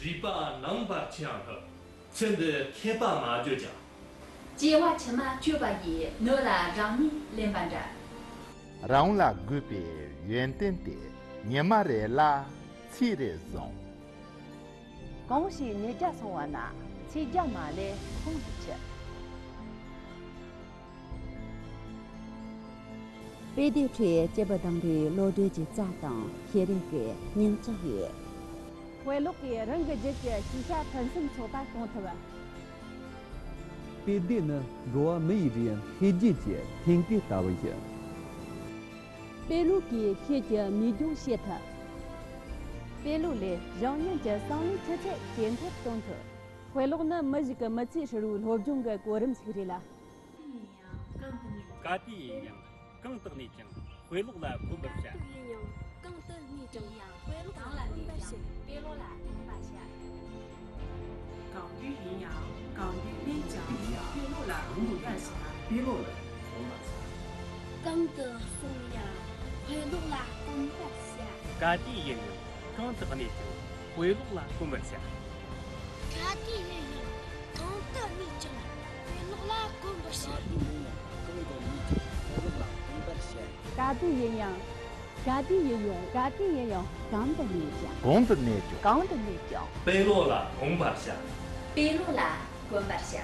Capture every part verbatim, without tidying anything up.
རིག་པ་ནང་པར་ཆེ་ཡང་ལྷག་ཚེ་འདི་མཁས་པ་མ་བརྗོད་ཀྱང་། སྐྱེ་བ་ཕྱི་མ་སྤྱོད་པ་ཡིས། གནོད་ལ་རང་ཉིད་ལེན་པ་འདྲ། རང་ལ་དགོས་པའི་ཡོན་ཏན་དེ། ཉི་མ་རེ་ལ་ཚིག་རེ་བཟུང་། གང་ཞིག་ཉིས་བརྒྱ་སོང་བ་ན། ཚིག་བརྒྱ་མ་ལས་ཁོང་དུ་ཆུད། དཔེ་དེབ་ཁྲོད་སྐྱིད་པ་ལྡན་པའི་བློ་གྲོས་ཀྱི་རྩལ་དང་ཤེས་རིག་གི་སྙིང་སྟོབས་ཡོད། དཔེ་ཀློག་གིས་རང་གི་རྒྱུད་ཀྱི་ཤེས་བྱ་ཕུན་སུམ་ཚོགས་པ་གཏོང་ཐུབ། དཔེ་དེབ་ནི་འགྲོ་བ་མི་ཡི་རིགས་འཕེལ་རྒྱས་ཀྱི་ཐོན་སྐྱེད་ལྟ་བུ་ཡིན། དཔེ་ཀློག་གིས་ཁྱེད་ཀྱི་མིག་རྒྱང་ཕྱེ་ཐུབ། དཔེ་ཀློག་ལས་གཞན་ཉིད་ཀྱི་བསམ་བློའི་ཆུ་ཚད་ཇེ་མཐོར་གཏོང་ཐུབ། དཔེ་ཀློག་ནི་མི་ཞིག་གི་མི་ཚེའི་ཧྲིལ་བོའི་སློབ་སྦྱོང་གི་གོ་རིམ་ཞིག་རེད་ལ། ག་དུས་ཡིན་ཡང་གང་དུ་གནས་ཀྱང་དཔེ་ཀློག་ལ་གོམས་པར་བྱ། ཡིན་ཡང་གང་དུ་གནས་ཀྱང་དཔེ་ཀློག་ལ་གོམས་པར་བྱ། དཔེ་ཀློག་ལ་གོམས་པར་བྱ། གང་དུས་ཡིན་ཡང་གང་དུ་གནས་ཀྱང་དཔེ་ཀློག་ལ་གོམས་པར་བྱ། དཔེ་ཀློག་ལ་གོམས་པར་བྱ། གང་དུ་སོང་ཡང་དཔེ་ཀློག་ལ་གོམས་པར་བྱ། ག་དུས་ཡིན་ཡང་གང་དུ་གནས་ཀྱང་དཔེ་ཀློག་ལ་གོམས་པར་བྱ། ག་དུས་ཡིན་ཡང་གང་དུ་གནས་ཀྱང་དཔེ་ཀློག་ལ་གོམས་པར་བྱ། ག་དུས་ཡིན་ཡང་གང་དུ་གནས་ཀྱང་། གང་དུ་གནས་ཀྱང་། གང་དུ་གནས་ཀྱང་། གང་དུ་གནས་ཀྱང་། དཔེ་ཀློག་ལ་གོམས་པར་བྱ། དཔེ་ཀློག་ལ་གོམས་པར་བྱ།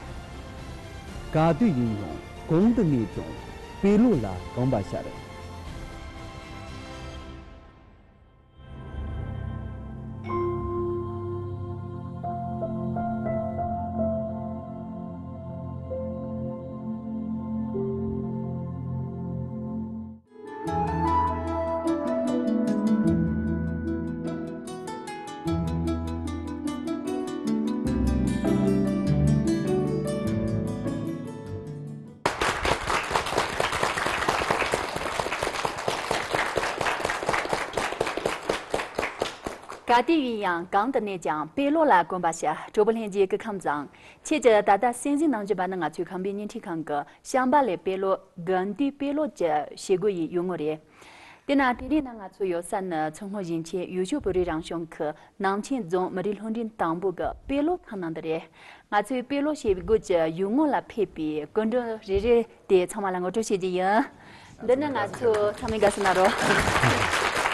ག་དུས་ཡིན་ཡང་གང་དུ་གནས་ཀྱང་དཔེ་ཀློག་ལ་གོམས་པར་བྱ། ག་དུས་ཡིན་ཡང་གང་དུ་གནས་ཀྱང་དཔེ་ཀློག་ལ་གོམས་པར་བྱ། གྲོགས་པོ་ལྷན་རྒྱས་སྐུ་ཁམས་བཟང་། ཁྱེད་ཀྱིས་ད་ལྟ་གསན་གཟིགས་གནང་བཞིན་པ་ནི་ང་ཚོའི་ཁམས་པའི་བརྙན་འཕྲིན་ཁང་གི་བྱམས་པ་ལས་དཔེ་ཀློག་དགུན་དུས་དཔེ་ཀློག་གི་བྱེད་སྒོ་ཡི་ཡུལ་དངོས་རེད། དེ་ན་དེ་རིང་ན་ང་ཚོ་ཡོད་ས་ནི་མཚོ་སྔོན་ཞིང་ཆེན་ཡུལ་ཤུལ་བོད་རིགས་རང་སྐྱོང་ཁུལ་ནང་ཆེན་རྫོང་མི་རིགས་སློབ་འབྲིང་དང་པོ་གི་དཔེ་ཀློག་ཁང་ནང་དུ་རེད། ང་ཚོའི་དཔེ་ཀློག་བྱེད་སྒོ་གི་ཡུལ་དངོས་ལ་ཕེབས་པའི་སྐུ་མགྲོན་རེ་རེ་དེ་ཚང་མ་ལ་ངོ་སྤྲོད་བྱེད་ཀྱི་ཡིན། འདི་ནི་ང་ཚོ་ཚང་མས་དགའ་བསུ་གནང་རོགས།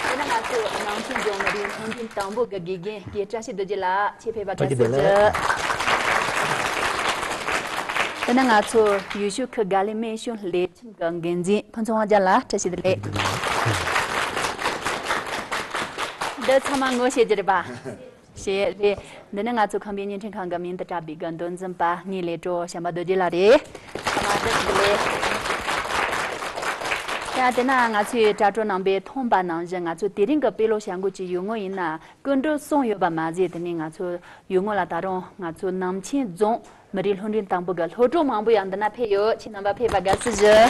འདི་ནི་ང་ཚོ་ནང་ཆེན་རྫོང་མི་རིགས་སློབ་འབྲིང་དང་པོ་གི་དགེ་རྒན་དགེ་བཀྲ་ཤིས་རྡོ་རྗེ་ལགས། ཁྱེད་ཕེབས་པར་དགའ་བསུ་ཞུ། འདི་ནི་ང་ཚོ་ཡུལ་ཤུལ་ཁུལ་དགའ་ལེ་སྨན་གཞུང་ལས་ཁྱིམ་གྱི་འགན་འཛིན་ཕུན་ཚོགས་དབང་རྒྱལ་ལགས། བཀྲ་ཤིས་བདེ་ལེགས། འདི་ཚང་མ་ངོ་ཤེས་ཀྱི་རེད་པ། ཞེས་རེད། འདི་ནི་ང་ཚོ་ཁམས་པའི་བརྙན་འཕྲིན་ཁང་གི་མིང་དུ་གྲགས་པའི་གི་མདོ་འཛིན་པ་ངའི་ལས་གྲོགས་བྱམས་པ་རྡོ་རྗེ་ལགས་རེད། ཚང་མ་བཀྲ་ཤིས་བདེ་ལེགས། ཡ་དེ་ན་ང་ཚོའི་དྲ་གྲོགས་རྣམ་པས་མཐོང་པ་ནང་བཞིན་ང་ཚོ་དེ་རིང་གི་དཔེ་ཀློག་བྱ་འགུལ་གྱི་ཡུལ་དངོས་ཡིན་ན་སྐུ་མགྲོན་གསུམ་ཡོད་པ་མ་ཟད། དེ་ནས་ང་ཚོ་ཡུལ་དངོས་ལ་ད་རུང་ང་ཚོ་ནང་ཆེན་རྫོང་མི་རིགས་སློབ་འབྲིང་དང་པོ་གི་སློབ་གྲོགས་མང་པོ་ཡང་འདི་ན་ཕེབས་ཡོད། ཁྱེད་རྣམ་པ་ཕེབས་པར་དགའ་བསུ་ཞུ།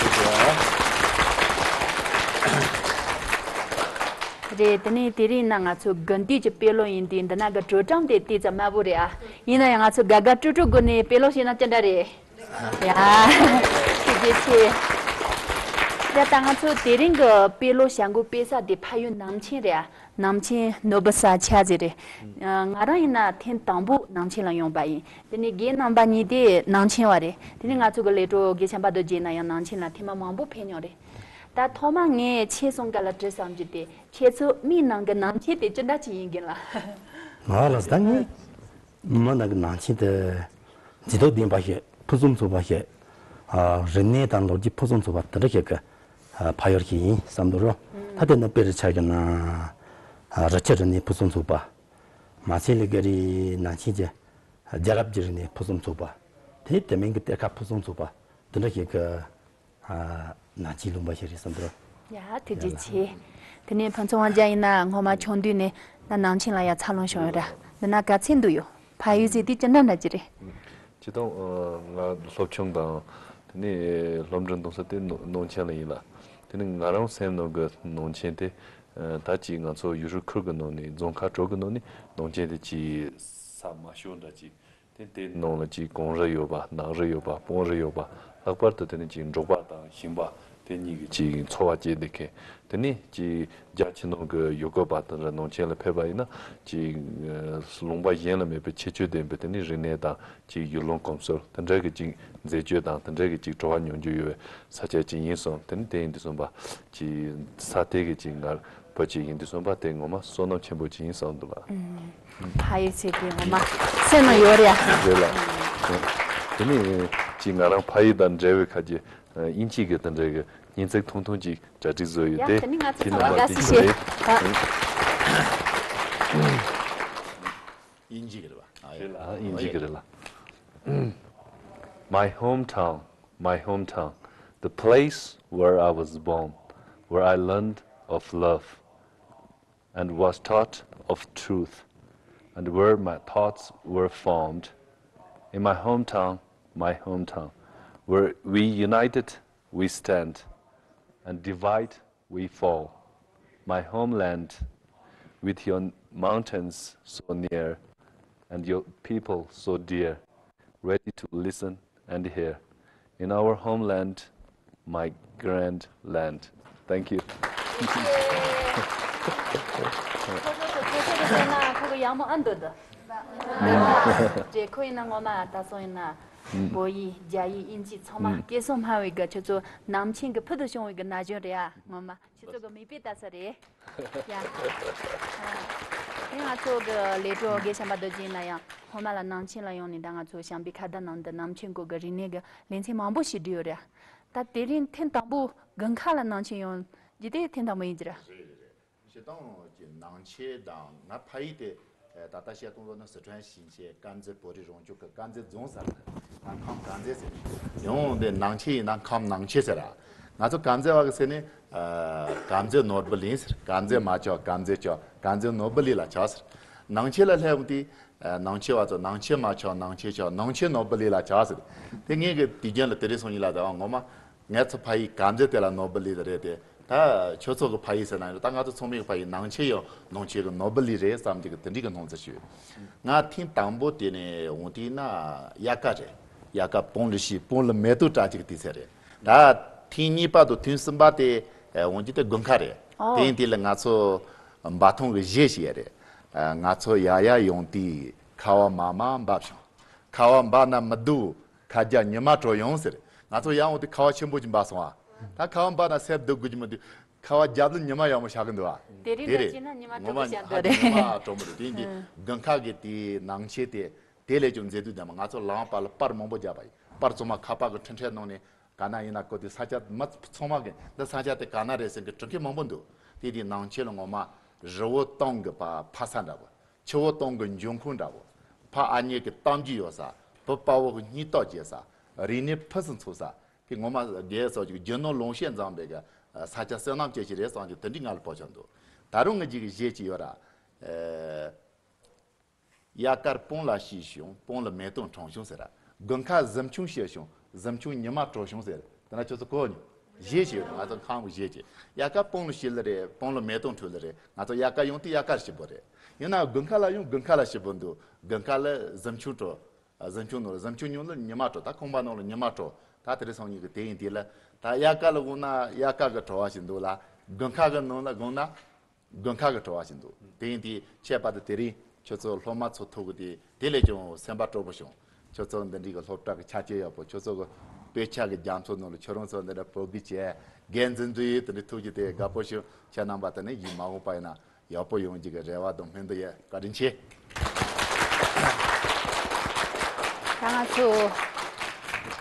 རེད། དེ་ནས་དེ་རིང་ན་ང་ཚོ་དགུན་དུས་ཀྱི་དཔེ་ཀློག་ཡིན་དུས་འདི་ན་གི་བགྲོད་གྲངས་དེ་ཏོག་ཙམ་དམའ་པོ་རེད་ཨ། ཡིན་ན་ཡང་ང་ཚོ་དགའ་དགའ་སྤྲོ་སྤྲོ་སྒོ་ནས་དཔེ་ཀློག་བྱས་ན་ཅི་འདྲ་རེད། ཡ། ཐུགས་རྗེ་ཆེ། ཡ་ད་ང་ཚོ་དེ་རིང་གི་དཔེ་ཀློག་བྱ་འགུལ་སྤེལ་ས་དེ་ཕ་ཡུལ་ནང་ཆེན་རེད་ཨ། ནང་ཆེན་ནོར་བུ་ས་ཆ་ཟེར་རེད། ང་རང་ཡིན་ན་ཐེངས་དང་པོ་ནང་ཆེན་ལ་ཡོང་པ་ཡིན། དེ་ནས་རྒན་རྣམ་པ་གཉིས་དེ་ནང་ཆེན་བ་རེད། དེ་ནས་ང་ཚོ་གི་ལས་གྲོགས་རྒན་བྱམས་པ་རྡོ་རྗེ་ན་ཡང་ནང་ཆེན་ལ་ཐེངས་མ་མང་པོ་ཕེབས་མྱོང་རེད། ད་ཐོག་མ་ངས་ཁྱེད་ཚོ་འགའ་ལ་དྲི་བསམ་རྒྱུ་དེ། ཁྱེད་ཚོ་མིའི་ནང་གི་ནང་ཆེན་དེ་ཅི་འདྲ་ཅིག་ཡིན་གྱི་ལ། ང་ལ་ད་ངས་མི་ནང་གི་ནང་ཆེན་དེ་མཛེས་སྡུག་ལྡན་པ་ཞིག་ཕུན་སུམ་ཚོགས་པ་ཞིག་ཨ། རིག་གནས་དང་ལོ་རྒྱུས་ཕུན་སུམ་ཚོགས་པ་དེ་འདྲ་ཞིག་གི་ཨ། ཕ་ཡུལ་ཞིག་ཡིན་བསམ་འདུག་རོ། ད་དེ་ནི་དཔེ་རུ་ཆ་བཞག་ན་ཨ། རི་ཆུ་རིག་གནས་ཕུན་སུམ་ཚོགས་པ། མ་ཚད་ལས་ཀ་རེད། ནང་ཆེན་གྱི་རྒྱལ་རབས་ཀྱི་རིག་གནས་ཕུན་སུམ་ཚོགས་པ། དེ་དེ་མིན་གྱི་གཏེར་ཁ་ཕུན་སུམ་ཚོགས་པ་དེ་འདྲ་ཞིག་གི་ཨ། ནང་ཆེན་ལུང་པ་ཞིག་རེད་བསམ་འདུག་ཡ་ཐུགས་རྗེ་ཆེ། དེ་ནས་ཕུན་ཚོགས་དབང་རྒྱལ་ཡིན་ན་སྔོན་མ་ཆུང་དུས་ནས་ད་ནང་ཆེན་ལ་ཡ་འཚར་ལོངས་བྱུང་ཡོད་ར། འདི་ན་ག་ཚད་འདུག་ཡོད། ཕ་ཡུལ་ཟེར་དུས་ཅི་འདྲ་འདྲ་ཅི་རེད། སྤྱིར་བཏང་ང་སློབ་ཆུང་དང་དེ་ནས་སློབ་འབྲིང་གཏོང་ས་དེ་ནང་ཆེན་ལ་ཡིན་ལ། དེ་ནས་ང་རང་སེམས་ནང་གི་ནང་ཆེན་དེ་ད་ཅིག་ང་ཚོ་ཡུལ་ཤུལ་ཁུལ་གི་ནང་ནས་རྫོང་ཁག་དྲུག་གི་ནང་ནས་ནང་ཆེན་དེ་ཅིག་ས་མ་ཤོར་འདྲ་ཅིག་དེ་དེའི་ནང་ལ་ཅིག་གངས་རི་ཡོད་པ། ནགས་རི་ཡོད་པ། སྤང་རི་ཡོད་པ། ལྷག་པར་དུ་དེ་ནི་ཅིག་འབྲོག་པ་དང་ཞིང་པ་ དེ་གཉིས་ཀྱི་ཅིག་འཚོ་བ་སྐྱེལ་བསྡད་མཁན། དེ་ནས་ཅིག་རྒྱ་ཕྱི་ནང་གི་ཡུལ་སྐོར་བ་དང་འདྲ་ནང་ཆེན་ལ་ཕེབས་པ་ཡིན་ན་ཅིག་ལུང་པ་གཞན་ལ་མེད་པའི་ཁྱད་ཆོས་ལྡན་པའི་དེ་ནས་རིག་གནས་དང་ཅིག་ཡུལ་ལུང་གོམས་སྲོལ་དེ་འདྲ་གི་ཅིག་མཛེས་དཔྱོད་དང་དེ་འདྲ་གི་ཅིག་བྲོ་བ་མྱོང་རྒྱུ་ཡོད་པའི་ས་ཆ་ཅིག་ཡིན་སོང་། དེ་ནས་དེ་ཡིན་དུས་ཙམ་པ་ཅིག་ས་དེ་གི་ཅིག་ངར་བོད་ཅིག་ཡིན་དུས་ཙམ་པ་དེ་ངོ་མ་བསོད་ནམས་ཆེན་པོ་ཅིག་ཡིན་བསམ་འདུག་ལ། ཕ་ཡུལ་ཟེར་དེ་ངོ་མ་སེམས་ནང་ཡོད་རེད་ཡ། རེད་ལ། དེ་ནས་ཅིག་ང་རང་ཕ་ཡུལ་དང་འབྲེལ་བའི་ཁ་ཅིག་དབྱིན་ཇི་གི་དེ་འདྲའི་གི་སྙན་ཚིག་ཐུང་ཐུང་ཅིག་གྲ་སྒྲིག་བཟོས་ཡོད་ཡ། དེ། དེ་ནི་ང་ཚོ་དེ་ཚང་མ་རྣམ་པ་དགའ་ཅིག་བསུ་ཞུ་ཞུ། ཨེ། དབྱིན་ཇི་གི་རེད་པ། ཨ། རེད་ལ། ཨ། དབྱིན་ཇི་གི་རེད་ལ། My hometown, my hometown, the place where I was born, where I learned of love and was taught of truth, and where my thoughts were formed. In my hometown, my hometown, where we united, we stand, and divide, we fall. My homeland, with your mountains so near and your people so dear, ready to listen and hear. In our homeland, my grand land. Thank you. ཁོ་ཚོ་ཁོ་ཚོ་ཁོ་ཚོ་ཡིན་ན་ཁོ་གི་ཡག་མོ་ཨ་འདོད་འདོད། ཁོ་ཡིན་ན་ངོ་མ་ད་སོང་ཡིན་ན་བོད་ཡིག་རྒྱ་ཡིག་དབྱིན་ཇི་ཚང་མ་སྐད་གསུམ་སྨྲ་བའི་གི་ཁྱོད་ཚོ་ནང་ཆེན་གི་ཕུལ་དུ་བྱུང་བའི་གི་ན་གཞོན་རེད་ཨ། ངོ་མ་ཁྱོད་ཚོ་གི་མིག་དཔེ་ལྟ་ས་རེད་ཡ། ཨ། དེ་ང་ཚོ་གི་ལས་གྲོགས་དགེ་བཤམས་པ་རྡོ་རྗེ་ཡིན་ན་ཡང་ཧོ་མ་ལ་ནང་ཆེན་ལ་ཡོང་ནས་ད་ང་ཚོ་བྱམས་པའི་ཁ་བརྡ་ནང་དུ་ནང་ཆེན་སྐོར་གི་རིག་གནས་གི་ལེ་ཚན་མང་པོ་ཞིག་བསྒྲིགས་ཡོད་རེད། ད་དེ་རིང་ཐེངས་དང་པོ་དགུན་ཁ་ལ་ནང་ཆེན་ཡོང་རྒྱུ་དེ་ཐེངས་དང་པོ་ཡིན་གྱི་རེད། རེད་རེད་རེད། སྤྱིར་བཏང་གི་ནང་ཆེན་དང་ང་ཕ་ཡུལ་དེ་ད་ལྟ་བཤད་སྟངས་ལོ་ན་སི་ཁྲོན་ཞིང་ཆེན་དཀར་མཛེས་བོད་རིགས་རང་སྐྱོང་གི་དཀར་མཛེས་རྫོང་ཟེར་ན་ཁམས་དཀར་མཛེས་ཟེར། ཡང་འདི་ནང་ཆེན་ཡིན་ན་ཁམས་ནང་ཆེན་ཟེར་ར། ང་ཚོ་དཀར་མཛེས་བ་གི་ཟེར་ནི་དཀར་མཛེས་ནོར་བུ་གླིང་ཟེར། དཀར་མཛེས་མ་ཆགས་དཀར་མཛེས་ཆགས། དཀར་མཛེས་ནོར་བུ་གླིང་ལ་ཆགས་ཟེར། ནང་ཆེན་ལ་སླེབས་འོང་དུས་ནང་ཆེན་བ་ཚོ་ནང་ཆེན་མ་ཆགས་ནང་ཆེན་ཆགས། ནང་ཆེན་ནོར་བུ་གླིང་ལ་ཆགས་ཟེར། དེ་ངས་གི་དུས་རྒྱུན་ལ་དེ་རིང་སང་ཉིན་ལ་ད་ངོ་མ། ངའི་ཚོ་ཕ་ཡུལ་དཀར་མཛེས་དེ་ལ་ནོར་བུ་གླིང་རེད་དེ། ད་ཁྱོད་ཚོ་གི་ཕ་ཡུལ་ཟེར་ན་ཡང་ད་ང་ཚོ་ཚང་མའི་ཕ་ཡུལ་ནང་ཆེན་ཡང་ནང་ཆེན་གི་ནོར་བུ་གླིང་རེད་བསམ་གྱི་གི་དེ་འདྲའི་གི་སྣང་ཚུལ་ཞིག་ཡོད། ང་ཐེངས་དང་པོ་དེ་ནས་འོང་དུས་ན་དབྱར་ཁ་རེད། དབྱར་ཁ་སྤང་ལ་ཤི་སྤང་ལ་མེ་ཏོག་བཀྲ་གྱི་གི་དུས་ཚོད་རེད། ད་ཐེངས་གཉིས་པ་དང་ཐེངས་གསུམ་པ་དེ་འོང་རྒྱུ་དེ་དགུན་ཁ་རེད། ཨོ། དེ་ཡིན་དུས་ལ་ང་ཚོ་འབའ་ཐང་གི་གཞས་ཤིག་ཡོད་རེད། ང་ཚོ་ཡར་ཡར་ཡོང་དུས་ཁ་བ་མར་མར་འབབ་བྱུང་། ཁ་བ་འབབ་ན་མི་སྡུག་ཁ་རྒྱ་ཉི་མ་དྲོ་ཡོང་ཟེར། ང་ཚོ་ཡར་འོང་དུས་ཁ་བ་ཆེན་པོ་ཅིག་འབབ་སོང་ཨ། ད་ཁ་བ་འབབ་ན་སེར་སྡུག་དགོས་ཀྱི་མི་འདུག་ཁ་བ་རྒྱབ་ལ་ཉི་མ་ཡག་མོ་ཤར་གི་འདུག་ཨ། དེ་རིང་དེ་ལ་རེད། བྱས་ན་ཉི་མ་ངོ་དྲོ་མ་པོ་ཤར་འདུག་རེད། ཉི་མ་དྲོ་མོ་རེད། དེ་ཡིན་དུས་དགུན་ཁ་གི་དེའི་ནང་ཆེན་དེ་དེ་ལས་ཀྱང་མཛེས་སྡུག་ལྡན་པ། ང་ཚོ་ལམ་བར་ལ་པར་མང་པོ་བརྒྱབ་པ་ཡིན། པར་ཚང་མ་ཁ་པར་གི་འཕྲིན་ཕྲན་ནང་ནས་ག་ན་ཡིན་ན་བཀོད་དུས་ས་ཆ་མི་ཚང་མ་གི་འདི་ས་ཆ་དེ་ག་ན་རེད་ཟེར་གི་དྲི་མཁན་མང་པོ་འདུག་དེ་དུས་ནང་ཆེན་ལ་ངོ་མ་རི་བོ་སྟོང་གི་ཕ་ཕ་ས་འདྲ་བོ། ཆུ་བོ་སྟོང་གི་འབྱུང་ཁུངས་འདྲ་བོ། ཕ་ཨ་མྱེས་ཀྱི་གཏམ་རྒྱུད་ཡོད་ས། བུ་དཔའ་བོ་གི་སྙིང་སྟོབས་རྒྱས་ས། རིག་གནས་ཕུན་སུམ་ཚོགས་ས། དེ་ངོ་མ་རྒྱལ་སོགས་ཀྱི་རྒྱུ་ནོར་ལོངས་སྤྱོད་འཛོམས་པའི་གི་ས་ཆ་བསོད་ནམས་ཅན་ཞིག་རེད་བསམ་གྱི་དེ་འདྲའི་ང་ལ་ཕོག་ཆོག་འདུག་ད་རུང་ངའི་གི་གཞས་ཅིག་ཡོད་ར། ཨེ། དབྱར་ཁར་སྤང་ལ་ཤི་བྱུང་། སྤང་ལ་མེ་ཏོག་གྲོངས་བྱུང་ཟེར་ར། དགུན་ཁ་གཟིམ་ཆུང་ཤི་བྱུང་། གཟིམ་ཆུང་ཉི་མ་དྲོ་བྱུང་ཟེར། དེ་ན་ཁྱོད་ཚོ་གོ་མྱོང་། གཞས་ཤིག་ཡོད་རེད། ང་ཚོ་ཁམས་གི་གཞས་ཅིག་དབྱར་ཁ་སྤང་ལ་ཤི་ལ་རེད། སྤང་ལ་མེ་ཏོག་འཁྲུ་ལ་རེད། ང་ཚོ་དབྱར་ཁ་ཡོང་དུས་དབྱར་ཁར་ཤི་བོ་རེད། ཡིན་ན་དགུན་ཁ་ལ་ཡང་དགུན་ཁ་ལ་ཤི་བོ་འདུག་དགུན་ཁ་ལ་གཟིམ་ཆུང་དྲོ། གཟིམ་ཆུང་ནང་ལ་གཟིམ་ཆུང་ཉུང་ལ་ཉི་མ་དྲོ། ད་ཁང་པ་ནང་ལ་ཉི་མ་དྲོ། ད་དེ་རིང་སང་ཉིན་གི་དེ་ཡིན་དུས་ལ། ད་དབྱར་ཁ་ལ་དགོངས་ན་དབྱར་ཁ་གི་དྲོ་བ་ཞིག་འདུག་ལ། དགུན་ཁ་གི་ནང་ལ་དགོངས་ན་དགུན་ཁ་གི་དྲོ་བ་ཞིག་འདུག་དེ་ཡིན་དུས་ཁྱད་པར་དུ་དེ་རིང་ཁྱོད་ཚོ་སློབ་མ་ཚོ་ཐུག་གི་དེ་དེ་ལས་ཀྱང་སེམས་པ་སྤྲོ་པོ་བྱུང་། ཁྱོད་ཚོ་འདི་འདྲའི་གི་སློབ་གྲྭ་གི་ཆ་རྐྱེན་ཡག་པོ། ཁྱོད་ཚོ་གི་དཔེ་ཆ་གི་རྒྱ་མཚོ་ནང་ལ་ཁྱོད་རང་ཚོ་འདི་འདྲ་བོད་གི་བྱས་འགན་འཛིན་འཛུལ་ཡོད། དེ་འདྲ་ཐུག་རྒྱུ་དེ་དགའ་པོ་བྱུང་། ཁྱེད་རྣམ་པ་དེ་ནི་ཡིད་མ་འོངས་པ་ཡིན་ན་ཡག་པོ་ཡོང་རྒྱུ་གི་རེ་བ་དང་སྨོན་འདུན་ཡོད། བཀའ་དྲིན་ཆེ། ད་ང་ཚོ་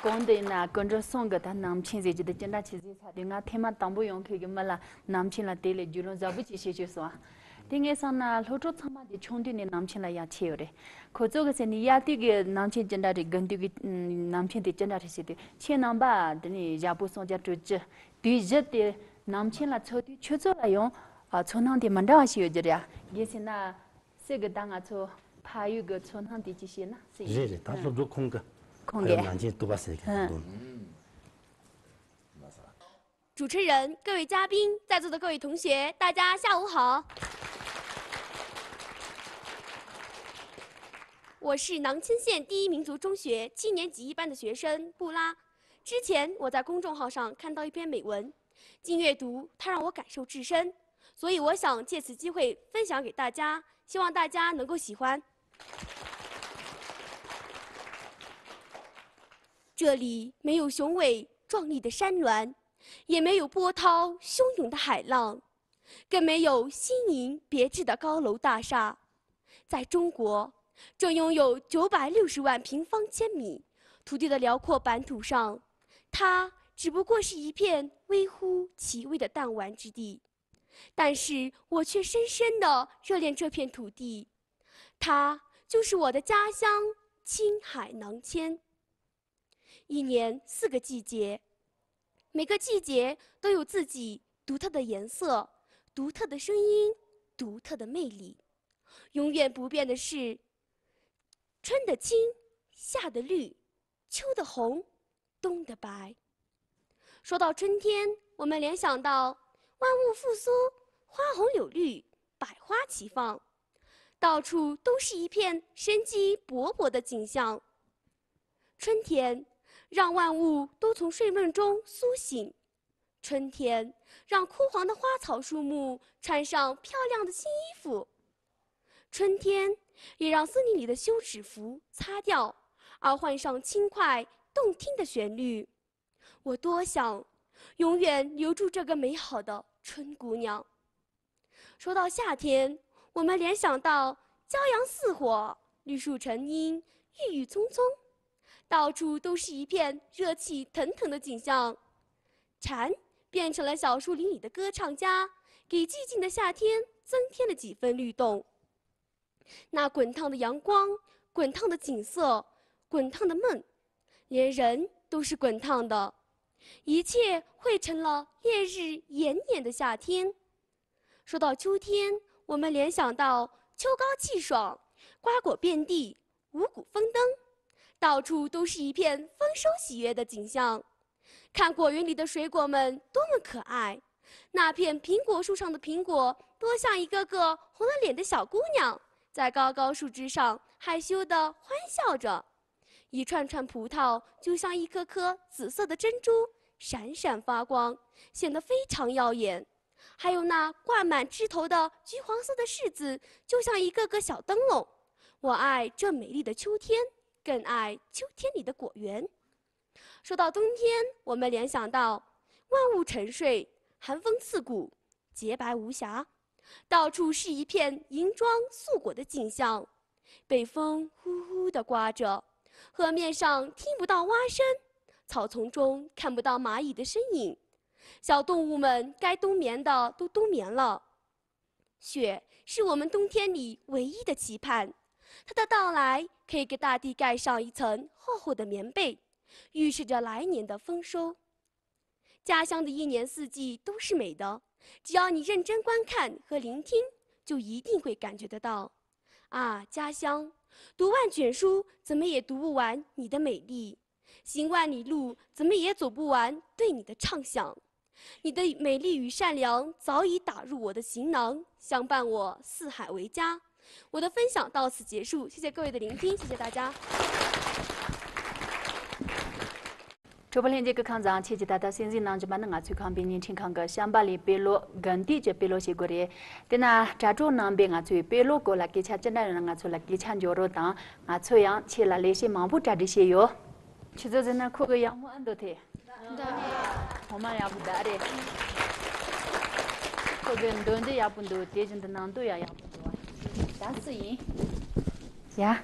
གོང་དུ་ཡིན་ན་སྐུ་མགྲོན་གསུམ་གི་ད་ནང་ཆེན་ཟེར་རྒྱུ་དེ་ཅི་འདྲ་ཆེ་ཟིག་ཚ་དུས། ང་ཐེངས་མ་དང་པོ་ཡོང་མཁན་གི་མི་ལ་ནང་ཆེན་ལ་དེ་ལས་རྒྱུས་ལོན་ཟབ་པོ་ཅིག་བྱེད་བཅུག་སོང་། དེ་ངས་བསམ་ན་སློབ་གྲོགས་ཚང་མ་དེ་ཆུང་དུས་ནས་ནང་ཆེན་ལ་ཡ་ཆེ་ཡོད་རེད། ཁོ་ཚོ་གི་ཟེར་ནས་དབྱར་དུས་ཀྱི་ནང་ཆེན་ཅི་འདྲ་རེད། དགུན་དུས་ཀྱི་ནང་ཆེན་དེ་ཅི་འདྲ་རེད་ཟེར་དུས། ཁྱེད་རྣམ་པ་དེ་ནས་ཞག་པོ་སོང་རྒྱ་སྤྲོད་ཀྱི་དུས་བཞི་དེ་ནང་ཆེན་ལ་འཚོགས་དུས་ཁྱོད་ཚོ་ལ་ཡང་ཚོར་སྣང་དེ་མི་འདྲ་བ་ཞིག་ཡོད་ཀྱི་རེད། གལ་སྲིད་ན་སྲིད་གི་ད་ང་ཚོ་ཕ་ཡུལ་གི་ཚོར་སྣང་དེ་ཅིག་བཤད་ན་སྲིད། རེད་རེད། ད་སློབ་གྲོགས་ཁོང་གི་ཁོང་གི་ཕ་ཡུལ་ནང་ཆེན་དུ་བ་ཟེར་གི་ཧ། འདུག 主持人、各位嘉宾、在座的各位同学，大家下午好。我是囊谦县第一民族中学七年级一班的学生布拉。之前我在公众号上看到一篇美文，静阅读，它让我感受至深，所以我想借此机会分享给大家，希望大家能够喜欢。这里没有雄伟壮丽的山峦，也没有波涛汹涌的海浪，更没有新颖别致的高楼大厦。在中国，这拥有九百六十万平方千米土地的辽阔版图上，它只不过是一片微乎其微的弹丸之地。但是我却深深的热恋这片土地，它就是我的家乡青海囊谦。一年四个季节，每个季节都有自己独特的颜色、独特的声音、独特的魅力。永远不变的是，春的青，夏的绿，秋的红，冬的白。说到春天，我们联想到万物复苏，花红柳绿，百花齐放，到处都是一片生机勃勃的景象。春天让万物都从睡梦中苏醒，春天让枯黄的花草树木穿上漂亮的新衣服，春天也让森林里的休止符擦掉，而换上轻快动听的旋律。我多想永远留住这个美好的春姑娘。说到夏天，我们联想到骄阳似火、绿树成荫、郁郁葱葱，到处都是一片热气腾腾的景象。蝉变成了小树林里的歌唱家，给寂静的夏天增添了几分律动。那滚烫的阳光、滚烫的景色、滚烫的梦，连人都是滚烫的，一切汇成了烈日炎炎的夏天。说到秋天，我们联想到秋高气爽，瓜果遍地，五谷丰登，到处都是一片丰收喜悦的景象。看果园里的水果们多么可爱，那片苹果树上的苹果多像一个个红了脸的小姑娘，在高高树枝上害羞地欢笑着。一串串葡萄就像一颗颗紫色的珍珠，闪闪发光，显得非常耀眼。还有那挂满枝头的橘黄色的柿子，就像一个个小灯笼。我爱这美丽的秋天，更爱秋天里的果园。说到冬天，我们联想到万物沉睡，寒风刺骨，洁白无瑕，到处是一片银装素裹的景象。北风呼呼地刮着，河面上听不到蛙声，草丛中看不到蚂蚁的身影，小动物们该冬眠的都冬眠了。雪是我们冬天里唯一的期盼，它的到来可以给大地盖上一层厚厚的棉被，预示着来年的丰收。家乡的一年四季都是美的，只要你认真观看和聆听，就一定会感觉得到。啊，家乡，读万卷书，怎么也读不完你的美丽；行万里路，怎么也走不完对你的畅想。你的美丽与善良早已打入我的行囊，相伴我四海为家。我的分享到此结束，谢谢各位的聆听，谢谢大家。 གྲོགས་པོ་ལྷན་རྒྱས་ཀྱི་ཁམས་བཟང་། ཁྱེད་ཀྱིས་ད་ལྟ་གསན་གཟིགས་གནང་བཞིན་པ་ནི་ང་ཚོའི་ཁམས་པའི་བརྙན་འཕྲིན་ཁང་གི་བྱམས་པ་ལས་དཔེ་ཀློག་དགུན་དུས་ཀྱི་དཔེ་ཀློག་བྱེད་སྒོ་རེད། དེ་ན་དྲ་གྲོགས་རྣམ་པས་ང་ཚོའི་དཔེ་ཀློག་སྐོར་ལ་སྐད་ཆ་ཅི་འདྲ་ཡོད་ན་ང་ཚོ་ལ་སྐད་ཆ་འཇོག་རོགས་དང་། ང་ཚོ་ཡང་ཁྱེད་ལ་ལས་བྱེད་མང་པོ་གྲ་སྒྲིག་བྱས་ཡོད། ཁྱེད་ཚོ་ཟེར་ན་ཁོ་གི་ཡག་མོ་ཨ་འདུག་དེ། ཧོ་མ་ཡག་པོ་ད་རེད། ཁོ་གི་འདོན་འདི་ཡག་པོ་འདུག་དེ་བཞིན་དུ་ནང་དོན་ཡང་ཡག་པོ་འདུག་ད་སུ་ཡིན། ཡ།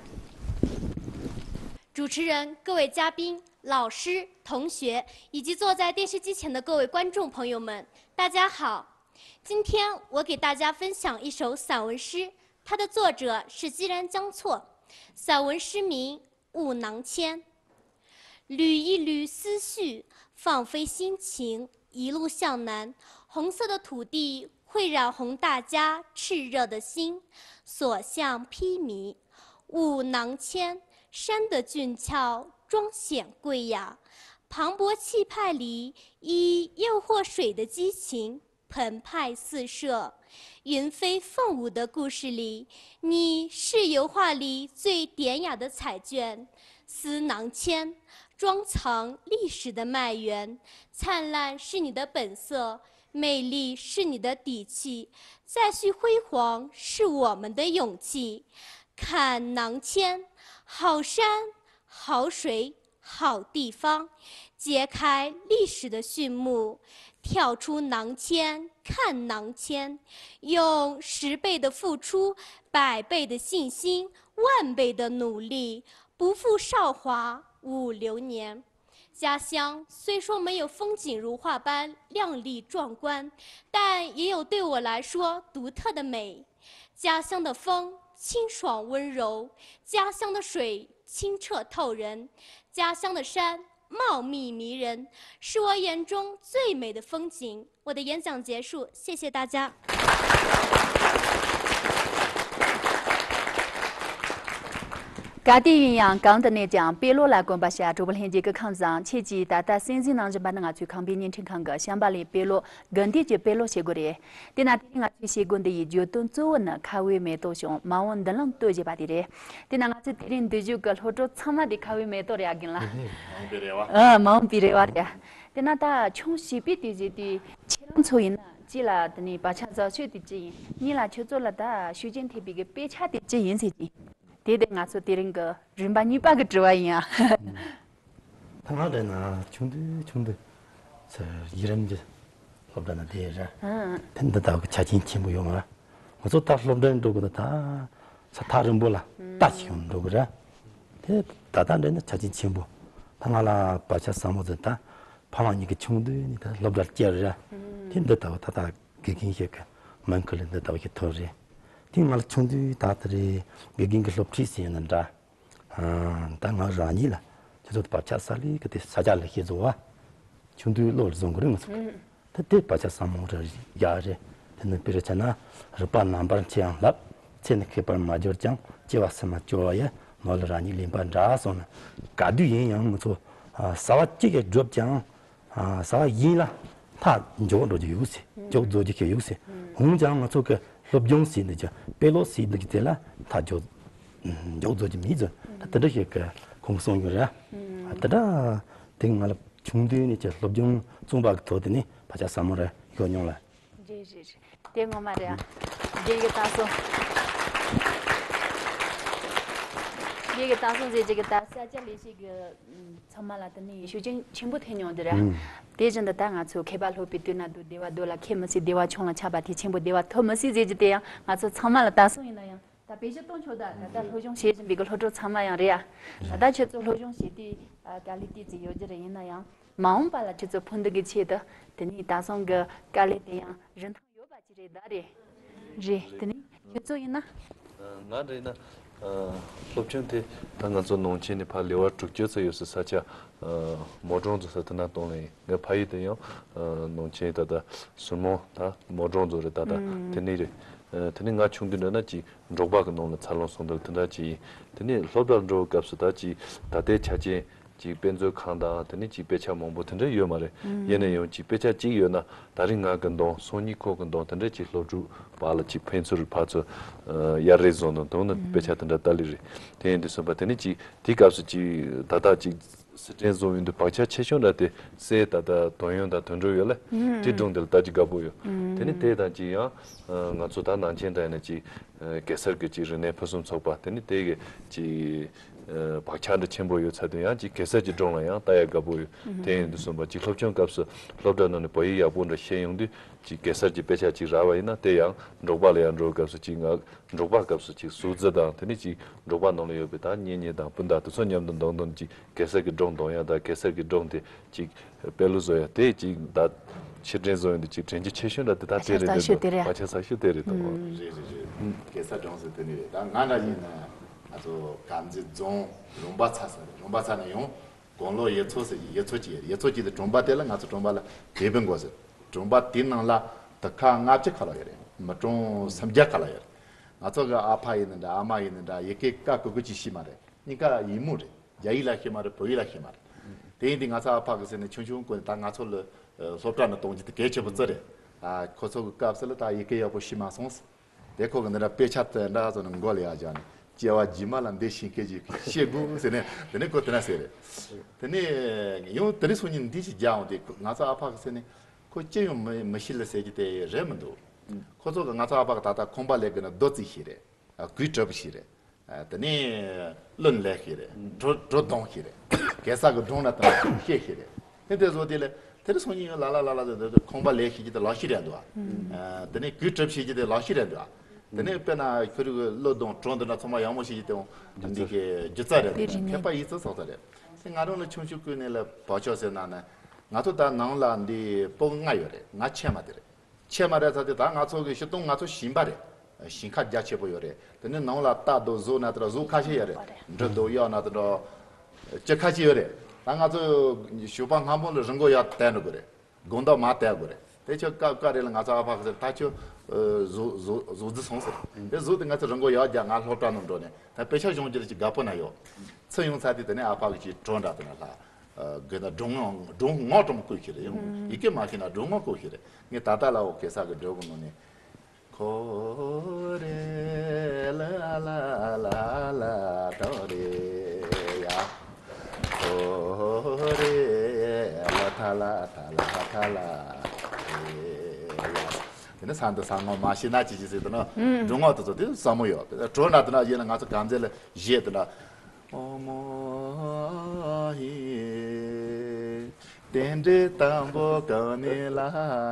主持人、各位嘉宾、老师、同学，以及坐在电视机前的各位观众朋友们，大家好。今天我给大家分享一首散文诗，它的作者是居然江措。散文诗名《雾囊谦》。捋一捋思绪，放飞心情，一路向南。红色的土地会染红大家炽热的心，所向披靡。 雾囊谦，山的俊俏彰显贵雅，磅礴气派里，以诱惑水的激情澎湃四射。云飞凤舞的故事里，你是油画里最典雅的彩绢。思囊谦，装藏历史的麦源，灿烂是你的本色，美丽是你的底气，再续辉煌是我们的勇气。看囊谦，好山，好水，好地方，揭开历史的序幕，跳出囊谦，看囊谦，用十倍的付出，百倍的信心，万倍的努力，不负韶华五流年。家乡虽说没有风景如画般亮丽壮观，但也有对我来说独特的美。家乡的风清爽温柔，家乡的水清澈透人，家乡的山茂密迷人，是我眼中最美的风景。我的演讲结束，谢谢大家。 ག་དུས་ཡིན་ཡང་གང་དུ་གནས་ཀྱང་དཔེ་ཀློག་ལ་གོམས་པ་བྱ། གྲོགས་པོ་ལྷན་རྒྱས་ཀྱི་ཁམས་བཟང་། ཁྱེད་ཀྱིས་ད་ལྟ་གསན་གཟིགས་གནང་བཞིན་པ་ནི་ང་ཚོའི་ཁམས་པའི་བརྙན་འཕྲིན་ཁང་གི་བྱམས་པ་ལའི་དཔེ་ཀློག་དགུན་དུས་ཀྱི་དཔེ་ཀློག་བྱེད་སྒོ་རེད། དེ་ན་དེ་རིང་ང་ཚོའི་བྱེད་སྒོ་འདི་ཡི་བརྗོད་དོན་གཙོ་བོ་ནི་ཁ་བའི་མེ་ཏོག་བྱུང་། མ་འོངས་མདུན་ལམ་གཏོད་ཅེས་པ་དེ་རེད། དེ་ན་ང་ཚོའི་དེ་རིང་འདི་བཞུགས་ཀྱི་སློབ་གྲོགས་ཚང་མ་དེ་ཁ་བའི་མེ་ཏོག་རེད། ཨ་རྒན་ལགས། མ་འོངས་པའི་རེ་བ། ཨ། མ་འོངས་པའི་རེ་བ་རེད། དེ་ན་ད་ཆུང་བྱིས་པའི་དུས་ཚོད་དེ་ཁྱེད་རང་ཚོ་ཡིན་ན་གཅིག་ལ་དེ་ནས་བག་ཆགས་བཟའ་ཆོས་དེ་ཅི་ཡིན། གཉིས་ལ་ཁྱོད་ཚོ་ལ་ད་ཤུགས་རྐྱེན་ཐེབས་པའི་གི་དཔེ་ཆ་དེ་ཅི་ཡིན་ཟེར་གྱིན། དེ་དེ་ང་ཚོ་དེ་རིང་གི་རིམ་པ་གཉིས་པ་གི་དྲི་བ་ཡིན་ཨ། ད་ང་འདྲ་ན་ཆུང་དུས་ཆུང་དུས་ཚེ་ཡི་རིམ་གྱི་སློབ་གྲྭ་ན་བསྡད་ར། ཨང་། དེ་འདི་ལྟ་བུ་གི་ཆ་རྐྱེན་ཆེན་པོ་ཡོད་མ་རེད། ང་ཚོ་ད་སློབ་གྲྭར་འགྲོ་དགོས་ན་ད་ས་ཐག་རིང་པོ་ལ་ལྟ་ཞིག་ཡོང་འགྲོ་དགོས་ར། དེ་ད་ལྟ་འདྲ་ན་ཆ་རྐྱེན་ཆེན་པོ། ད་ང་ལ་བག་ཆགས་ཟབ་མོ་ཟེར་ད། ཕ་མ་གཉིས་ཀྱི་ཆུང་དུས་ནས་ད་སློབ་གྲྭར་བསྐྱལ་ར། དེ་འདི་ལྟ་བུ་ད་ལྟ་དགེ་རྒན་ཞིག་གི་མིང་ཁུར་ལ་འདི་ལྟ་བུ་ཞིག་ཐོབ་རེད། དེ་ང་ལ་ཆུང་དུས་ད་ལྟ་རེད་དགེ་རྒན་གྱི་སློབ་ཁྲིད་ཟེར་ཡོད་ན་འདྲ། ཨ། ད་ང་རང་ཉིད་ལ་ཁྱེད་ཚོ་བག་ཆགས་ཟ་ལེ་གི་དེ་ས་ཆ་ལ་ཤེས་བཟོ་བ། ཆུང་དུས་བློ་ལ་བཟུང་དགོས་རེད་ང་ཚོ་གི། ད་དེ་བག་ཆགས་ཟབ་མོ་རེད་ཡག་རེད། དེ་ནི་དཔེར་བྱས་ན་རིག་པ་རྣམ་པར་འཁྱེར་ཡང་བསླབ། ཚེ་ནི་ཁེ་བར་མ་གྱུར་ཀྱང་། སྐྱེ་བ་སུ་མ་སྐྱེ་བ་ཡི། ནོར་ལ་རང་ཉིད་ལེན་པ་འདྲ་གསུངས་ནས། ག་དུས་ཡིན་ཡང་ང་ཚོ་ཨ་བྱ་བ་གཅིག་གིས་བསྒྲུབས་ཀྱང་། ཨ་བྱ་བ་གཞན་ལ་མཐའ་འཇོག་འགྲོ་རྒྱུ་ཡོད་ཟེར། འཇོག་རྫོགས་རྒྱུ་ཞིག་ཡོད་ཟེར། འོན་ཀྱང་ང་ཚོ་གི་སློབ་སྦྱོང་ཟེར་འདི་གི་དཔེ་ཀློག་ཟེར་འདི་གི་དེ་ལ་མཐའ་འཇོག་འཇོག་རྫོགས་རྒྱུ་མེད་ཟེར། ད་དེ་འདྲ་ཞིག་གི་ཁོང་གསུངས་ཡོད་རེད། ཨ་དེ་འདྲ་དེ་ང་ལ་ཆུང་དུས་ནས་ཀྱི་སློབ་སྦྱོང་བཙོང་པ་གི་ཐོག་དེ་ནས་བག་ཆགས་ཟབ་མོ་རེ་ཡོད་མྱོང་ལ། རེད་རེད་རེད། དེ་ངོ་མ་རེད་ཨ། རྒན་གྱི་ལྟ་སྲུང་། རྒན་གྱི་ལྟ་སྲུང་ཟེར་གྱི་གི་ད་ས་སྐྱ་ལས་བྱེད་ཀྱི་ཚང་མ་ལ་དེ་ནས་ཤུགས་རྐྱེན་ཆེན་པོ་ཐེབས་མྱོང་དེ་རེད། ཨང་། དེ་བཞིན་དུ་ད་ང་ཚོ་མཁས་པ་སློབ་པའི་དུས་ན་སྡོད་བདེ་བ་སྡོད་ལ་ཁེ་མི་སྲིད། བདེ་བ་ཆུང་ལ་ཆགས་པ་དེ་ཆེན་པོ། བདེ་བ་ཐོབ་མི་སྲིད་ཟེར་གྱི་དེ་ཡང་ང་ཚོ་ཚང་མ་ལ་ལྟ་སྲུང་ཡིན་ན་ཡང་། ད་བེད་སྤྱོད་གཏོང་ཆོག་ད་ད་ལྟ་སློབ་སྦྱོང་བྱེད་བཞིན་པའི་གི་སློབ་ཕྲུག་ཚང་མ་ཡང་རེད་ཨ། ད་ལྟ་ཁྱོད་ཚོ་སློབ་སྦྱོང་བྱེད་དུས་ཨ་དཀའ་ལས་ཏོག་ཙམ་ཡོད་ཀྱི་རེད། ཡིན་ན་ཡང་མ་འོངས་པ་ལ་ཁྱོད་ཚོ་ཕན་ཐོགས་ཀྱི་ཆེད་དུ་དེ་ནས་ད་སང་གི་དཀའ་ལས་དེ་ཡང་རིན་ཐང་ཡོད་པ་ཅིག་རེད་ད་རེད། རེད། དེ་ནས་ཁྱོད་ཚོ་ཡིན་ན། ང་རེད་ན། སློབ་སྦྱོང་དེ་ད་ང་ཚོ་ནང་ཆེན་ནས་ཕར་ལེ་དབར་དྲུག་ཅུ་ཙམ་ཡོད་སའི་ས་ཆ། མོ་གྲོང་ཚོ་ས་དེ་ན་གཏོང་ལེན་ཡིན། ངའི་ཕ་ཡུལ་དེ་ཡང་ནང་ཆེན་ད་ལྟ་ཟུར་མོ་ད་མོ་གྲོང་ཚོ་རེད་ད་ལྟ་དེ་ནས་རེད། དེ་ནས་ང་ཆུང་དུས་འདྲ་ན་ཅིག་འབྲོག་པ་གི་ནང་ལ་འཚར་ལོངས་སོང་དུས་དེ་འདྲ་ཅིག་ཡིན། དེ་ནས་སློབ་གྲྭར་འགྲོ་བའི་སྐབས་སུ་ད་ཅིག་ད་ལྟའི་ཆ་རྐྱེན་ཅིག་དཔེ་མཛོད་ཁང་དང་དེ་ནས་ཅིག་དཔེ་ཆ་མང་པོ་དེ་འདྲ་ཡོད་མ་རེད། ཡིན་ན་ཡང་ཅིག་དཔེ་ཆ་གཅིག་ཡོད་ན་ད་རིང་ང་གི་འདོན་སང་ཉིན་ཁོ་གི་འདོན་དེ་འདྲ་ཅིག་སློབ་ཕྲུག་བར་ལ་ཅིག་ཕན་ཚུན་ཕར་ཚུར་གཡར་རེས་བཟོ་དང་དུང་ནི་དཔེ་ཆ་དེ་འདྲ་ལྟ་ལེ་རེད། དེ་ཡིན་དུས་སོང་པ་དེ་ནས་ཅིག་དེའི་སྐབས་སུ་ཅིག་ད་ལྟ་ཅིག་སི་ཁྲོན་བཟོ་ཡོང་དུས་བག་ཆགས་ཆེ་ཤོས་འདྲ་དེ་སའི་ད་ལྟ་དོན་ཡོད་དང་དོན་འགྲུབ་ཡོད་ལ། དེ་སྒྲུང་དེ་ལ་ལྟ་ཅི་དགའ་པོ་ཡོད། དེ་ནི་དེ་དང་ཅིག་ཡང་ང་ཚོ་ད་ནང་ཆེན་འདྲ་ཡིན་ན་ཅིག་གེ་སར་གྱི་ཅིག་རིག་གནས་ཕུན་སུམ་ཚོགས་པ་དེ་ནི་དེ་གི་ཅིག་བག་ཆགས་འདྲ་ཆེན་པོ་ཡོད་ཚ་དུས་ཡང་ཅིག་གེ་སར་གྱི་སྒྲུང་ལ་ཡང་ལྟ་ཡ་དགའ་པོ་ཡོད། དེ་ཡིན་དུས་སོང་པ་ཅིག་སློབ་སྦྱོང་སྐབས་སུ་སློབ་གྲྭ་ནང་ནས་བོད་ཡིག་ཡག་པོ་འདྲ་ཤེས་ཡོང་དུས་ཅིག་གེ་སར་གྱི་དཔེ་ཆ་ཅིག་རག་པ་ཡིན་ན་དེ་ཡང་འབྲོག་པ་ལ་ཡང་འགྲོ་བའི་སྐབས་སུ་ཅིག་ང་འབྲོག་པ་སྐབས་སུ་ཅིག་ཟུག་རྫི་དང་དེ་ནས་ཅིག་འབྲོག་པ་ནང་ལ་ཡོད་པའི་ད་གཉེན་ཉེ་དང་སྤུན་ཟླ་དེ་ཚོ་མཉམ་དུ་འདོན་འདོན་ཅིག་གེ་སར་གྱི་སྒྲུང་འདོན་ཡ་དང་གེ་སར་གྱི་སྒྲུང་དེ་ཅིག་དཔེ་ཀློག་བཟོ་ཡ་དེ་ཅིག་ད་ཕྱིར་དྲན་བཟོ་ཡོང་དུས་ཅིག་དྲན་རྒྱུ་ཆེ་ཤོས་འདྲ་དེ་ད་དེ་རེད་འདུག་བག་ཆགས་ཟབ་ཤོས་དེ་རེད་དོ། བག་ཆགས་ཟབ་ཤོས་དེ་རེད་དོ། རེད་རེད་རེད། གེ་སར་སྒྲུང་ཟེར་དེ་ནི་རེད། ད་ང་འདྲ་ཡིན་ན་ང་ཚོ་དཀར་མཛེས་རྫོང་ལུང་པ་ཚ་ས་རེད། ལུང་པ་ཚ་ནས་ཡོང་དགུང་ལོ་དབྱར་མཚོ་ཟེར་གྱི་དབྱར་མཚོ་གཅིག་ཡོད་རེད། དབྱར་མཚོ་གཅིག་དེ་གྲོང་པ་དེ་ལ་ང་ཚོ་གྲོང་པ་ལ་དེ་བོན་དགོན་ཟེར། གྲོང་པ་དེའི་ནང་ལ་དུ་ཁ་ལྔ་བཅུ་ཁ་ལོ་ཡོད་རེད། མི་གྲངས་སུམ་བརྒྱ་ཁ་ལོ་ཡོད་རེད། ང་ཚོ་གི་ཨ་ཕ་ཡིན་ན་འདྲ་ཨ་མ་ཡིན་ན་འདྲ་ཡི་གེ་ཀ་གི་གུ་ཅིག་ཤེས་མ་རེད། གཉིས་ཀ་ཡི་མུ་རེད། རྒྱ་ཡིག་ལ་ཤེས་མ་རེད། བོད་ཡིག་ལ་ཤེས་མ་རེད། དེ་ཡིན་དུས་ང་ཚོ་ཨ་ཕ་གི་ཟེར་ནས་ཆུང་ཆུང་ཀུན་ད་ང་ཚོ་ལ་སློབ་གྲྭ་ནས་གཏོང་རྒྱུ་དེ་གལ་ཆེ་པོ་ཙི་རེད། ཨ་ཁོ་ཚོ་གི་སྐབས་སུ་ལ་ད་ཡི་གེ་ཡག་པོ་ཤེས་མ་སོང་། དེ་ཁོ་གི་འདི་འདྲ་དཔེ་ཆ་དེ་འདྲ་ཚོ་ནས་མགོ་ལ་ཡར་སྦྱར་ནས་ སྐྱེ་བ་རྗེས་མ་ལ་འདི་ཤེས་མཁན་ཅིག་ཤེས་དགོས་ཟེར་ནས། དེ་ནས་ཁོ་དེ་འདྲ་ཟེར་རེད། དེ་ནས་ཡང་དེ་རིང་སང་ཉིན་འདི་ཞིག་རྒྱག་འོང་དུས། ང་ཚོ་ཨ་ཕ་གིས་ཟེར་ནས། ཁོ་ཅི་ཡང་མི་མི་ཤེས་ལ་ཟེར་གྱི་དེ་རེད་མི་འདུག། ཁོ་ཚོ་གིས་ང་ཚོ་ཨ་ཕ་གིས་ད་ལྟ་ཁང་པ་ལས་དགོས་ན་རྡོ་བརྩིགས་ཤིག་རེད། གོས་གྲུབ་ཤིག་རེད། དེ་ནས་རློན་ལས་ཤིག་རེད། གྲོ་གྲོ་བརྡུང་ཤིག་རེད། གེ་སར་གྱི་སྒྲུང་ན་དང་བཤད་ཤིག་རེད། དེ་དེ་བཟོ་དེ་ལས་དེ་རིང་སང་ཉིན་ཡང་ལ་ལ་ལ་ལ་དེ་ཁང་པ་ལས་ཤེས་ཀྱི་དེ་ལག་ཤེས་རེད་འདུག། ཨ། དེ་ནས་གོས་གྲུབ་ཤེས་ཀྱི་དེ་ལག་ཤེས་རེད་འདུག། ཨ། དེ་ནས་དཔེར་ན་ཁྱོད་རིག་གླུ་དང་བྲོ་འདི་འདྲ་ཚང་མ་ཡག་མོ་ཤེས་ཀྱི་དེ་འོང་འདི་གི་སྒྱུ་རྩལ་རེད་འདུག། དེ་རིག་གནས། མཁས་པ་ཡིན་ཙང་ཙོགས་རེད། དེ་ང་རང་ལ་ཆུང་ཆུང་སྐབས་ནས་ལ་བག་ཆགས་ཟེར་ན་ནི། ང་ཚོ་ད་ནང་ལ་འདི་སྤུ་གུ་ལྔ་ཡོད་རེད། ང་ཆེ་མ་དེ་རེད། ཆེ་མ་རེད་ཚ་དེ་ད་ང་ཚོ་གི་སྤྱིར་བཏང་ང་ཚོ་ཞིང་པ་རེད། ཞིང་ཁ་རྒྱ་ཆེ་པོ་ཡོད་རེད། དེ་ནས་ནང་ལ་རྟ་དང་གཟུགས་ན་དེ་འདྲ་གཟུགས་ཁ་ཤས་ཡོད་རེད། འབྲི་དང་གཡོག་ན་དེ་འདྲ་ཅི་ཁ་ཤས་ཡོད་རེད། ད་ང་ཚོ་ཞོགས་པ་སྔ་མོ་ལ་རི་མགོ་ཡར་བལྟ་འགྲོ་དགོས་རེད། དགོང་དག་མར་བལྟ་དགོས་རེད། དེ་ཆོ་སྐབས་སྐབས་རེ་ལ་ང་ཚོ་ཨ་ཕ་གིས་ཟེར། ད་ཁྱོད་གཟུགས་གཟུགས་གཟུགས་རྫི་སོང་ཟེར། དེ་གཟུགས་དེ་ང་ཚོ་རི་མགོ་ཡར་རྒྱག། ང་སློབ་གྲྭ་ནང་འགྲོ་ནས་ད་དཔེ་ཆ་སྦྱོང་རྒྱུ་ལ་ཅིག་དགའ་པོ་ན་ཡོད། ཚུར་ཡོང་ཚར་དུས་དེ་ནས་ཨ་ཕ་གིས་ཅིག་བྲོ་འདྲ་དེ་ན་ལྷག། ཨ། དགོས་ན་སྒྲུང་ངག་སྒྲུང་ངག་འདྲ་མོ་བསྐུར་ཤེས་རེད། ཡང་ཡི་གེ་མ་ཤེས་ན་སྒྲུང་ངག་བསྐུར་ཤེས་རེད། ངས་ད་ལྟ་ལ་འོ་གེ་སར་གྱི་སྒྲུང་གི་ནང་ནས། ཁོ་རེ་ལ་ལ་ལ་ལ་དོ་རེ་ཡ། ཁོ་རེ་ལ་ཐ་ལ་ཐ་ལ་ཐ་ལ་རེ་ཡ། དེ་ནས་ས་འདི་ས་ངོ་མ་ཤེས་ན་ཅི་ཅི་ཟེར་དུ་ན། སྒྲུང་ངག་དེ་ཚོ་དེ་ཟབ་མོ་ཡོད། བྲོ་འདྲ་དེ་ན་ཡིན་ན་ང་ཚོ་གང་ཚེ་ལ་བཞེས་དེ་འདྲ། ཨོ་མོ་ཧི། རྟེན་འབྲེལ་དང་པོ་གང་ནས་ལ་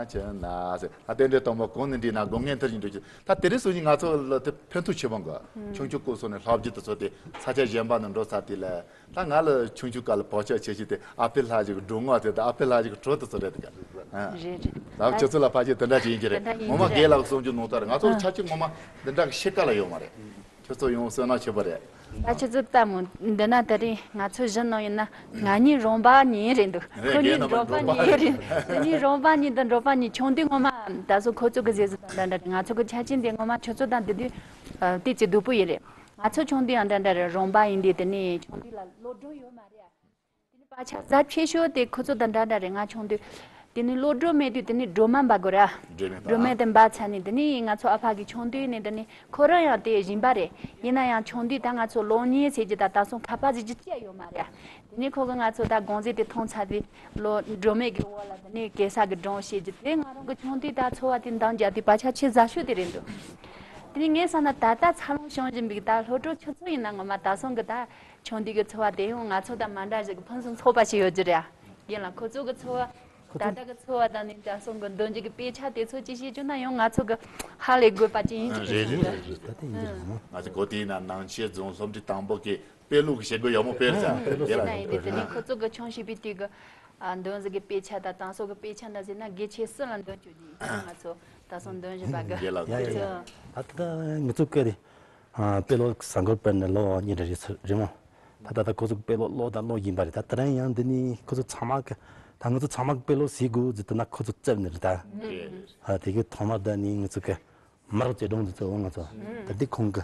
བྱུང་ན་ཟེར། ད་རྟེན་འབྲེལ་དང་པོ་གང་ནས་འགྲིག་ན་སྒོ་ངའི་མཐིལ་གྱིས་འགྲོ་ཞིང་། ད་དེ་རིང་སང་ཉིན་ང་ཚོ་ལ་དེ་ཕན་ཐོགས་ཆེ་བོ་འགོ། ཆུང་ཆུང་སྐབས་སུ་ནས་ལྷག་རྒྱུ་དེ་ཚོ་དེ་ས་ཆ་གཞན་པ་ནས་འགྲོ་ཚར་དུས་ལ། ད་ང་ལ་ཆུང་ཆུང་སྐབས་ལ་བག་ཆགས་ཆེ་ཤོས་དེ་ཨ་ཕའི་ལྷ་ཞིག་གི་སྒྲུང་ངག་དེ་དང་ཨ་ཕའི་ལྷ་ཞིག་གི་བྲོ་དེ་ཚོ་རེད་དེ་ག། རེད་རེད། ད་ཁྱོད་ཚོ་ལ་ཕལ་ཆེར་དེ་འདྲ་ཅིག་ཡིན་གྱི་རེད། དེ་འདྲ་ཡིན་ངོ་མ་གྱི་རེད། རྒན་ལགས་གསུང་རྒྱུ་ནང་ལྟར་ང་ཚོ་ཨ། ཆ་རྐྱེན་ངོ་མ་འདི་འདྲ་གི་ཤེས་ཀ་ལ་ཡོད་མ་རེད། ཁྱོད་ཚོ་ཡང་བསོད་ནམས་ཆེ་བ་རེད། ད་ཁྱོད་ཚོ་ལྟ་མོ་འདི་ན་དེ་རིང་ང་ཚོ་གཞོན་ནང་ཡིན་ན། ང་གཉིས་རོང་པ་གཉིས་རེད་འདུག། རེད། ཁོ་གཉིས་རྒན་རྣམ་པ་འབྲོག་པ་གཉིས་རེད། འདི་གཉིས་རོང་པ་གཉིས་དང་འབྲོག་པ་གཉིས་ཆུང་དུས་ངོ་མ་ད་སོ་ཁོ་ཚོ་གི་ཟེར་ཟེར་དང་འདྲ་འདྲ་རེད། ང་ཚོ་གི་ཆ་རྐྱེན་དེ་ངོ་མ་ཁྱོད་ཚོ་དང་དེ་དུས་ཨ། དེ་ཅི་སྡུག་པོ་ཡིན་རེད། ང་ཚོ་ཆུང་དུས་ཡང་འདྲ་འདྲ་རེད། རོང་པ་ཡིན་དུས་དེ་ནས་ཆུང་དུས་ལ་གློག་སྒྲོན་ཡོད་མ་རེད། དེ་ནས་པ་ཆ་གཟའ་ཆེ་ཤོས་དེ་ཁོ་ཚོ་དང་འདྲ་འདྲ་རེད། ང་ཆུང་དུས། དེ་ནས་གློག་སྒྲོན་མེད་དུས་དེ་ནས་སྒྲོལ་མ་འབར་དགོས་ར། སྒྲོལ་མ་འབར། སྒྲོལ་མ་དེ་འབར་ཚར་ནས་དེ་ནས་ང་ཚོ་ཨ་ཕ་གི་ཆུང་དུས་ནས་དེ་ནས་ཁོ་རང་ཡང་དེ་ཞིང་པ་རེད། ཡིན་ན་ཡང་ཆུང་དུས་ད་ང་ཚོ་གློག་བརྙན་བྱེད་རྒྱུ་ད་ད་སོང་ཁ་པར་བྱེད་རྒྱུ་ཅི་ཡང་ཡོད་མ་རེད། དེ་ནས་ཁོ་གིས་ང་ཚོ་ད་དགོང་ཟས་དེ་འཐུང་ཚར་དུས་གློག་སྒྲོལ་མའི་གི་འོག་ལ་དེ་ནས་གེ་སར་གི་སྒྲུང་བཤད་རྒྱུ་དེ་ང་རང་གི་ཆུང་དུས་ད་འཚོ་བ་དེ་འདང་རྒྱག་དུས་པ་ཆ་ཆེས་གཟའ་ཤོས་དེ་རེད་འདུག། དེ་ནས་ངས་བསམ་ན་ད་ལྟ་འཚར་ལོངས་བྱུང་བཞིན་པའི་ད་སློབ་གྲོགས་ཁྱོད་ཚོ་ཡིན་ན་ངོ་མ་ད་སོང་གི་ད། ཆུང་དུས་ཀྱི་འཚོ་བ་དེ་ཡང་ང་ཚོ་དང་མ་འདྲ་ཞིག་གི་ཕུན་སུམ་ཚོགས་པ་ཞིག་ཡོད་རྒྱུ་རེད། ཡིན་ལ་ཁོ་ཚོ་གི་འཚོ་བ། ཁོ་ད་ཚོ་ལྟ་གི་འཚོ་བ་དང་ནི་ད་སོང་གི་འདོན་རྒྱུ་གི་དཔེ་ཆ་དེ་ཚོ་ཅི་བཤད་རྒྱུ་ན་ཡང་ང་ཚོ་གི་ཧ་ལས་དགོས་པ་ཅིག་ཡིན་གྱི་རེད། རེད་རེད། ད་དེ་ཡིན་གྱི་རེད་མོ། ང་ཚོ་གོ་དེ་ན་ནང་ཆེན་རྫོང་སློབ་གྲྭའི་དང་པོ་གི་དཔེ་ཀློག་གི་བྱེད་སྒོ་ཡག་མོ་སྤེལ་ཟ། ཨ། དེ་ལ་ཡིན་ན་ཡིན་དེ་དེ་ནི་ཁོ་ཚོ་གི་ཆུང་བྱིས་པའི་དུས་གི་ཨ། འདོན་རྒྱུ་གི་དཔེ་ཆ་དང་དང་སོ་གི་དཔེ་ཆ་འདྲ་ཟེར་ན་དགེ་ཆེ་སྲིད་ལ་འདོན་བཅུག་རྒྱུ་ཡིན་ང་ཚོ་ད་སོང་འདོན་བཞིན་པ་གི། རྒན་ལགས། ཡ་ཡ་ཡ། ད་ད་ངུ་ཚོ་སྐད་རེད། ཨ། དཔེ་ཀློག་གཟའ་འཁོར་དཔེར་ན་ལོ་གཉིས་རེ་རེ་རེད་མོ། ད་ད་ད་ཁོ་ཚོ་དཔེ་ཀློག་ཀློག་དང་ཀློག་ཡིན་པ་རེད། ད་དེ་རིང་ཡང་འདི་ནི་ཁོ་ཚོ་ཚང་མ་གི་ད་ང་ཚོ་ཚང་མ་དཔེ་ཀློག་ཟེར་དགོས་ཟེར་དུས་ན་ཁོ་ཚོ་རྩེབ་ནི་རེད་ད། ཨ། དེ་གི་ཐོག་མར་ད་ནི་ང་ཚོ་གི་མི་རབས་བརྩེ་སྒྲུང་འདི་ཚོ་ང་ཚོ་ད་འདི་ཁོང་གི་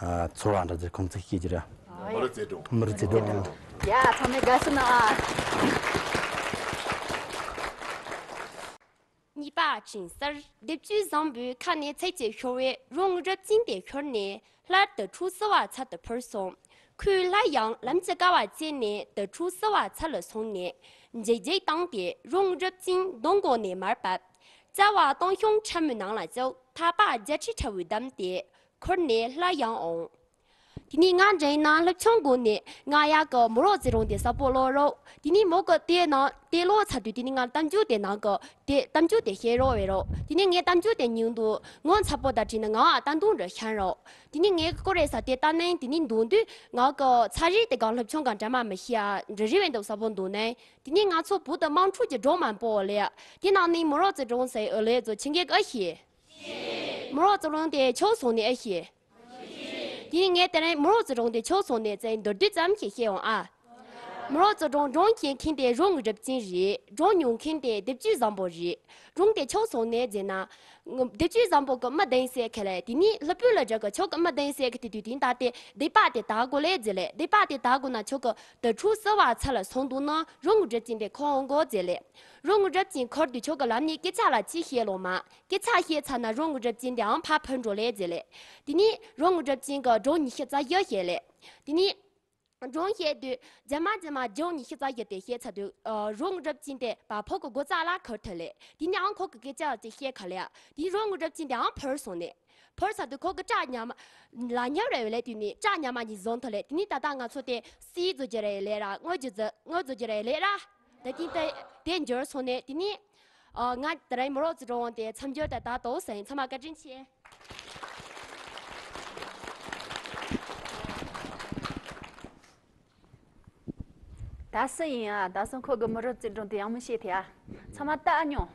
ཨ། ཚོར་བ་འདྲ་ཟེར་ཁོང་ཚོས་བཤད་ཀྱི་རེད། མི་རབས་བརྩེ་སྒྲུང་། མི་རབས་བརྩེ་སྒྲུང་། ཡ་ཚང་མས་དགའ་བསུ་གནང་ཨ། གཉིས་པ་ཆིན་གསར་སྡེབ་བཅུད་བཟང་པོའི་ཁ་ནས་ཚིག་ཅིག་ཤོར་བས་རོང་རབ་ཅིང་དེ་ཤོར་ནས་སླར་དྭ་ཕྲུག་བསུ་བ་ཚལ་དུ་འཕུར་སོང་། ཁོས་སླར་ཡང་ལམ་གྱི་ཀ་བ་བཅད་ནས་དྭ་ཕྲུག་བསུ་བ་ཚལ་ལ་སོང་ནས་འཇིགས་འཇིགས་བཏང་སྟེ་རོང་རབ་ཅིང་གདོང་སྒོ་ནས་མར་བབས། བྱ་བ་སྟོང་ཤོང་ཕྲ་མོའི་ནང་ལ་བཅུག་ཐག་པ་བརྒྱད་ཁྲི་ཕྲ་བོས་བསྡམས་ཏེ་ཁུར་ནས་སླར་ཡང་འོང་། དེ་ནས་ང་འདྲེན་ན་སློབ་ཆུང་སྒོ་ནས་ང་ཡག་གི་མོ་རོགས་ཚེ་རིང་དེ་གསལ་པོ་ཀློག་རོགས། དེ་ནས་མོ་གི་དེ་ནང་དེ་ཀློག་ཚར་དུས་དེ་ནས་ང་གཏམ་རྒྱུད་དེ་ནང་གི་དེ་གཏམ་རྒྱུད་དེ་བཤད་རོགས་བྱེད་རོགས། དེ་ནས་ངས་གཏམ་རྒྱུད་དེ་ཉན་དུས་ངོ་མཚར་པོ་དང་བྲིས་ནས་ངའང་ལྟ་འདུག་འདྲ་ཤར་རོགས། དེ་ནས་ངས་ཀོ་རེ་ས་དེ་ལྟ་ནས་དེ་ནས་འདུག་དུས་ང་གི་ཚ་རིག་དེ་གང་སློབ་ཆུང་གང་འདྲ་མ་མི་ཤེས་ཨ་འདྲ་རི་བའི་འདུག་གསལ་པོ་འདུག་ནས་དེ་ནས་ང་ཚོ་བུ་དང་དམངས་ཁྲོད་ཀྱི་སྒྲུང་མང་པོ་ལས་དེ་ནང་ནས་མོ་རོགས་ཚེ་རིང་ཟེར་ཨོ་ལེ་ཚོ་ཁྱེད་ཀྱིས་ཨེ་ཤེས། མོ་རོགས་ཚེ་རིང་དེ་ཆོས་སོང་ནས་ཨེ་ཤེས། དེ་ནས་ངས་དེ་རིང་མོ་རོགས་ཚེ་རིང་དེ་ཆོས་སོང་ནས་ཚེ་མདོར་བསྡུས་ཙམ་ཞིག་བཤད་འོང་ཨ། མོ་རོག་རྩེ་གྲོང་སྒྲུང་མཁན་དེ་རོང་བོ་གྲུབ་ཆེན་རེད། སྒྲུང་ཉོ་མཁན་དེ་བདེ་སྐྱིད་བཟང་པོ་རེད། སྒྲུང་དེ་ཁྱོད་སོང་ནས་མཛད་ན། བདེ་སྐྱིད་བཟང་པོ་གི་མི་བདེན་ཟེར་གི་ལ། དེ་ནས་ལྷུ་པུ་ལ་འགྲོ་གི་ཁྱོད་ཀྱི་མི་བདེན་ཟེར་གི་དེ་དུས་དེ་ད་དེ་སྡིག་པ་དེ་དག་དགོས་ལེ་མཛད་ལེ། སྡིག་པ་དེ་དག་དགོས་ན་ཁྱོད་ཀྱི་དུར་ཁྲོད་བསིལ་བ་ཚལ་ལ་སོང་འདུག་ན་རོང་བོ་གྲུབ་ཆེན་དེ་འཁོར་འོང་གོ་མཛད་ལེ། རོང་བོ་གྲུབ་ཆེན་འཁོར་དུས་ཁྱོད་ཀྱི་ལམ་ནས་སྐད་ཆ་ལ་ཅི་བཤད་ལོ་མ། སྐད་ཆ་བཤད་ཚར་ན་རོང་བོ་གྲུབ་ཆེན་དེའང་ཕར་འཕུར་འགྲོ་ལེ་མཛད་ལེ། དེ་ནས་རོང་བོ་གྲུབ་ཆེན་གྱི་སྒྲུང་ཉི་ཤུ་རྩ་བཞི་བཤད་ལེ། དེ་ནས། སྒྲུང་བཤད་དུས་རྗེས་མ་རྗེས་མ་སྒྲུང་ཉི་ཤུ་རྩ་བཞི་དེ་བཤད་ཚར་དུས། ཨ། རོང་བོ་གྲུབ་ཆེན་དེ་བ་ཕོ་གི་སྒོ་རྩ་ལ་འཁོར་ཐུབ་ལེ། དེ་ནས་ཨང་ཁོ་གི་སྐད་ཆ་ཅིག་བཤད་ག་ལེ། དེ་རོང་བོ་གྲུབ་ཆེན་དེ་ཨང་འཕུར་སོང་ནས། འཕུར་ཚར་དུས་ཁོ་གི་སྐྲ་ཉག་མ་ལ་ཉར་རེ་བ་ལེ། དེ་ནས་སྐྲ་ཉག་མ་གཉིས་བཟུང་ཐུབ་ལེ། དེ་ནས་ད་ལྟ་ང་ཚོ་དེ་སི་བཟོ་རྒྱུ་རེ་ལེ་ར། དངུལ་རྒྱུ་རྫི་དངུལ་བཟོ་རྒྱུ་རེ་ལེ་ར། ད་དེ་དེ་དེ་འབྱོར་སོང་ནས། དེ་ནས། ཨ། ང་དེ་རིང་མོ་རོག་རྩེ་གྲོང་དེ་མཚམས་སྦྱོར་དེ་ད་དོ་ཟེར་ཡིན། ཚང་མ་བཀའ་དྲིན་ཆེ། ད་སུ་ཡིན་ཨ། ད་སུ་ཁོ་གི་མོ་རོག་རྩེ་གྲོང་དེ་ཡག་མོ་བཤད་དེ་ཨ། ཚང་མ་ལྟ་ཨ་མྱོང་།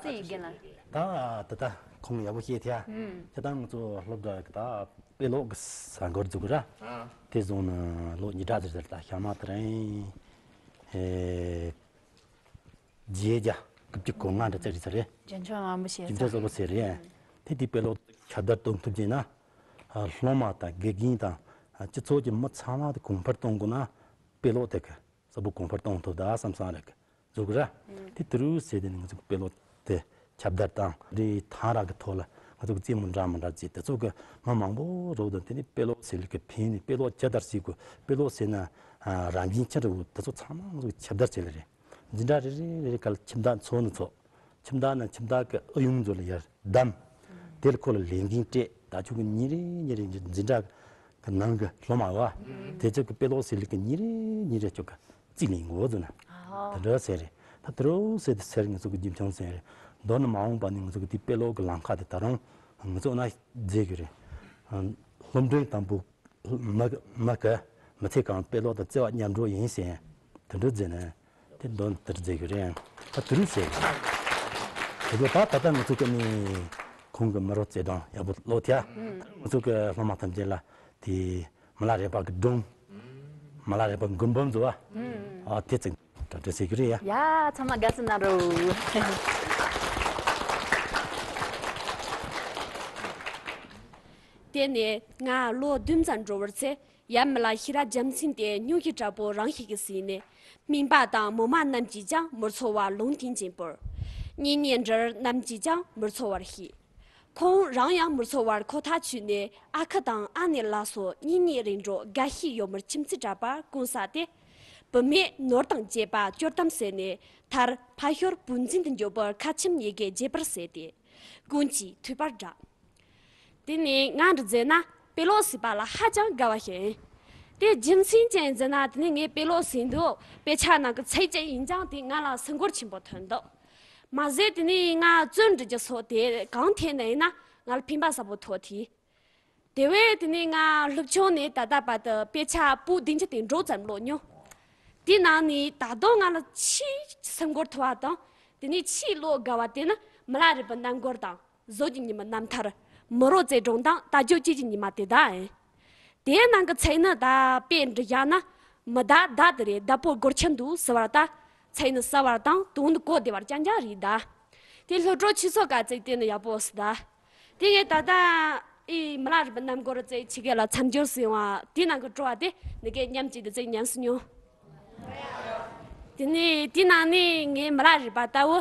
སུ་ཡིན་རྒན་ལགས། ད་ད་ད་ཁོང་ཡག་པོ་བཤད་དེ་ཨ། ད་ད་ང་ཚོ་སློབ་གྲྭ་གི་ད་དཔེ་ཀློག་གི་ས་འགོར་འཛུགས་ར། དེ་བཟུང་ནས་ལོ་ཉིས་གྲངས་ཙམ་ཟེར། ད་ཞག་མ་དེ་རིང་། ཨེ། བརྒྱད་བརྒྱ་དགུ་བཅུ་གོ་ལྔ་འདྲ་ཙམ་རེད་ས་རེད། རྒྱུན་འཁྱོངས་མང་པོ་བྱས་ས། རྒྱུན་འཁྱོངས་བཟང་པོ་བྱས་རེད། དེ་དེ་དཔེ་ཀློག་ཁྱབ་གདལ་གཏོང་ཐུབ་ཀྱི་ན། ཨ། སློབ་མ་དང་དགེ་རྒན་དང་། ཨ། སྤྱི་ཚོགས་ཀྱི་མི་ཚང་མ་དེ་གོང་འཕེལ་གཏོང་དགོས་ན། དཔེ་ཀློག་དེ་གི་གསལ་པོ་གོང་འཕེལ་གཏོང་ཐུབ་ད་བསམ་བསམ་རེད་གི་འཛུགས་ར། དེ་དུ་རུ་ཟེར་དེ་ནི་ང་ཚོ་དཔེ་ཀློག་དེ་ཁྱབ་གདལ་དང་རེ་ཐང་ར་གི་ཐོག་ལ་ང་ཚོ་གི་རྩེད་མོ་འདྲ་མི་འདྲ་བྱས། དེ་ཚོ་གི་མི་མང་པོ་རོགས་དང་། དེ་ནི་དཔེ་ཀློག་ཟེར་ལུགས་ཀྱི་ཕན་ནི། དཔེ་ཀློག་ཇི་ལྟར་བྱེད་དགོས། དཔེ་ཀློག་ཟེར་ན། ཨ། རང་བཞིན་ཅི་འདྲ་བོ། དེ་ཚོ་ཚང་མ་ང་ཚོ་ཁྱབ་གདལ་བྱས་ལ་རེད། འཛིན་གྲྭ་རེ་རེ་རེ་རེ་ག་ལ་ཁྱིམ་བདག་ཚོ་ནི་ཚོ། ཁྱིམ་བདག་ནི་ཁྱིམ་བདག་གི་ཨུ་ཡོན་ཚོ་ལ་ཡར་བདམས། དེར་ཁོ་ལ་ལས་འགན་སྤྲད། ད་ཁྱོད་ཀྱི་ཉིན་རེ་ཉིན་རེ་འཛིན་གྲྭ་གི་ནང་གི་སློབ་མ་བ། དེ་ཚོ་གི་དཔེ་ཀློག་ཟེར་ལུགས་ཀྱི་ཉིན་རེ་ཉིན་རེ་ཁྱོད་ཀྱི་རྩིས་ལེན་དགོས་ཟེར་ན། དེ་འདྲ་ཟེར་རེད། ད་དེ་རུ་ཟེར་དེ་ཟེར་ང་ཚོ་གི་རྒྱུན་འཁྱོངས་ཟེར་རེད། མདོར་ན་མ་འོངས་པ་ནི་ང་ཚོ་གི་དེ་དཔེ་ཀློག་གི་ལམ་ཁ་དེ་ད་རུང་ང་ཚོ་ན་མཛད་གི་རེད། སློབ་འབྲིང་དང་པོ། མི་མི་གི་མི་ཚེ་གང་དཔེ་ཀློག་དང་བརྩེ་བ་མཉམ་འགྲོགས་ཡིན་ཟེར། དེ་འདྲ་མཛད་ནས་དེ་འདོན་དེར་མཛད་གི་རེད། ད་དེ་རུ་ཟེར། དེ་ཚོ་ད་ད་ལྟ་ང་ཚོ་ཀ་ནི་ཁོང་གི་མོ་རོག་རྩེ་གྲོང་ཡག་པོ་ཀློག་ཐལ། ང་ཚོ་གི་སློབ་མ་ཐམས་ཅད་ལ་དེ་མི་ལ་རས་པ་གི་སྒྲུང་། མི་ལ་རས་པ་མགུར་འབུམ་བཟོ་བ། ཨ། དེ་ཚིག་གྲ་སྒྲིག་བྱེད་ཀྱི་རེད་ཡ། ཡ། ཚང་མ་དགའ་བསུ་གནང་རོགས། དེ་ནས་ང་ལོ་བདུན་ཙམ་འགྲོ་བར་ཚེ། ཡབ་མི་ལ་ཤེས་རབ་རྒྱལ་མཚན་དེ་སྙུང་གཞི་དྲག་པོ་རང་ཤེས་ཀྱིས་ཟིན་ནས། སྨན་པ་དང་མོ་མ་རྣམས་ཀྱིས་ཀྱང་མི་ཚོར་བར་ལུང་བསྟན་གྱིན་བོར། གཉེན་ཉེ་འབྲེལ་རྣམས་ཀྱིས་ཀྱང་མི་ཚོར་བར་བཤད། ཁོང་རང་ཡང་མི་ཚོར་བར་ཁོ་ཐག་ཆོད་ནས། ཨ་ཁུ་དང་ཨ་ནེ་ལ་སོགས་གཉེན་ཉེ་རིང་འགྲོགས་དགའ་ཞེན་ཡོད་མིར་ཁྱིམ་མཚེས་གྲྭ་པར་ཀུན་བསགས་ཏེ། བུད་མེད་ནོར་དང་བཅས་པ་སྤྱོད་གཏམ་ཟད་ནས། མཐར་ཕ་ཤོར་བུ་འཛིན་དུ་འགྱོ་བར་ཁ་ཆེམས་ཉེས་འགེལ་བརྗེད་པར་ཟད་དེ། ཀུན་གྱིས་ཐོས་པར་གྲགས། དེ་ནས་ང་འདྲ་མཛད་ན་དཔེ་ཀློག་ཟེར་བ་ལ་ཧ་ཅང་དགའ་བ་ཞིག་ཡིན། དེ་རྒྱུ་མཚན་ཅི་ཡིན་ཟེར་ན། དེ་ནས་ངས་དཔེ་ཀློག་ཟེར་དུས་དཔེ་ཆ་ནང་གི་ཚིག་ཅིག་ཡིན་ཀྱང་དེ་ང་ལ་སེམས་འགུལ་ཆེན་པོ་ཐོན་འདུག། མ་ཟད་དེ་ནས་ང་རྩོམ་འབྲི་རྒྱུ་སོགས་དེ་གང་ཐད་ནས་ཡིན་ན་ང་ལ་ཕན་པ་ཟབ་པོ་ཐོགས་ཐལ། དེ་བས་དེ་ནས་ང་སློབ་ཆུང་ནས་ད་ལྟ་བར་དུ་དཔེ་ཆ་པོ་བདུན་ཅུ་དོན་དྲུག་ཙམ་ཀློག་མྱོང་། དེའི་ནང་ནས་ད་དུང་ང་ལ་ཆེས་སེམས་འགུལ་ཐོགས་པ་དང་། དེ་ནས་ཆེས་ཀློག་དགའ་བ་དེ་ནི་མི་ལ་རས་པའི་རྣམ་མགུར་དང་། གཟུགས་ཀྱི་ཉི་མའི་རྣམ་ཐར། མོ་རོག་རྩེ་གྲོང་དང་རྟ་རྒྱུག་སྐྱིད་ཀྱི་ཉི་མ་དེ་དག་ཡིན། དེའི་ནང་གི་ཚིག་ནི་ད་དཔེ་འབྲི་བཞག་ན། མི་བདག་བདག་དེ་རེད། བདག་པོ་སྒོར་ཆེན་འདུག་ཟེར་བ་ལྟར། ཚིག་ནི་གསལ་བ་དང་དོན་ནི་གོ་བདེ་བ་རྐྱང་རྐྱང་རེད་ད། དེ་སློབ་གྲོགས་ཁྱེད་ཚོ་ག་ཚིག་དེ་ནི་ཡག་པོ་ཟེར་ད། དེ་ངས་ད་ལྟ་ཨེ་མི་ལ་རས་པའི་རྣམ་མགུར་ཚིག་ཕྱི་རྒྱལ་ལ་མཚམས་སྦྱོར་ཟེར་བ་དེ་ནང་གི་སྤྲོ་བ་དེ་འདི་གའི་མཉམ་གཅིག་ཏུ་ཚིག་ཉན་སྲིད་མྱོང་། དེ་ནས་དེའི་ནང་ནས་ངས་མི་ལ་རས་པ་ལྟ་བུ་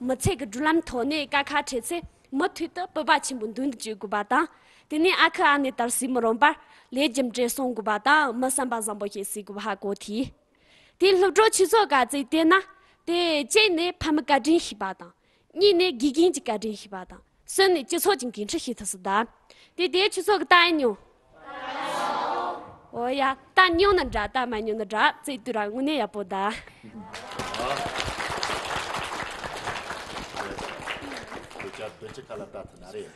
མི་ཚེ་གི་བགྲོད་ལམ་ཐོག་ནས་དཀའ་ཁག་འཕྲད་ཚེ། མུ་མཐུད་དུ་སྤོབས་པ་ཆེན་པོས་མདུན་དུ་སྐྱོད་དགོས་པ་དང་། དེ་ནས་ཨ་ཁུ་ཨ་ནེ་ལྟར་བྱེད་མི་རུང་བར་ལས་རྒྱུ་འབྲས་སྲུང་དགོས་པ་དང་། མི་བསམ་པ་བཟང་པོ་ཞིག་བྱེད་དགོས་པ་ཧ་གོ་ཐལ། དེ་སློབ་གྲོགས་ཁྱེད་ཚོ་ག་ཚོད་བལྟས་ན། དེ་གཅིག་ནས་ཕ་མའི་བཀའ་དྲིན་ཤེས་པ་དང་། གཉིས་ནས་དགེ་རྒན་གྱི་བཀའ་དྲིན་ཤེས་པ་དང་། གསུམ་ནས་སྤྱི་ཚོགས་ཀྱི་འགན་འཁྲི་ཤེས་ཐུབ་སྲིད་ད། དེ་དེ་ཁྱེད་ཚོ་གིས་ལྟ་ཨེ་མྱོང་། ཨོ་ཡ། ལྟ་མྱོང་ན་འདྲ་ལྟ་མ་མྱོང་ན་འདྲ། ཚིག་དུས་ར་དངོས་གནས་ཡག་པོ་ད། དཔེ་ཆ་བདུན་ཅུ་ཁ་ལ་ལྟ་ཐུབ་ན་རེད།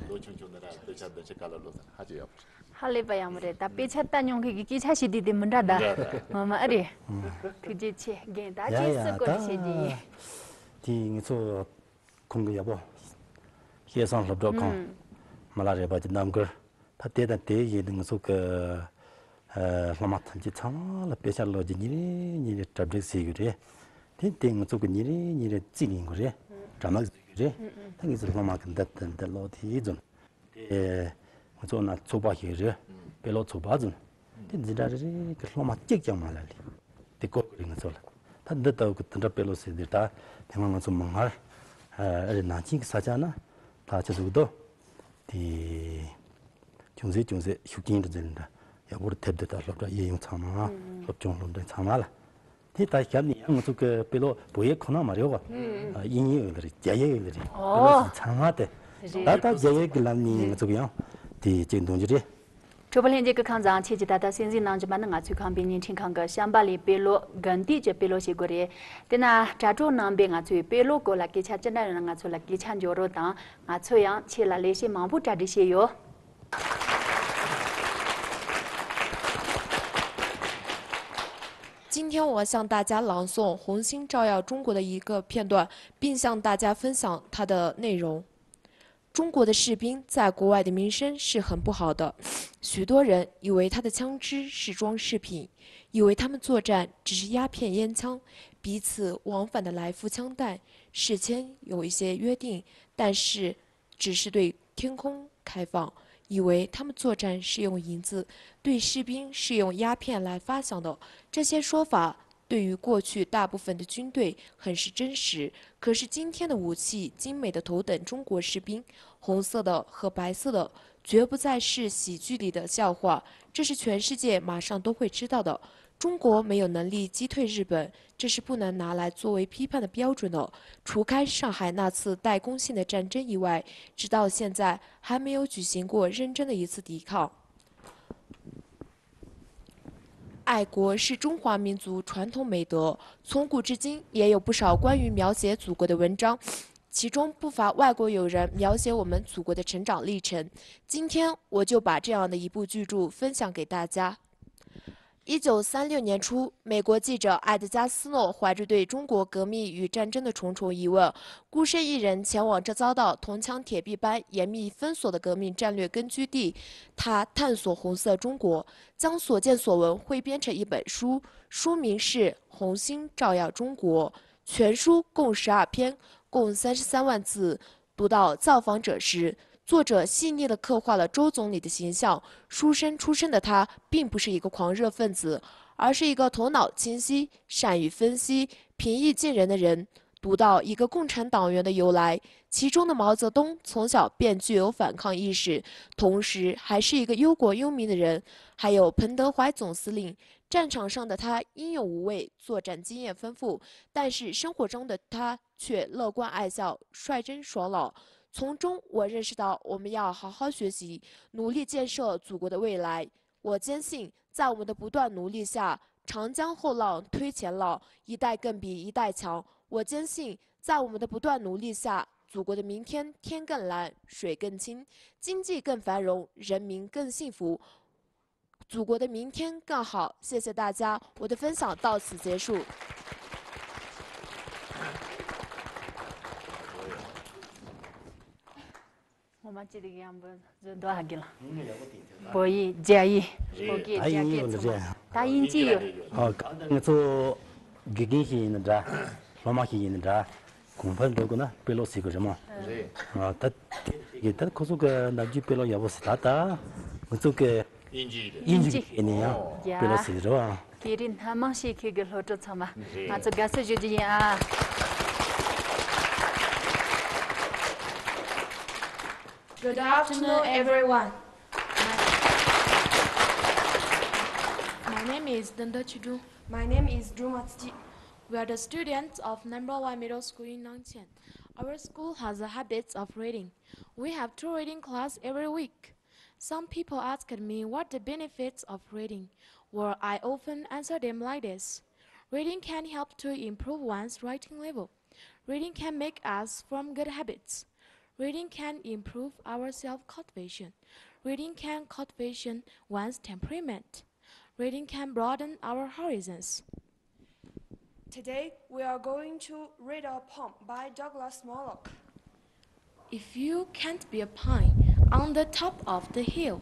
ལོ་ཆུང་ཆུང་འདི་འདྲ་དཔེ་ཆ་བདུན་ཅུ་ཁ་ལ་ཀློག་ཐུབ་ན་ཧ་ཅང་ཡག་པོ་རེད། ཧ་ལས་པ་ཡག་མོ་རེད། ད་དཔེ་ཆ་ལྟ་མྱོང་མཁན་གྱི་སྐད་ཆ་བཤད་དུས་དེ་མི་འདྲ་ད། མི་འདྲ་ད། ངོ་མ་ཨེ་རེད། ཐུགས་རྗེ་ཆེ། རྒན་ད་ཡ་ཁྱེད་ཡ་སུ་བཀོད་ད་དེ་བཤད་ཀྱི་ཡིན། དེ་ངེད་ཚོ་ཁོང་གི་ཡག་པོ། སྐལ་བཟང་སློབ་གྲོགས་ཁོང་། ཨུམ། མི་ལ་རས་པ་གི་རྣམ་མགུར། ད་དེ་དང་དེ་བཞིན་དུ་ང་ཚོ་གི། སློབ་མ་ཐམས་ཅད་ཚང་མ་ལ་དཔེ་ཆ་ཀློག་རྒྱུ་ཉིན་རེ་ཉིན་རེ་གྲ་སྒྲིག་བྱེད་དགོས་རེད། དེ་དེ་ང་ཚོ་གི་ཉིན་རེ་ཉིན་རེ་རྩིས་ལེན་དགོས་རེད། གྲ་མ་བཟོ་རྒྱུ་རེད། ད་ངེད་ཚོ་སློབ་མ་གི་འདི་དེ་འདི་ཀློག་དེ་བཟོ། དེ་ང་ཚོ་ན་ཚོགས་པ་ཞིག་རེད། དཔེ་ཀློག་ཚོགས་པ་བཟོ། དེ་འཛིན་གྲྭ་རེ་རེ་གི་སློབ་མ་གཅིག་ཀྱང་མ་ལ་ལས། དེ་སྐོར་གི་རེད་ང་ཚོ་ལ། ད་འདི་ལྟ་བུ་གི་དེ་འདྲ་དཔེ་ཀློག་ཟེར་དེ་ད་དེ་སྔ་ང་ཚོ་མ་སྔར་ཨ་རེ་ནང་ཆེན་གྱི་ས་ཆ་ན་ད་ཆ་ཟུག་དོ། དེ་ཅུང་ཟད་ཅུང་ཟད་ཤུགས་རྐྱེན་འདྲ་ཟེར་འདྲ་ཡག་པོར་ཐེབས་དེ་ད་སློབ་གྲྭ་གཡས་གཡོན་ཚང་མ་སློབ་སྦྱོང་སློབ་འབྲིང་ཚང་མ་ལ། དེ་ད་ཞབས་ནས་ཡང་ང་ཚོ་གི་དཔེ་ཀློག་བོད་ཡིག་ཁོ་ན་མ་རེད་བ། དབྱིན་ཡིག་ཡོད་ལ་རེད། རྒྱ་ཡིག་ཡོད་ལ་རེད། དཔེ་ཀློག་ཚང་མ་དེ་ད་ལྟ་རྒྱ་ཡིག་གི་ལམ་ནས་ང་ཚོ་གི་ཡང་དེ་གཅིག་འདོན་རྒྱུ་རེད། གྲོགས་པོ་ལྷན་རྒྱས་ཀྱི་ཁམས་བཟང་། ཁྱེད་ཀྱིས་ད་ལྟ་གསན་གཟིགས་གནང་བཞིན་པ་ནི་ང་ཚོའི་ཁམས་པའི་བརྙན་འཕྲིན་ཁང་གི་བྱམས་པ་ལས་དཔེ་ཀློག་དགའ་ལྡན་གྱི་དཔེ་ཀློག་བྱེད་སྒོ་རེད། དེ་ན་དྲ་གྲོགས་རྣམ་པས་ང་ཚོའི་དཔེ་ཀློག་སྐོར་ལ་སྐད་ཆ་ཅི་འདྲ་ཡོད་ན་ང་ཚོ་ལ་སྐད་ཆ་འཇོག་རོགས་དང་། ང་ཚོ་ཡང་ཁྱེད་ལ་ལེགས་བཤད་མང་པོ་གྲ་སྒྲིག་བྱས་ཡོད། 今天我向大家朗诵《红星照耀中国》的一个片段，并向大家分享它的内容。中国的士兵在国外的名声是很不好的，许多人以为他的枪支是装饰品，以为他们作战只是鸦片烟枪，彼此往返的来复枪弹，事前有一些约定，但是只是对天空开放，以为他们作战是用银子，对士兵是用鸦片来发饷的。这些说法对于过去大部分的军队很是真实，可是今天的武器精美的头等中国士兵，红色的和白色的，绝不再是喜剧里的笑话，这是全世界马上都会知道的。中国没有能力击退日本，这是不能拿来作为批判的标准的。除开上海那次代工性的战争以外，直到现在还没有举行过认真的一次抵抗。爱国是中华民族传统美德，从古至今也有不少关于描写祖国的文章，其中不乏外国友人描写我们祖国的成长历程。今天我就把这样的一部巨著分享给大家。一九三六年初，美国记者埃德加·斯诺怀着对中国革命与战争的重重疑问，孤身一人前往这遭到铜墙铁壁般严密封锁的革命战略根据地。他探索红色中国，将所见所闻汇编成一本书，书名是《红星照耀中国》。全书共十二篇，共三十三万字。读到造访者时，作者细腻地刻画了周总理的形象。书生出身的他，并不是一个狂热分子，而是一个头脑清晰、善于分析、平易近人的人。读到一个共产党员的由来，其中的毛泽东从小便具有反抗意识，同时还是一个忧国忧民的人。还有彭德怀总司令，战场上的他英勇无畏，作战经验丰富，但是生活中的他却乐观爱笑，率真爽朗。从中我认识到，我们要好好学习，努力建设祖国的未来。我坚信，在我们的不断努力下，长江后浪推前浪，一代更比一代强。我坚信，在我们的不断努力下，祖国的明天天更蓝，水更清，经济更繁荣，人民更幸福。祖国的明天更好。谢谢大家，我的分享到此结束。ངོ་མ་ཅི་རིགས་ཡང་བོད་བཟོ་འདུག་ཧ་གི་ལ། བོད་ཡིག་རྒྱ་ཡིག་བོད་སྐད་རྒྱ་སྐད་ཚང་མ་ད་དབྱིན་ཇི་ཡོད། ཨ་གང་ལྟར་ང་ཚོ་དགེ་རྒན་ཞིག་ཡིན་ན་འདྲ། སློབ་མ་ཞིག་ཡིན་ན་འདྲ། གོང་འཕེལ་འགྲོ་དགོས་ན་དཔེ་ཀློག་ཤེས་དགོས་རེད་མོ། རེད། ཨ་ད་དེ་ད་ཁོ་ཚོ་གི་ནམ་རྒྱུན་དཔེ་ཀློག་ཡག་པོ་ཟེར་ད་ད་ང་ཚོ་གི་དབྱིན་ཇི་རེད། དབྱིན་ཇི་གི་སྐད་ནས་ཡང་ཡ། དཔེ་ཀློག་ཟེར་གི་རེད་བ། དེ་རིང་སྣ་མང་ཞིག་ཁྱེད་ཀྱི་སློབ་ཕྲུག་ཚང་མ་རེད། ང་ཚོ་དགའ་བསུ་ཞུ་རྒྱུ་ཡིན་ཨ། Good afternoon, everyone. My name is Danda Chudru. My name is Druma Tsuji. We are the students of number one middle school in Nangchen. Our school has a habit of reading. We have two reading class every week. Some people asked me what the benefits of reading were. I often answer them like this. Reading can help to improve one's writing level. Reading can make us form good habits. Reading can improve our self-cultivation. Reading can cultivation one's temperament. Reading can broaden our horizons. Today, we are going to read a poem by Douglas Murdoch. If you can't be a pine on the top of the hill,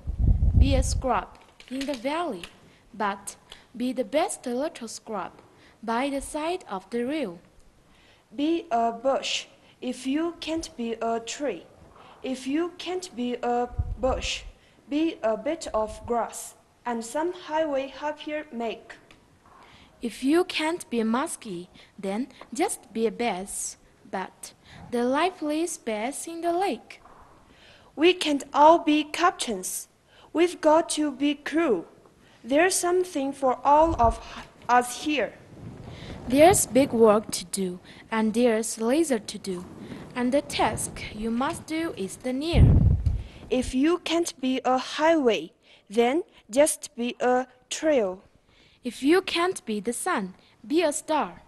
be a scrub in the valley. But be the best little scrub by the side of the river. Be a bush if you can't be a tree. If you can't be a bush, be a bit of grass and some highway happier make. If you can't be musky, then just be a bass, but the liveliest bass in the lake. We can't all be captains. We've got to be crew. There's something for all of us here. There's big work to do, and there's leisure to do, and the task you must do is the near. If you can't be a highway, then just be a trail. If you can't be the sun, be a star.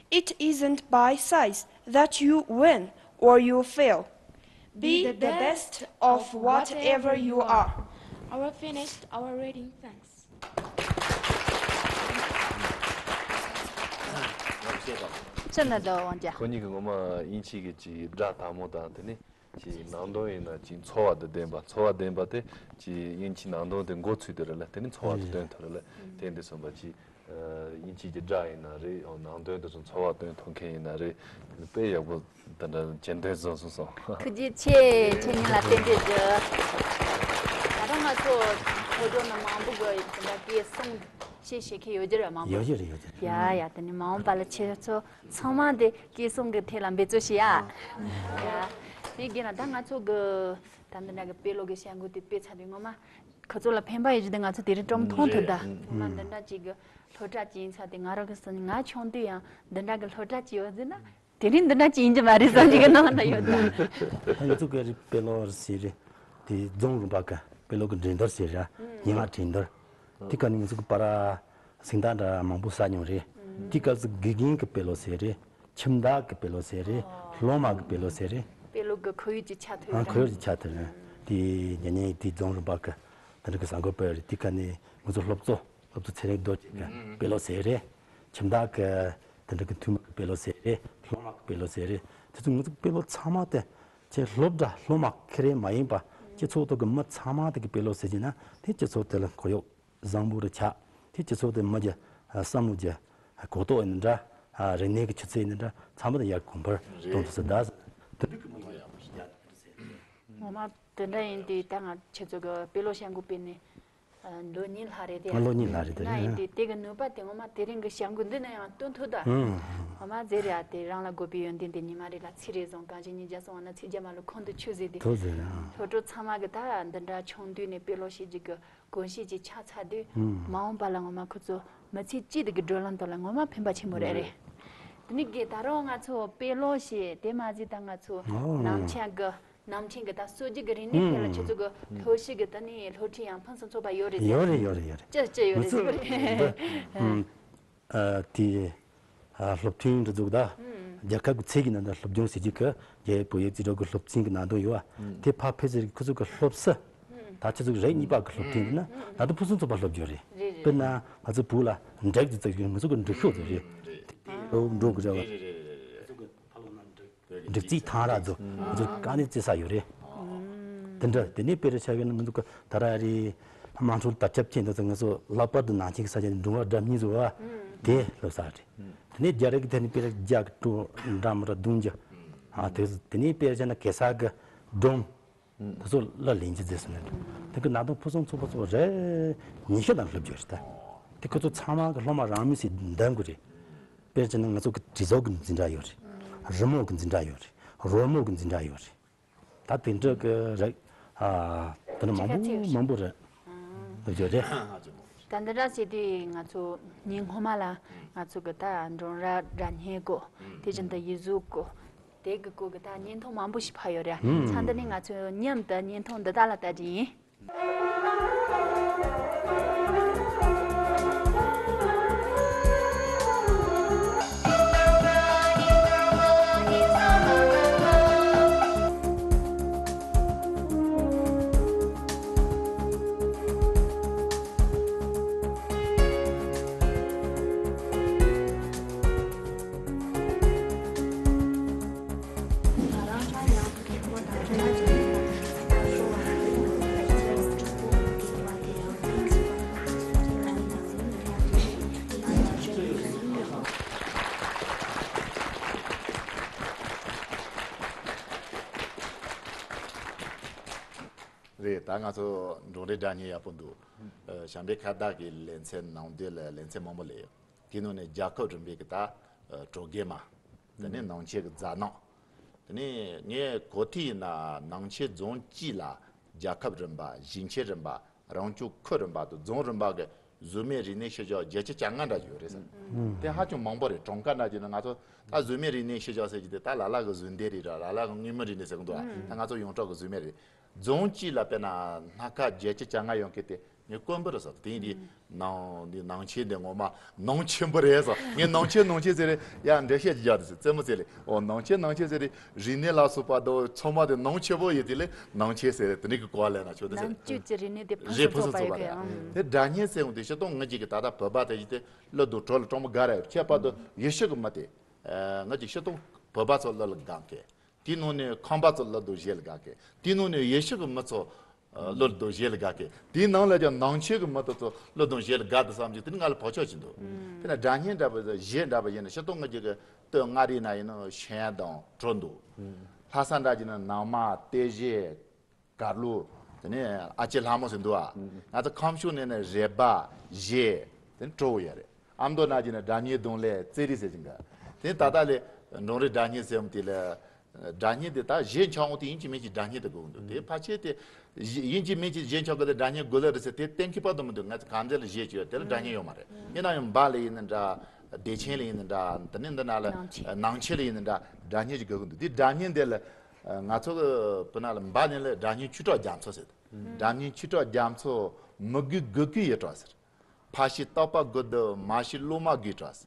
It isn't by size that you win or you fail. Be the best of whatever you are. Our finished our reading. Thanks. ཁོ་གཉིས་ཀྱི་ངོ་མ་དབྱིན་ཇི་གི་ཅིག་སྒྲ་དག་མོ་དང་དེ་ནི་ཅིག་ནང་དོན་ཡིན་ན་ཅིག་འཚོ་བ་དང་ལྡན་པ། འཚོ་བ་ལྡན་པ་དེ་ཅིག་དབྱིན་ཇི་ནང་དོན་དེ་མགོ་ཚུད་དེ་རེད་ལ། དེ་ནི་འཚོ་བ་དང་སྟོན་ཐུབ་རེད་ལ། དེ་འདི་སོང་པ་ཅིག་དབྱིན་ཇི་གི་སྒྲ་ཡིན་ན་རེད། ནང་དོན་དེ་ཚོ་འཚོ་བ་སྟོན་ཐུབ་མཁན་ཡིན་ན་རེད། དཔེ་ཡག་པོ་དེ་འདྲ་གྱེན་དོན་བཟོ་སོང་སོང་། ཐུགས་རྗེ་ཆེ། ཁྱེད་གཉིས་ལ་རྟེན་འབྲེལ་ཞུ། ད་རུང་ང་ཚོ་ཕོ་བྲང་ནང་མང་པོ་གི་དེ་འདྲ་སྐད་གསུང་བཤད་ཤེས་མཁན་ཡོད་རྒྱུ་རེད། མང་པོ་ཡོད་རྒྱུ་རེད། ཡོད་རྒྱུ་རེད། ཡ་ཡ། དེ་ནི་མ་འོངས་པ་ལ་ཁྱེད་ཚོ་ཚང་མ་དེ་སྐད་གསུང་གི་ཐད་ལ་འབད་རྩོལ་བྱེད་ཡ། ཡ། དེ་གི་ན་ད་ང་ཚོ་གི་ད་འདི་འདྲ་གི་དཔེ་ཀློག་གི་བྱ་འགུལ་དེ་སྤེལ་ཚར་དུས་ངོ་མ་ཁོ་ཚོ་ལ་ཕན་པ་ཡོད་རྒྱུ་དེ་ང་ཚོ་དེ་རིང་སྒྲོམ་མཐོང་ཐུབ་ད། ངོ་མ་འདི་འདྲ་ཅིག་གི་སློབ་གྲྭ་ཅིག་ཡིན་ས་དེ། ང་རང་གི་སེམས་ནས་ང་ཆུང་དུས་ཡང་འདི་འདྲ་གི་སློབ་གྲྭ་ཅིག་ཡོད་ཟེར་ན། དེ་རིང་འདི་འདྲ་ཅིག་ཡིན་གྱི་མ་རེད་བསམ་གྱི་གི་ནང་ན་ཡོད་ད། ད་ང་ཚོ་གི་རི་དཔེ་ཀློག་ཟེར་རེད། དེ་རྫོང་རིམ་པ་གི་དཔེ་ཀློག་གི་འགྲན་བསྡུར་ཟེར་ར། སྙན་ངག་འགྲན་བསྡུར། དེ་ག་ནི་ང་ཚོ་གི་པར་གཟེངས་རྟགས་འདྲ་མང་པོ་བསགས་མྱོང་རེད། དེ་སྐབས་སུ་དགེ་རྒན་གི་དཔེ་ཀློག་ཟེར་རེད། ཁྱིམ་བདག་གི་དཔེ་ཀློག་ཟེར་རེད། སློབ་མ་གི་དཔེ་ཀློག་ཟེར་རེད། དཔེ་ཀློག་གི་ཁོར་ཡུག་ཅིག་ཆགས་ཐུབ་ཨ། ཡོད་ཁོར་ཡུག་ཅིག་ཆགས་ཐུབ་རེད། དེ་ཉན་ཉན་དེ་རྫོང་རིམ་པ་གི་དེ་འདྲ་གི་གཟའ་འཁོར་དཔེ་རེད། དེ་ག་ནི་ང་ཚོ་སློབ་གཙོ། སློབ་གཙོ་ཚེ་རིང་རྡོ་རྗེ་གི་དཔེ་ཀློག་ཟེར་རེད། ཁྱིམ་བདག་གི་དེ་འདྲ་གི་འཐུས་མི་གི་དཔེ་ཀློག་ཟེར་རེད། སློབ་མ་གི་དཔེ་ཀློག་ཟེར་རེད། དེ་ཚོ་ང་ཚོ་དཔེ་ཀློག་ཚང་མ་དེ་ཁྱེད་སློབ་གྲྭ་སློབ་མ་ཁེ་རེ་མ་ཡིན་པ་སྤྱི་ཚོགས་ཐོག་གི་མི་ཚང་མ་དེ་གི་དཔེ་ཀློག་ཟེར་གྱི་ན་དེ་སྤྱི་ཚོགས་དེ་ལ་ཁོར་ཡུག་བཟང་པོ་རེ་ཆགས། དེ་སྤྱི་ཚོགས་དེ་མི་གི་བསམ་བློ་གི་གོ་རྟོགས་ཡིན་འདྲ། རིག་གནས་ཀྱི་ཆུ་ཚད་ཡིན་འདྲ་ཚང་མ་དེ་ཡར་གོང་འཕེལ་གཏོང་ཐུབ་ས་ད། དེ་འདྲ་གི་མི་ཡག་པོ་ཞིག་ཡག་ཐུབ་ཟེར། ངོ་མ་དེ་འདྲ་ཡིན་དུས་ད་ང་ཁྱེད་ཚོ་གི་དཔེ་ཀློག་བྱ་འགུལ་སྤེལ་ནས་ལོ་གཉིས་ལྷག་རེད་དེ། ལོ་གཉིས་ལྷག་རེད་དེ། ང་ཡིན་དུས་དེ་གི་ནུས་པ་དེ་ངོ་མ་དེ་རིང་གི་བྱ་འགུལ་འདི་ནས་ཡང་སྟོན་ཐུབ་ད། ངོ་མ་ཟེར་ཡ་དེ་རང་ལ་དགོས་པའི་ཡོན་ཏན་དེ་ཉི་མ་རེ་ལ་ཚིག་རེ་བཟུང་། གང་ཞིག་ཉིད་རྒྱ་སོང་བ་ན་ཚིག་བརྒྱ་མ་ལུས་ཁོང་དུ་ཆུད་ཟེར་དེ། ཐུབ་ཟེར་ཡ། སློབ་ཕྲུག་ཚང་མ་གི་ད་འདི་འདྲ་ཆུང་དུས་ནས་དཔེ་ཀློག་བྱེད་རྒྱུ་གི་གོམས་གཤིས་ཅིག་ཆགས་ཚར་དུས། ཨང་། མ་འོངས་པ་ལ་ངོ་མ་ཁོ་ཚོ་མི་ཚེ་གཅིག་དེ་གི་བགྲོད་ལམ་ཐོག་ལ་ངོ་མ་ཕན་པ་ཆེན་མོ་རེད་རེད། དེ་ནི་གི་ད་རུང་ང་ཚོ་དཔེ་ཀློག་བྱེད་དེ་མ་ཟད་ད་ང་ཚོ་ཨང་། ནམ་ཆ་གི་ནམ་ཕྲན་གི་ད་སྲོལ་རྒྱུན་གི་རིག་གནས་ཐད་ལ་ཨང་ཁྱེད་ཚོ་གི་ལྷོ་གཞིས་གི་ད་ནི་སློབ་ཁྲིད་ཡང་ཕུན་སུམ་ཚོགས་པ་ཡོད་རེད་ཟེར། ཡོད་རེད་ཡོད་རེད་ཡོད་རེད། ཅི་ཅི་ཡོད་རེད་ཟེར་གི་རེད། ཨ། དེ། ཨ། སློབ་ཐུན་འདི་ཚོ་ད། རྒྱལ་ཁབ་ཀྱི་ཚད་ཀྱི་ནང་དུ་སློབ་སྦྱོང་ཟེར་རྒྱུ་གི་རྒྱལ་བོད་ཡིག་རྩིས་འགྲོ་གི་སློབ་ཚན་གྱི་ནང་དུ་ཡོད་པ། དེ་ཕར་ཕེབས་ཟེར་ཁོ་ཚོ་གི་སློབ་གསོ། ད་ཁྱེད་ཚོ་གི་རིགས་གཉིས་པ་གི་སློབ་ཐུན་འདི་ན་ད་དུང་ཕུན་སུམ་ཚོགས་པ་སློབ་རྒྱུ་རེད། དཔེར་ན་ང་ཚོ་བོད་ལ་འབྲུག་ཟེར་ཙག་གི་ང་ཚོ་གི་འབྲུག་ཤོག་ཟེར་རེད། དེ་ལོ་འགྲོ་གི་རེད་བ། འབྲུག་རྩིས་ཐང་ར་ཚོ་ང་ཚོ་དཀའ་གནད་རྩི་ས་ཡོད་རེད། དེ་འདྲ་དེ་ནས་དཔེར་ཆ་བཞག་ན་ང་ཚོ་གི་ད་ར་རེད། དམངས་ཁྲོད་དར་ཁྱབ་ཅན་འདི་ཚོ་ང་ཚོ་ལྷག་པར་དུ་ནང་ཆེན་གྱི་ས་ཆ་ནས་འབྲོང་བ་སྒྲ་སྙན་བཟོ་བ་དེ་སློབ་ས་རེད། དེ་ནས་རྒྱ་རིགས་ཀྱི་ཐད་ནས་དཔེར་རྒྱ་གི་སྤྲོ་འདྲ་མི་འདྲ་རྡུང་རྒྱུ། ཨ་དེ་དེ་ནས་དཔེར་བྱས་ན་གེ་སར་གྱི་སྒྲུང་། དེ་ཚོ་ལ་ལེན་རྒྱུ་མཛད་སོང་ནས། དེ་གི་ནང་དོན་ཕུན་སུམ་ཚོགས་པ་ཚོ་རེ་ཉི་ཤུ་དང་སློབ་རྒྱུ་རེད་ད། དེ་ཁོ་ཚོ་ཚང་མ་གི་སློབ་མ་རང་མོས་སུ་འདེམས་དགོས་རེད། དཔེར་བྱས་ན་ང་ཚོ་གི་དྲི་བཟོ་གི་འཛིན་གྲྭ་ཡོད་རེད། རི་མོ་གི་འཛིན་གྲྭ་ཡོད་རེད། རོལ་མོ་གི་འཛིན་གྲྭ་ཡོད་རེད། ད་དེ་འདྲ་གི་རིགས་ཨ་དེ་འདྲ་མང་པོ་མང་པོ་རེད། སློབ་རྒྱུ་རེད། ད་འདི་འདྲ་བྱས་དུས་ང་ཚོ་ཉིན་སྔོན་མ་ལ་ང་ཚོ་གི་ད་འབྲོང་ར་སྒྲ་སྙན་གོ། དེ་བཞིན་དུ་ཡིག་གཟུགས་གོ། དེ་གི་སྐོར་གི་ད་བརྙན་ཐུང་མང་པོ་ཞིག་ཕབ་ཡོད་རེད། ཨང་། ཚང་འདི་ནས་ང་ཚོས་མཉམ་དུ་བརྙན་ཐུང་འདི་དག་ལ་ལྟ་རྒྱུ་ཡིན། ད་ང་ཚོ་འབྲོང་རི་སྒྲ་སྙན་ཡག་པོ་འདུག་ཨ། བྱམས་པའི་ཁ་བརྡ་གི་ལེ་ཚན་ནང་དོན་ལ་ལེ་ཚན་མང་པོ་སླེབས་ཡོད། དེ་ནང་ནས་རྒྱལ་ཁབ་རིམ་པའི་གི་ད་ཨ་བྲོ་རྒན་མ། དེ་ནས་ནང་ཆེན་གྱི་རྫ་ནང་། དེ་ནས་ངས་གོ་ཐོས་ཡིན་ན་ནང་ཆེན་རྫོང་གཅིག་ལ་རྒྱལ་ཁབ་རིམ་པ། ཞིང་ཆེན་རིམ་པ། རང་སྐྱོང་ཁུལ་རིམ་པ་དང་རྫོང་རིམ་པ་གི་བཟོ་མའི་རིག་གནས་ཤུལ་བཞག་བརྒྱད་ཅུ་གྱ་ལྔ་འདྲ་ཡོད་རེད་ཟེར། དེ་ཧ་ཅང་མང་པོ་རེད། གྲངས་ཀ་འདྲ་བྱས་ན་ང་ཚོ་ད་བཟོ་མའི་རིག་གནས་ཤུལ་བཞག་ཟེར་གྱི་དེ་ད་ལ་ལ་གི་བཟོ་ལྡེ་རེད་ར། ལ་ལ་གི་དངོས་མིན་རིག་གནས་ཟེར་གི་འདུག་ཨ། ད་ང་ཚོ་ཡོངས་གྲགས་གི་བཟོ་མའི་རེད། རྫོང་གཅིག་ལ་དཔེར་ན་སྣ་ཁ་བརྒྱད་ཅུ་གྱ་ལྔ་ཡོང་གི་དེ་ངས་དཀོན་པོ་རེད་ཟེར། དེ་ཡིན་དུས་ནང་འདི་ནང་ཆེན་འདི་ངོ་མ་ནང་ཆེན་པོ་རེད་ཟེར། ངས་ནང་ཆེན་ནང་ཆེན་ཟེར་རེད་ཡ། འགྲེལ་བཤད་ཅིག་རྒྱག་དུས་རྩེད་མོ་རྩེ་ལེ། འོ་ནང་ཆེན་ནང་ཆེན་ཟེར་རེད། རིག་གནས་ལ་སོགས་པ་དང་ཚང་མ་དེ་ནང་ཆེན་པོ་ཡིན་དུས་ལེ་ནང་ཆེན་ཟེར་རེད། དེ་འདྲ་གི་གོ་བ་ལེན་ན་ཆོག་དེ་ཟེར། ནང་བཅུད་ཀྱི་རིག་གནས་དེ་ཕུན་རེད། སུམ་ཕུན་སུམ་ཚོགས་པ་ཚོགས་པ་ཡོད་རེད། གི་ཨང་། དེ་སྒྲ་སྙན་ཟེར་འོང་དུས་སྤྱིར་བཏང་ང་ཅིག་གི་ད་ལྟ་བོད་པ་དེ་ཡིན་དུས་གླུ་དང་བྲོ་ལ་སྤྲང་པོ་དགའ་རེད། ཁྱད་པར་དུ་ཡུལ་ཤུལ་གི་མི་དེ། ཨ། ང་ཅིག་སྤྱིར་བཏང་བོད་པ་ཚོ་གླུ་ལ་དགའ་མཁན། དེའི་ནང་ནས་ཁམས་པ་ཚོ་གླུ་དང་གཞས་ལ་དགའ་མཁན། དེའི་ནང་ནས་ཡུལ་ཤུལ་གྱི་མི་ཚོ་གླུ་དང་གཞས་ལ་དགའ་མཁན། དེའི་ནང་ལ་ཀྱང་ནང་ཆེན་གྱི་མི་དེ་ཚོ་གླུ་དང་གཞས་ལ་དགའ་འདུག་བསམ་གྱི་དེ་ནི་ང་ལ་བག་ཆགས་ཅིག་འདུག་དེ་ན་སྒྲ་སྙན་འདྲ་པོ་གཞས་འདྲ་པོ་ཡིན་ན་སྤྱིར་བཏང་ང་ཅིག་གི་སྟོད་མངའ་རིས་ན་ཡིན་ན་ཤན་དང་བྲོ་འདུག་ལྷ་ས་འདྲ་ཅིག་ན་ནང་མ་སྟོད་གཞས། གར་གླུ། དེ་ནས་ཨ་ཅེ་ལྷ་མོ་ཟེར་འདུག་ཨ། ང་ཚོ་ཁམས་ཕྱོགས་ནས་ནི་རེད་པ། གཞས། དེ་ནི་བྲོ་བོ་ཡོད་རེད། ཨ་མདོ་ན་ཅིག་ན་སྒྲ་སྙན་གདོང་ལེན་རྩེད་རིགས་ཟེར་གྱི་འགའ། དེ་ནི་ད་ལྟ་ལས་འབྲོང་རི་སྒྲ་སྙན་ཟེར་བ་དེ་ལ། སྒྲ་སྙན་དེ་ད་གཞས་འཆང་འོང་དུས་ཡིན་གཅིག་མིན་གཅིག་སྒྲ་སྙན་དེ་དགོས་ཀྱི་འདུག་དེ་ཕལ་ཆེར་དེ་ཡིན་གཅིག་མིན་གཅིག་གཞས་འཆང་དགོས་དེ་སྒྲ་སྙན་དགོས་ལེ་རེད་ཟེར་དེ་གཏན་འཁེལ་པ་དུ་མི་འདུག་ང་ཚོ་གང་ཚེ་ལ་གཞས་བྱོས་དེ་ལ་སྒྲ་སྙན་ཡོད་མ་རེད། ཡིན་ན་ཡང་འབའ་ལ་ཡིན་ན་འདྲ། བདེ་ཆེན་ལ་ཡིན་ན་འདྲ། དེ་ནས་འདི་ན་ལ་ནང་ཆེན། ནང་ཆེན་ལ་ཡིན་ན་འདྲ། སྒྲ་སྙན་ཅིག་དགོས་ཀྱི་འདུག་དེ་སྒྲ་སྙན་དེ་ལ་ང་ཚོ་གི་བོད་ནང་ལ་འབའ་ནས་ལ་སྒྲ་སྙན་ཆོས་གྲགས་རྒྱ་མཚོ་ཟེར། སྒྲ་སྙན་ཆོས་གྲགས་རྒྱ་མཚོ། མི་དགོས་དགོས་ཀྱི་ཡོད་གྲགས་ཟེར། ཕ་ཤི་རྟག་པ་དགོས་འདུག་མ་ཤི་སློབ་མ་དགོས་གྲགས་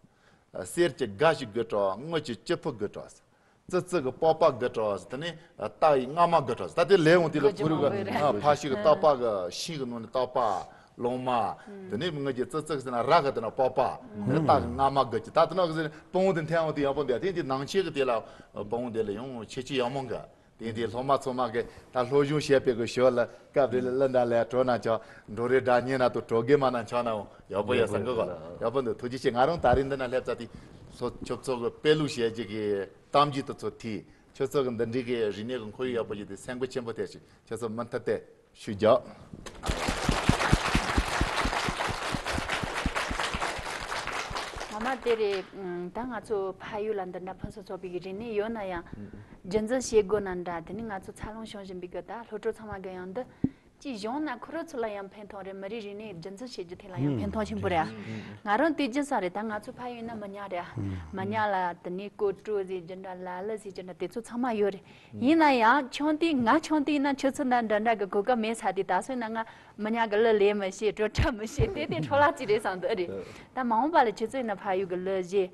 ཟེར། གསེར་གྱི་དགའ་ཞིག་དགོས་གྲགས། དངུལ་གྱི་སྐྱི་ཕུ་དགོས་གྲགས་ཟེར། ཙི་ཙི་གི་པགས་པ་དགོས་གྲགས་ཟེར། དེ་ནས་རྟ་ཡི་རྔ་མ་དགོས་གྲགས་ཟེར། ད་དེ་ལས་འོང་དེ་ལ་དགོས་ཀྱི་ཕུ་རུ་གི་མང་པོ་ཡོད་རེད། ཨ། ཕ་ཤི་གི་རྟག་པ་གི་ཤིང་གི་ནང་ནས་རྟག་པ། ལོང་མ། དེ་ནས་ངོས་ཀྱི་ཙི་ཙི་ཟེར་ན་ར་ག་དེ་ན་པགས་པ། དེ་ནས་རྟ་གི་རྔ་མ་དགོས་ཀྱི། ད་དེ་ན་གི་ཟེར་ན་སྤང་བོ་དེ་འཐེན་འོང་དེ་ཡག་པོ་འདུག་དེ་འདི་ནང་ཆེན་གི་དེ་ལ་སྤང་བོ་དེ་ལ་ཡང་ཁྱད་ཆོས་ཡག་མོ་འགའ། དེ་འདི་སློབ་མ་ཚང་མ་གི་ད་སློབ་སྦྱོང་བྱས་པའི་གི་ཞོར་ལ་སྐབས་རེ་ལ་གླུ་འདྲ་ལ་བྲོ་ན་ཆོག་འབྲོང་རི་སྒྲ་སྙན་ན་དང་བྲོ་རྒན་མ་ན་ཆོག་ན་ཡག་པོ་ཡོད་བསམ་གི་གོ། ཡག་པོ་འདུག་ཐུགས་རྗེ་ཆེ། ང་རང་ད་རིང་འདི་ན་སླེབས་ཚར་དུས་སོ་ཁྱོད་ཚོ་གི་དཔེ་ཀློག་བྱས་རྗེས་ཀྱི་གཏམ་རྒྱུད་དེ་ཚོ་ཐོས། ཁྱོད་ཚོ་གི་འདི་འདྲའི་གི་རིག་གནས་གི་ཁོར་ཡུག་ཡག་པོ་ཞིག་དེ་སེམས་འགུལ་ཆེན་པོ་ཐེབས་ཤིང་ཁྱོད་ཚོ་མུ་མཐུད་དེ་ཤུགས་རྒྱག་ངོ་མ་དེ་རེད། ད་ང་ཚོ་ཕ་ཡུལ་ལ་འདི་འདྲ་ཕུན་སུམ་ཚོགས་པའི་རིག་གནས་ཡོད་ན་ཡང་། རྒྱུན་འཛིན་བྱེད་དགོས་ན་འདྲ། དེ་ནི་ང་ཚོ་འཚར་ལོངས་བྱུང་བཞིན་པའི་གི་ད་སློབ་ཕྲུག་ཚང་མ་གི་ཡང་འདི། ཅིག་གཞུང་ན་ཁོ་རང་ཚོ་ལ་ཡང་ཕན་ཐོགས་རེད། མི་རིགས་རིག་གནས་རྒྱུན་འཛིན་བྱེད་རྒྱུ་དེ་ལ་ཡང་ཕན་ཐོགས་ཆེན་པོ་རེད། ང་རང་དེ་རྒྱུན་བསམ་རེད། ད་ང་ཚོ་ཕ་ཡུལ་ན་མི་ཉག་རེད། མི་ཉག་ལ་དེ་ནས་ཀོ་ཀྲོ་ཟེར་རྒྱུ་འདྲ། ལ་ལ་ཟེར་རྒྱུ་འདྲ། དེ་ཚོ་ཚང་མ་ཡོད་རེད། ཡིན་ན་ཡང་ཆུང་དུས་ང་ཆུང་དུས་ན་ཆུ་ཚོད་འདྲ་འདྲ་འདྲ་གི་གོ་སྐབས་མེད་ཚར་དུས་ད་སོ་ན་ང་མི་ཉག་གི་གླུ་ལེན་མི་ཤེས། བྲོ་འཁྲབ་མི་ཤེས། དེ་དེ་འཕྲོ་བརླག་ཅིག་རེད་བསམ་འདུག་ཨེ་རེད། ད་མ་འོངས་པ་ལ་ཆུ་ཚོད་ན་ཕ་ཡུལ་གི་གླུ་གཞས།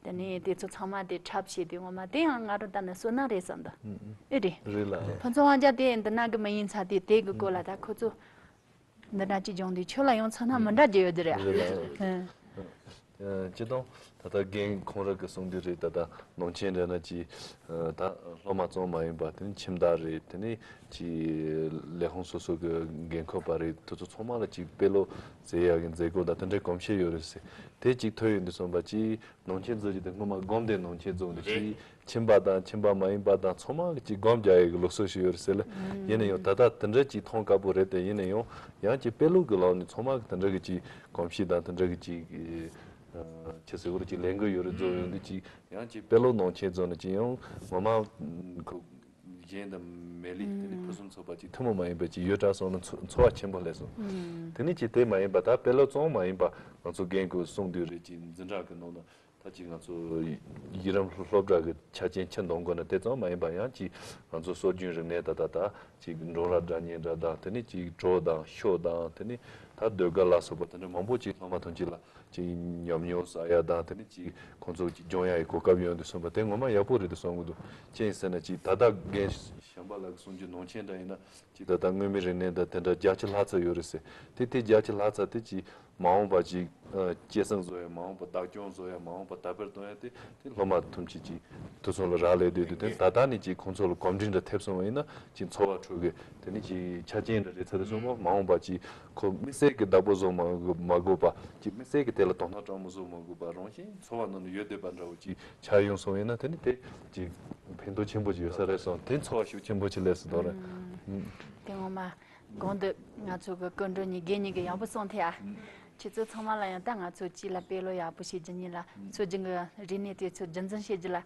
དེ་ནས་དེ་ཚོ་ཚང་མ་དེ་འཁྲབ་བྱས་དུས་ངོ་མ་དེ་ཡང་ང་རང་ད་ནི་བསོད་ནམས་རེད་བསམ་འདུག་ཨེ་རེད། རེད་ལ། ཕུན་ཚོགས་དབང་རྒྱལ་དེ་འདི་ན་གི་མི་ཡིན་ཚར་དུས་དེ་གི་སྐོར་ལ་ད་ཁོ་ཚོ་འདི་འདྲ་ཅིག་སྦྱོང་དུས་ཁྱོད་ལ་ཡང་ཚོར་སྣང་མི་འདྲ་རྒྱུ་ཡོད་རྒྱུ་རེད། རེད་ལ། ཨེ། སྤྱིར་བཏང་ད་ལྟ་རྒན་ཁོང་རང་གི་གསུང་དུས་རེད། ད་ལྟ་ནང་ཆེན་འདྲ་ན་ཅིག་ད་སློབ་མ་ཙམ་མ་ཡིན་པ་དེ་ནི་ཁྱིམ་བདག་རེད། དེ་ནི་ཅིག་ལས་ཁུངས་སོ་སོ་གི་འགན་འཁུར་བ་རེད། དེ་ཚོ་ཚང་མ་ལ་ཅིག་དཔེ་ཀློག་མཛད་ཡག་གི་མཛད་སྒོ་དང་དེ་འདྲའི་གོམས་གཤིས་ཡོད་རེད་ཟེར། དེ་ཅིག་ཐོས་ཡོང་དུས་ཙམ་པ་ཅིག་ནང་ཆེན་ཟེར་རྒྱུ་དེ་སྔོན་མ་སྒོམ་བཟླས་ནང་ཆེན་ཟེར་འོང་དུས་ཅིག་ཁྱིམ་པ་དང་ཁྱིམ་པ་མ་ཡིན་པ་དང་ཚང་མ་གི་ཅིག་སྒོམ་རྒྱག་ཡག་གི་ལུགས་སྲོལ་ཞིག་ཡོད་རེད་ཟེར་ལ། ཡིན་ན་ཡང་ད་ལྟ་དེ་འདྲ་ཅིག་མཐོང་དཀའ་པོ་རེད་དེ། ཡིན་ན་ཡང་ཡང་ཅིག་དཔེ་ཀློག་གི་ལམ་ནས་ཚང་མ་གི་དེ་འདྲ་གི་ཅིག་གོམས་གཤིས་དང་དེ་འདྲ་གི་ཅིག་ཁྱེད་ཟེར་བོ་རེད། ཅིག་ལས་འགུལ་ཡོད་རེད་བཟོ་ཡོང་དུས་ཅིག་ཡང་ཅིག་དཔེ་ཀློག་ནང་ཆེན་ཟེར་ནས་ཅིག་ཡང་ངོ་མ་ཁོ་གཞན་དང་མེད་ལེ། དེ་ནི་ཕུན་སུམ་ཚོགས་པ་ཅིག་ཐུན་མོང་མ་ཡིན་པ་ཅིག་ཡོད་དྲགས་སོང་ན་ཚོ་ཚོར་བ་ཆེན་པོ་སླེབས་སོང་། དེ་ནི་ཅིག་དེ་མ་ཡིན་པ་ད་དཔེ་ཀློག་ཙམ་མ་ཡིན་པ་ང་ཚོ་རྒན་ཁོས་གསུང་དུས་རེད། ཅིག་འཛིན་གྲྭ་གི་ནང་ན་ད་ཅིག་ང་ཚོ་ཡི་རིམ་སློབ་གྲྭ་གི་ཆ་རྐྱེན་ཆེས་འདང་དགོས་ན་དེ་ཙམ་མ་ཡིན་པ་ཡང་ཅིག་ང་ཚོ་སྲོལ་རྒྱུན་རིག་གནས་ད་ད་ད་ཅིག་འབྲོང་ར་སྒྲ་སྙན་འདྲ་དང་། དེ་ནི་ཅིག་བྲོ་དང་ཤོ་དང་། དེ་ནི་ད་ཟློས་གར་ལ་སོགས་པ་དེ་འདྲ་མང་པོ་ཅིག་སློབ་མ་ཐམས་ཅད་ལ་ཅིག་ཉམས་མྱོང་བསགས་ཡ་དང་། དེ་ནི་ཅིག་ཁོང་ཚོ་ཅིག་སྦྱོང་ཡ་ཡི་གོ་སྐབས་ཡོང་དུས་ཙམ་པ་དེ་ངོ་མ་ཡག་པོ་རེད་དུ་བསམ་གི་འདུག་ཅི་ཡིན་ཟེར་ན་ཅིག་ད་ལྟ་རྒན་གཞན་པ་ལ་གསུང་རྒྱུ་ནང་ཆེན་འདྲ་ཡིན་ན་ཅིག་ད་ལྟ་དངོས་མིན་རིག་གནས་དང་དེ་འདྲ་བརྒྱ་ཆ་ལྷག་ཙམ་ཡོད་རེད་ཟེར། དེ་དེ་བརྒྱ་ཆ་ལྷག་ཙམ་དེ་ཅིག་མ་འོངས་པ་ཅིག་ཨ་སྐྱེད་སྲིང་བཟོ་ཡ། མ་འོངས་པ་བདག་སྐྱོང་བཟོ་ཡ། མ་འོངས་པ་དར་སྤེལ་གཏོང་ཡ་དེ་དེ་སློབ་མ་ཐམས་ཅད་ཅིག་དུས་མཚུངས་ལ་རག་ལས་སྡོད་དུས། དེ་ད་ལྟ་ནས་ཅིག་ཁོང་ཚོ་ལ་གོམས་འདྲིས་འདྲ་ཐེབས་སོང་བ་ཡིན་ན་ཅིག་འཚོ་བ་འཕྲོད་གི། དེ་ནི་ཅིག་ཆ་རྐྱེན་འདྲ་རེད་ཚར་དུས་སོང་བ། མ་འོངས་པ་ཅིག་ཁོ་དམིགས་བསལ་གྱི་བདག་པོ་བཟོ་མ་དགོས་མ་དགོས་པ། ཅིག་དམིགས་བསལ་གྱི་དེ་ལ་དོ་སྣང་སྤྲང་མོ་བཟོ་མ་དགོས་པ། རང་བཞིན་འཚོ་བ་ནང་ནས་ཡོད་བསྡད་པ་འདྲ་བོ་ཅིག་ཆགས་ཡོང་སོང་ཡིན་ན་དེ་ནི་དེ་ཅིག་ཕན་ཐོགས་ཆེན་པོ་ཅིག་ཡོད་ས་རེད་སོང་། དེ་ཚོར་བ་ཤུགས་ཆེན་པོ་ཅིག་སླེབས་སོང་དོ་རེད། དེ་ངོ་མ། གོང་དུ་ང་ཚོ་གི་སྐུ་མགྲོན་གཉིས་དགེ་གཉིས་ཀྱིས་ཡག་པོ་གསུངས་ཐལ་ཨ། ཁྱེད་ཚོ་ཚང་མ་ལ་ཡང་ད་ང་ཚོ་སྤྱི་ལ་དཔེ་ཀློག་ཡག་པོ་བྱེད་རྒྱུ་གཉིས་ལ་སྲོལ་རྒྱུན་གྱི་རིག་གནས་དེ་ཚོ་རྒྱུན་འཛིན་བྱེད་རྒྱུ་ལ་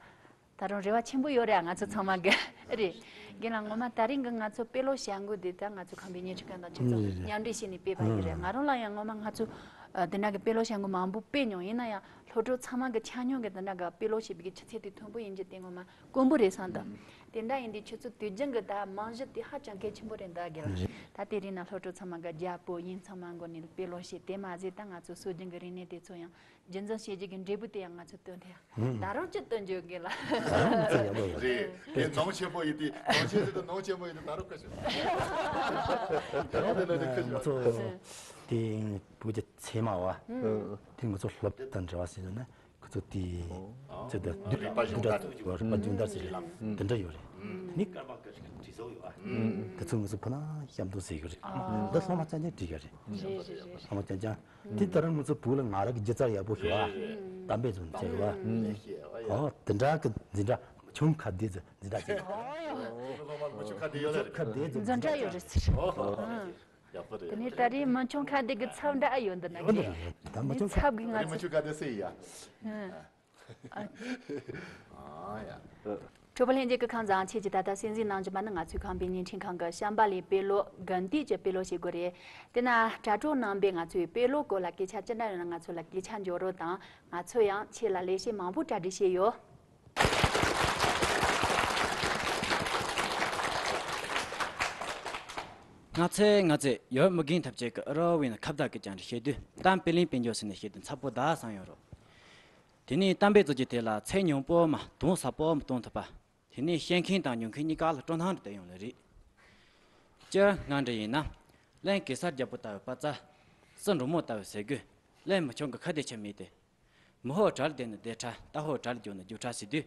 ད་རུང་རེ་བ་ཆེན་པོ་ཡོད་རེད་ང་ཚོ་ཚང་མ་གི་རེད། རྒན་ལགས་ངོ་མ་ད་རིང་གི་ང་ཚོ་དཔེ་ཀློག་བྱ་འགུལ་འདི་ད་ང་ཚོ་ཁམས་པའི་བརྙན་འཕྲིན་ཁང་དང་ཁྱེད་ཚོ་མཉམ་འབྲེལ་བྱས་ནས་སྤེལ་བ་ཡིན་རེད། ང་རང་ལ་ཡང་ངོ་མ་ང་ཚོ་དེ་འདྲ་གི་དཔེ་ཀློག་བྱ་འགུལ་མང་པོ་སྤེལ་མྱོང་ཡིན་ན་ཡང་སློབ་ཕྲུག་ཚང་མ་གི་ཆ་སྙོམས་གི་དེ་འདྲ་གི་དཔེ་ཀློག་བྱེད་པའི་གི་ཆུ་ཚད་དེ་མཐོན་པོ་ཡིན་རྒྱུ་དེ་ངོ་མ། དཀོན་པོ་རེད་བསམ་དང་། དེ་འདྲ་ཡིན་དུས་ཁྱེད་ཚོ་དུས་རྒྱུན་གྱི་ད་རྨང་གཞི་དེ་ཧ་ཅང་གལ་ཆེན་པོ་རེད་འདུག་གི་ལ། ད་དེ་རིང་ན་སློབ་ཕྲུག་ཚང་མ་གི་རྒྱལ་པོ་དབྱིངས་ཚང་མ་མགོ་ནས་དཔེ་ཀློག་བྱས་དེ་མ་ཟད་ད་ང་ཚོ་སྲོལ་རྒྱུན་གྱི་རིག་གནས་དེ་ཚོ་ཡང་རྒྱུན་འཛིན་བྱེད་རྒྱུ་གི་འབྲས་བུ་དེ་ཡང་ང་ཚོ་སྟོན་ཐལ། ད་རུང་ཅི་སྟོན་རྒྱུ་གི་ལ། རེད། དེ་ནོངས་ཆེན་པོ་ཡིན་དུས་ནོངས་ཆེན་ཟེར་དུས་ནོངས་ཆེན་པོ་ཡིན་དུས་ད་རུང་ཁ་ཤོ། ད་རུང་དེ་ལ་དེ་ཁ་ཤོ། ང་ཚོ་དེ་བོད་ཀྱི་ཚད་མ་བ། དེ་ང་ཚོ་སློབ་དེབ་དང་འབྲེལ་བ་ཟེར་ན། ཁོ་ཚོ་དེ་ཚོ་དེ་རིག་པ་སྦྱོང་བརྡར་རིག་པ་སྦྱོང་བརྡར་ཟེར་རེད། དེ་འདྲ་ཡོད་རེད། དེ་ནི་ཀརྨ་སྐད་ཀྱི་བྲིས་ས་ཡོད་ཨ། དེ་ཚོ་ང་ཚོ་ཁོ་ན་ཤམ་དུ་ཟེར་གྱི་རེད། འདི་སློབ་མ་རྐྱང་རྐྱང་བྲིས་ཡོད་རེད། སློབ་མ་རྐྱང་རྐྱང་། དེ་ལྟར་ང་ཚོ་བོད་ལ་ང་རང་གི་སྒྱུ་རྩལ་ཡག་པོ་ཞིག་ཨ། གཏམ་དཔེ་ཚོ་བྱས་ཡོད་ཨ། ཨོ་དེ་འདྲ་གི་འཛིན་གྲྭ་མ་བྱུང་ཁ་བདེ་ཚོ་འཛིན་གྲྭ་བྱས། སློབ་མ་མ་བྱུང་ཁ་བདེ་ཡོད་ལ་རེད། འཛིན་གྲྭ་ཡོད་རེད་ཟེར། ཡག་པོ་རེད། དེ་ནས་ད་རེས་མི་ཆུང་ཁ་བདེ་གི་ཚབ་འདྲ་ཨ་ཡོད་འདི་ན་གི། ད་མི་ཆུང་ཁ་ཚབ་གི་ང་ཚོ་མི་ཆུང་ཁ་བདེ་སེ་ཡ། ཨ་ཡ། གྲོགས་པོ་ལྷན་རྒྱས་ཀྱི་ཁམས་བཟང་ཁྱེད་ཀྱིས་ད་ལྟ་གསན་གཟིགས་གནང་བཞིན་པ་ནི་ང་ཚོའི་ཁམས་པའི་བརྙན་འཕྲིན་ཁང་གི་བྱམས་པ་ལས་དཔེ་ཀློག་དགུན་དུས་ཀྱི་དཔེ་ཀློག་བྱེད་སྒོ་རེད། དེ་ན་དྲ་གྲོགས་རྣམ་པས་ང་ཚོའི་དཔེ་ཀློག་སྐོར་ལ་སྐད་ཆ་ཅི་འདྲ་ཡོད་ན་ང་ཚོ་ལ་སྐད་ཆ་འཇོག་རོགས་དང་། ང་ཚོ་ཡང་ཁྱེད་ལ་ལེགས་བཤད་མང་པོ་གྲ་སྒྲིག་བྱས་ཡོད། ང་ཚོས་ང་ཚོས་ཡོད་མི་རྒན་ཐབས་ཅིག་གི་ཨ་རོ་བའི་ནང་ཁ་བརྡ་གི་ཀྱང་བཤད་དུས་གཏམ་དཔེ་ལེན་དཔེ་འཇོག་ཟེར་ནས་བཤད་དུས་འཚབ་པོ་ད་བསམ་ཡོད་རོགས། དེ་ནས་གཏམ་དཔེ་བཙལ་རྒྱུ་དེ་ལ་ཚེགས་ཉུང་པོ་མ་གཏོང་ཟབ་པོ་མ་གཏོང་ཐུབ་པ། དེ་ནས་བཤད་མཁན་དང་ཉོ་མཁན་གཉིས་ཀ་ལ་སྤྲོ་སྣང་རེ་བསྟན་ཡོང་ལེ་རེད། སྤྱིར་ང་འདྲ་ཡིན་ན། གླིང་གེ་སར་རྒྱལ་པོ་ལྟ་བུའི་དཔའ་རྩལ། སྲིད་འགྲོ་མོ་ལྟ་བུའི་ཟས་གོས། གླིང་མི་ཆུང་གི་ཁ་བདེ་ཆ་མེད་དེ། མི་ཕོ་གྲལ་བསྡད་ན་བསྡད་ཁྲ་རྟ་ཕོ་གྲལ་རྒྱུག་ན་རྒྱུག་ཁྲ་ཟེར་དུས།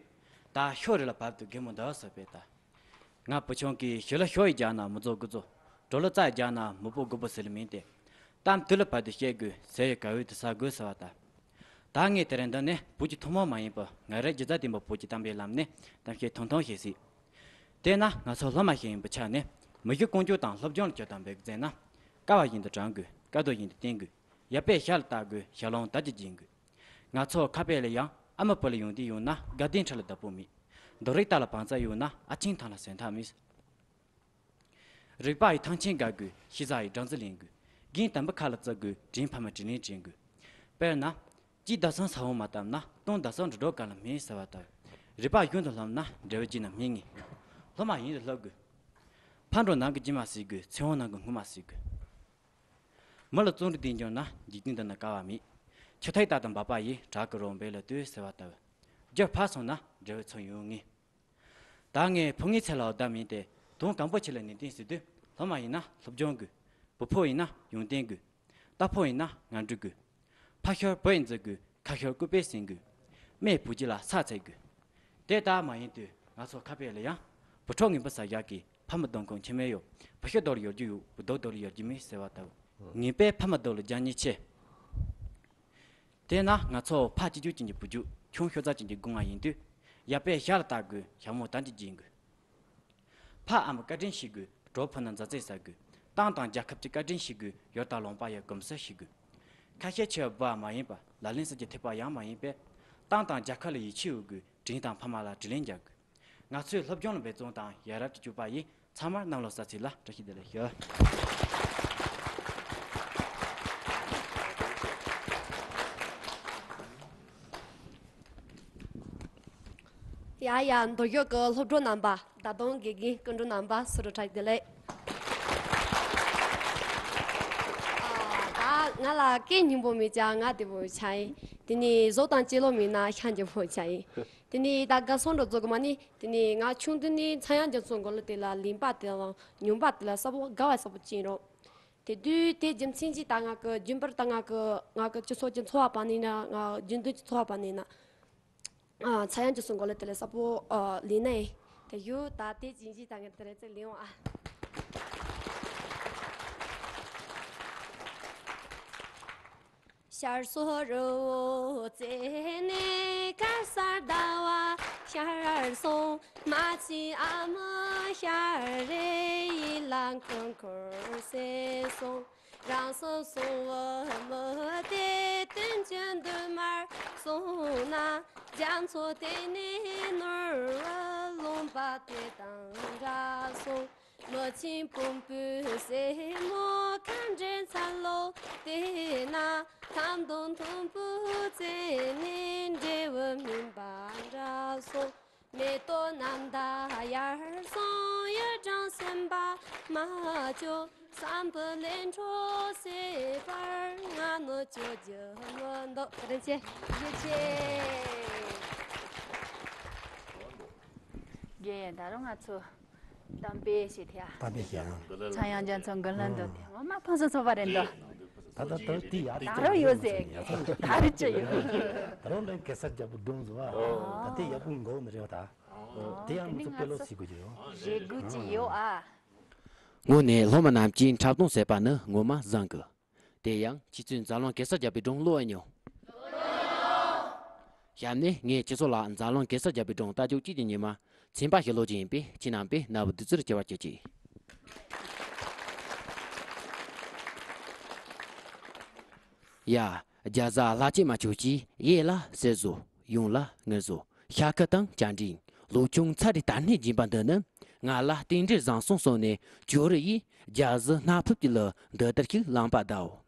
ད་ཤོ་རེ་ལ་བབ་དུས་རྒན་མོ་འདི་ཟེར་བས་ད། ང་བུ་ཆུང་གིས་ཞི་ལ་ཤོ་ཡི་རྒྱག་ན་མི་རྫོགས་དགུ་རྫོགས། གྲོ་ལ་རྩ་ཡི་རྒྱག་ན་མི་པོ་དགུ་པོ་ཟེར་ལེ་མིན་ཏེ། གཏམ་དུས་ལ་བབ་དུས་བཤད་དགོས་ཟས་ཡི་ག་འོས་དུ་ཟ་དགོས་ཟེར་བ་ད། ད་ངས་དེ་རིང་འདི་ནས་བོད་ཀྱི་ཐུན་མོང་མ་ཡིན་པའི་ང་རའི་སྒྱུ་རྩལ་ལྡན་པའི་བོད་ཀྱི་གཏམ་དཔེའི་ལམ་ནས་གཏམ་བཤད་ཐུང་ཐུང་བྱེད་སྲིད། དེས་ན་ང་ཚོ་སློབ་མ་ཞིག་ཡིན་པའི་ཆ་ནས་མི་གཞི་ཀུན་སྤྱོད་དང་སློབ་སྦྱོང་ལ་གྱོད་དམ་པའི་རྫས་ན། དཀའ་བ་བཞིན་དུ་དྲང་དགོས། དཀའ་སྡུག་བཞིན་དུ་བསྟེན་དགོས། ཡར་པས་ཞར་ལ་བལྟ་དགོས། ཞར་ལུང་ལྟ་རྒྱུ་སྦྱིན་དགོས། ང་ཚོ་ཁ་དཔེ་ལ་ཡང་ཨ་མ་བུ་ལ་ཡོང་དུས་ཡོང་ན་དགའ་ལྡན་ཁྲི་ལ་བདག་པོ་མེད། རྡོ་རིགས་རྟ་ལ་བང་རྩལ་ཡོད་ན་ཨ་ཆེན་ཐང་ལ་ཟན་ཐག་མེད། རིག་པ་ཡི་ཐང་ཆེན་དགའ་དགོས། ཤེས་བྱ་ཡི་སྦྲང་རྩི་ལེན་དགོས། རྒན་དམ་པའི་ཁ་ལ་བརྩི་དགོས། དྲིན་ཕ་མ་དྲིན་ལན་དྲན་དགོས། དཔེར་ན། གཅིག་ཟླ་གསུམ་ས་བོན་མ་བཏབ་ན་སྟོང་ཟླ་གསུམ་འགྲོ་འགྲོ་ག་ལ་སྨིན་ཟེར་བ་ལྟར། རིག་པ་གཞུང་དུ་ལྷབ་ན་འབྲས་བུ་རྒྱས་ན་སྨིན་ངེས། སློབ་མ་ཡིན་དུ་ལྷབ་དགོས། ཕ་འགྲོ་ནང་གི་རྗེས་མ་ཟེར་དགོས། ཚེ་དབང་ནང་གི་སྔོན་མ་ཟེར་དགོས། མི་ལ་བརྩོན་འགྲུས་ལྡན་བྱུང་ན་འཇིག་རྟེན་འདི་ན་དཀའ་བ་མེད། ཆུ་ཐིགས་ལྟ་དང་འབབ་པ་ཡིས། བྲག་གི་རོ་འབེབས་ལ་ལྟོས་ཟེར་བ་ལྟར། རྒྱུ་ཕར་སོང་ན་འབྲས་བུ་ཚུར་ཡོང་ངེས། ད་ངས་ཕོ་ངའི་ཚད་ལ་འོ་ད་མིན་ཏེ། དོན་སྐམ་པོ་ཆེ་ལ་ནན་ཏན་ཟེར་དུས་སློབ་མ་ཡིན་ན་སློབ་སྦྱོང་དགོས། བུ་ཕོ་ཡིན་ན་ཡོན་ཏན་དགོས། རྟ་ཕོ་ཡིན་ན་ངན་འགྲོ་དགོས། ཕ་ཤོར་བུ་ཡིས་འཛིན་དགོས། ཁ་ཤོར་སྐུད་པས་ཟིན་དགོས། སྨད་བུ་རྒྱུད་ལ་ས་འཚོལ་དགོས། དེ་ལྟར་མ་ཡིན་དུས་ང་ཚོ་ཁ་དཔེ་ལ་ཡང་བུ་ཕྲུག་ངན་པ་ཟ་ཡག་གི་ཕ་མ་གདོང་ཁུང་ཁྱི་མེད་ཡོད། བུ་ཤོར་རྡོ་ལ་ཡོད་རྒྱུ་ཡོད། བུ་རྡོག་རྡོ་ལ་ཡོད་རྒྱུ་མེད་ཟེར་བ་ལྟ་བུ། ངན་པས་ཕ་མ་རྡོག་ལ་རྒྱག་ཉེན་ཆེ། དེས་ན་ང་ཚོ་ཕ་གཅིག་གྱུར་ཅན་གྱི་བུ་རྒྱུད། ཁྱུང་ཤོ་རྩ་ཅན་གྱི་སྒོ་ང་ཡིན་དུས། ཡར་པས་ཞར་ལ་ལྟ་དགོས། ཞྭ་མོ་དར་གྱིས་རྒྱན་དགོས། ཕ་ཨ་མ་བཀའ་དྲིན་ཤེས་དགོས། གྲོགས་ཕུ་ནུ་མཛའ་བརྩེ་ཟ་དགོས། ཏང་དང་རྒྱལ་ཁབ་ཀྱི་བཀའ་དྲིན་ཤེས་དགོས། ཡུལ་དང་ལུང་པ་ཡི་གོམས་སྲོལ་ཤེས་དགོས། ཁ་ཤས་ཆེ་བ་མ་ཡིན་པ། ལག་ལེན་ཟེར་གྱི་ཐེག་པ་ཡང་མ་ཡིན་པས། ཏང་དང་རྒྱལ་ཁབ་ལ་ཡིད་ཆེས་ཡོད་དགོས། དྲིན་དང་ཕ་མ་ལ་དྲིན་ལན་འཇལ་དགོས། ང་ཚོས་སློབ་སྦྱོང་ལ་འབད་བརྩོན་དང་ཡ་རབས་ཀྱི་སྤྱོད་པ་ཡིས་ཚང་མར་གནམ་ལོ་གསར་ཚེས་ལ་བཀྲ་ཤིས་བདེ་ལེགས་ཞུ། ཡ་ཡ། མདོ་ཁྱོད་ཀྱི་སློབ་གྲོགས་རྣམ་པ། ད་དུང་དགེ་རྒན་སྐུ་མགྲོན་རྣམ་པ་སུ་རུ་གྲགས་བདེ་ལེགས། ཨ། ད་ང་ལ་སྐད་སྙན་པོ་མེད་ཀྱང་ང་བདེ་པོ་ཆགས་ཡིན། དེ་ནས་གཟུགས་དང་སྐྱེས་ལོ་མེད་ན་ཤ་འཇམ་པོ་ཆགས་ཡིན། དེ་ནས་ད་དགའ་སོང་འགྲོ་རྫོགས་གི་མ་ནི། དེ་ནས་ང་ཆུང་དུས་ནས་ཚངས་དབྱངས་རྒྱ་མཚོ་མགོ་ལོག་དེ་ལ་ལེན་པ་དེ་དང་ཉོན་པ་དེ་ལ་ས་པོ་དགའ་བ་ས་པོ་ཅན་རོ། དེ་དུས་དེ་རྒྱུ་མཚན་གྱིས་ད་ང་གི་རྒྱུན་པར་ད་ང་གི་ང་གི་སྤྱི་ཚོགས་ཀྱི་འཚོ་བ་པ་ནས་ན། ང་རྒྱུན་དུ་གྱི་འཚོ་བ་པ་ནས་ན། ཨ། ཚངས་དབྱངས་རྒྱ་མཚོ་མགོ་ལོག་དེ་ལ་ས་པོ་ལེན་ནས་དེ་ཡོད། ད་དེ་རྒྱུ་མཚན་གྱིས་ད་ངས་དེ་རེད་ཚེ་ལེན་འོང་ཨ། ཤར་ཕྱོགས་རི་བོ་རྩེ་ནས་དཀར་གསལ་ཟླ་བ་ཤར་སོང་། རྨ་ཆུའི་ཨ་མ་ཤར་རེ་ཡིད་ལ་འཁོར་འཁོར། ཟེར་གསུངས། རང་སེམས་བསྲུང་བའི་མི་དེ་དོན་གྱི་འདུན་མར་སོང་ན། རྒྱ་མཚོ་དེ་ནས་ནོར་བུ་ལོངས་པ་དེ་དང་འདྲ་གསུངས། མི་ཆེན་བོན་པོའི་སྲས་མོ་མཁའ་འགྲོའི་མཚན་ལོ་དེ་ན། ཁ་འདོན་མཐོན་པོའི་རྩེ་ནས་འབྲས་བུ་སྨིན་པ་འདྲ་གསུངས། མེ་ཏོག་རྣམ་དག་ཡར་སོང་ཡུལ་ལྗོངས་སེམས་པ་མ་བཅོས། བསམ་པའི་ལས་འཕྲོ་སད་པར་ང་ནི་བཅོ་རྒྱུ་མི་འདུག་རིན་ཆེན་ཡིད་ཆེས། རྒན་ཡང་ད་རུང་ང་ཚོ་གཏམ་དཔེ་ཞིག་ཐེ་ཡ། གཏམ་དཔེ་ཞིག་ཡང་། ཚངས་དབྱངས་རྒྱ་མཚོ་མགུར་གླུ་འདོན་དེ་ངོ་མ་ཕུན་སུམ་ཚོགས་པ་རེད་འདུག་ད་ལྟ་ད་དེ་ཡག་ད་རུང་ཡོད་ཟེར་ག་རེ་ཅི་ཡོད། ད་རུང་ལན་གེ་སར་རྒྱལ་པོ་སྒྲུང་བཟོ་བ། ད་དེ་ཡག་པོ་འགོ་ནི་རེད་བ་ད། དེ་ཡང་མི་ཚོ་དཔེ་ཀློག་ཟེར་དགོས་ཀྱི་ཡོད། རེ་དགོས་ཀྱི་ཡོད་ཨ། དངོས་གནས་སློབ་མ་རྣམས་ཀྱིས་འཁྲབ་སྟོན་ཟེར་པ་ནི་ངོ་མ་བཟང་གི། དེ་ཡང་ཁྱེད་ཚོས་འཛམ་གླིང་གེ་སར་རྒྱལ་པོའི་སྒྲུང་ཀློག་ཨེ་མྱོང་། གཤམ་ནས་ངས་ཁྱེད་ཚོ་ལ་འཛམ་གླིང་གེ་སར་རྒྱལ་པོའི་སྒྲུང་ལྟ་རྒྱུ་གཅིག་གི་ཉི་མ་ཚན་པ་ཞིག་ཀློག་རྒྱུ་ཡིན་པས་ཁྱེད་རྣམ་པས་རྣ་བར་བསྡུས་ཚུལ་གྱེར་བར་བྱེད་ཅིག་ཡ། རྒྱ་བཟའ་ལྷ་ཆེན་མ་ཁྱོད་ཀྱིས་ཡེ་ལ་གསེར་བཟོ་ཡོང་ལ་དངུལ་བཟོ་ཤ་ཁུ་དང་བྱ་འབྲིང་ལོ་ཆུང་ཚ་རེ་དར་སྣེ་སྦྱིན་པ་འདི་ནི་ང་ལ་རྟེན་འབྲེལ་བཟང་སོང་གསུངས་ནས་ཇོ་རི་ཡིས་རྒྱ་བཟའི་སྣ་ཕུབ་ཀྱི་ལུ་འདི་ལྟར་ཞིག་བླངས་པ་གདའོ།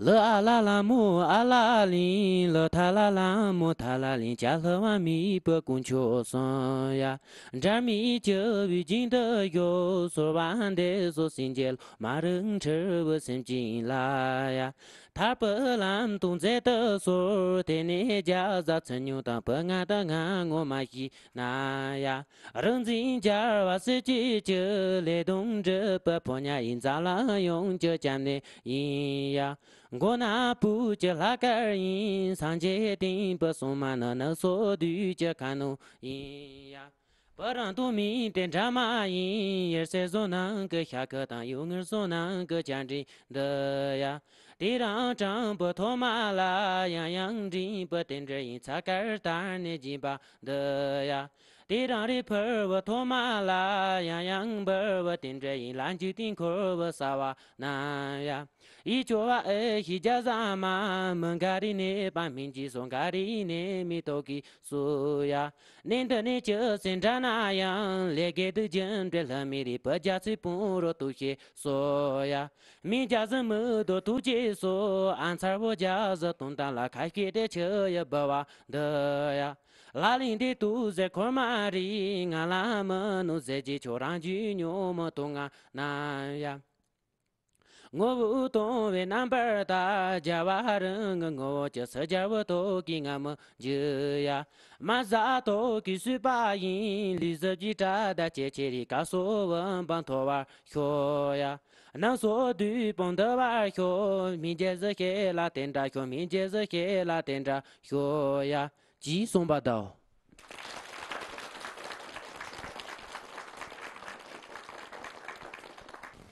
ལི་ཨ་ལ་ལ་མོ་ཨ་ལ་ལིང་ལི་ཐ་ལ་ལ་མོ་ཐ་ལ་ལིང་ཅ་ལྷ་བ་མི་བུ་དཀོན་མཆོག་གསུམ་ཡ། འབྲལ་མེད་སྤྱི་བོའི་སྦྱིན་དུ་གཞོལ། གསོལ་བ་འདེབས་སོ་སེམས་ཅན་མ་རིག་འཁྲུལ་བའི་སེམས་ཅན་ལ་ཡ། ཐར་པའི་ལམ་སྟོན་མཛད་དུ་གསོལ། དེ་ནས་རྒྱ་བཟའ་ཚུལ་ཉུང་དང་བུ་ང་དང་ང་ངོ་མ་ཤེས་ན་ཡ། རིག་འཛིན་རྒྱལ་བ་སྲས་བཅས་ཀྱི། ལས་དང་འབྲས་བུ་ཕོ་ཉ་ཡིན། འཛམ་གླིང་ཡོངས་ཀྱི་སྐྱབས་གནས་ཡིན་ཡ། མགོ་ན་སྤོས་ཀྱི་ལྷ་དཀར་ཡིན། སངས་རྒྱས་བསྟན་པའི་སྲུང་མ་ནི། ནུ་སོ་བདུད་ཀྱི་ཁ་ནོར་ཡིན་ཡ། བུ་རང་དང་མིན་ཏེ་འདྲ་མ་ཡིན། ཡེར་སེ་བཟོ་ནང་གི་ཤ་ཁུ་དང་ཡུ་ངུར་བཟོ་ནང་གི་བྱ་འབྲིང་འདི་ཡ། དེ་རིང་དྲང་པོ་ཐོག་མ་ལ་ཡང་ཡང་འདྲིས་པའི་རྟེན་འབྲེལ་ཡིན། ཚ་དཀར་དར་ནས་སྦྱིན་པ་འདི་ཡ། དེ་རིང་རི་ཕུར་བུ་ཐོག་མ་ལ་ཡང་ཡང་འབུལ་བའི་རྟེན་འབྲེལ་ཡིན། ལ་འཇུག་སྟེང་འཁོར་བའི་ས་བ་ན་ཡ། ཡིད་སྐྱོ་བ་ཨེ་ཤེས་རྒྱ་བཟའ་མ། མི་འགའ་རེ་ནད་པ་སྨན་གྱིས་གསོ། འགའ་རེ་ནད་མེད་ཏོག་གིས་གསོ་ཡ། ནད་འདི་ནས་ཅི་ཟེར་འདྲ་ན་ཡང་། ལས་དགེ་སྡིག་རྒྱུ་འབྲས་ལྷད་མེད་རེད། བུ་རྒྱ་ཚའི་དཔུང་རོགས་ཐུགས་བསྐྱེད་གསོ་ཡ། མི་རྒྱ་བཟའི་མི་དོ་ཐུགས་བསྐྱེད་གསོ། ཨ་མཚར་བོ་རྒྱ་བཟའི་སྟོན་སྟངས་ལ་ཁ་ཤས་དེ་ཆུ་ཡི་བུ་བ་འདི་ཡ། ལ་ལིང་དེ་ཏུ་ཟེར་འཁོར་མ་རེད། ང་ལ་མི་ནུ་ཟེར་གྱི་ཁྱོད་རང་རྒྱུད་ཉོན་མོངས་དུག་ལྔ་ན་ཡ། ངོ་བོ་སྟོང་བའི་རྣམ་པར་ལྟ། རྒྱལ་བ་རང་གི་ངོ་བོ་ཇི་སྲིད་རྒྱལ་པོ་ཐོག་གི་ང་མི་འཇུ་ཡ། མ་ཟ་ཐོག་གི་སུས་པ་ཡིན། ལུས་གཟུགས་ཀྱི་དགྲ་དང་བཅས་ཆེ་རིགས་ཀ་སོགས་བུམ་པ་མཐོ་བར་ཤོག་ཡ། ནང་སོགས་དུས་སྤང་འདུ་བར་ཤོག་མི་རྒྱལ་གཟི་ཤེས་ལ་དེ་འདྲ་ཤོག་མི་རྒྱལ་གཟི་ཤེས་ལ་དེ་འདྲ་ཤོག་ཡ། ཅེས་གསུངས་པ་དང་།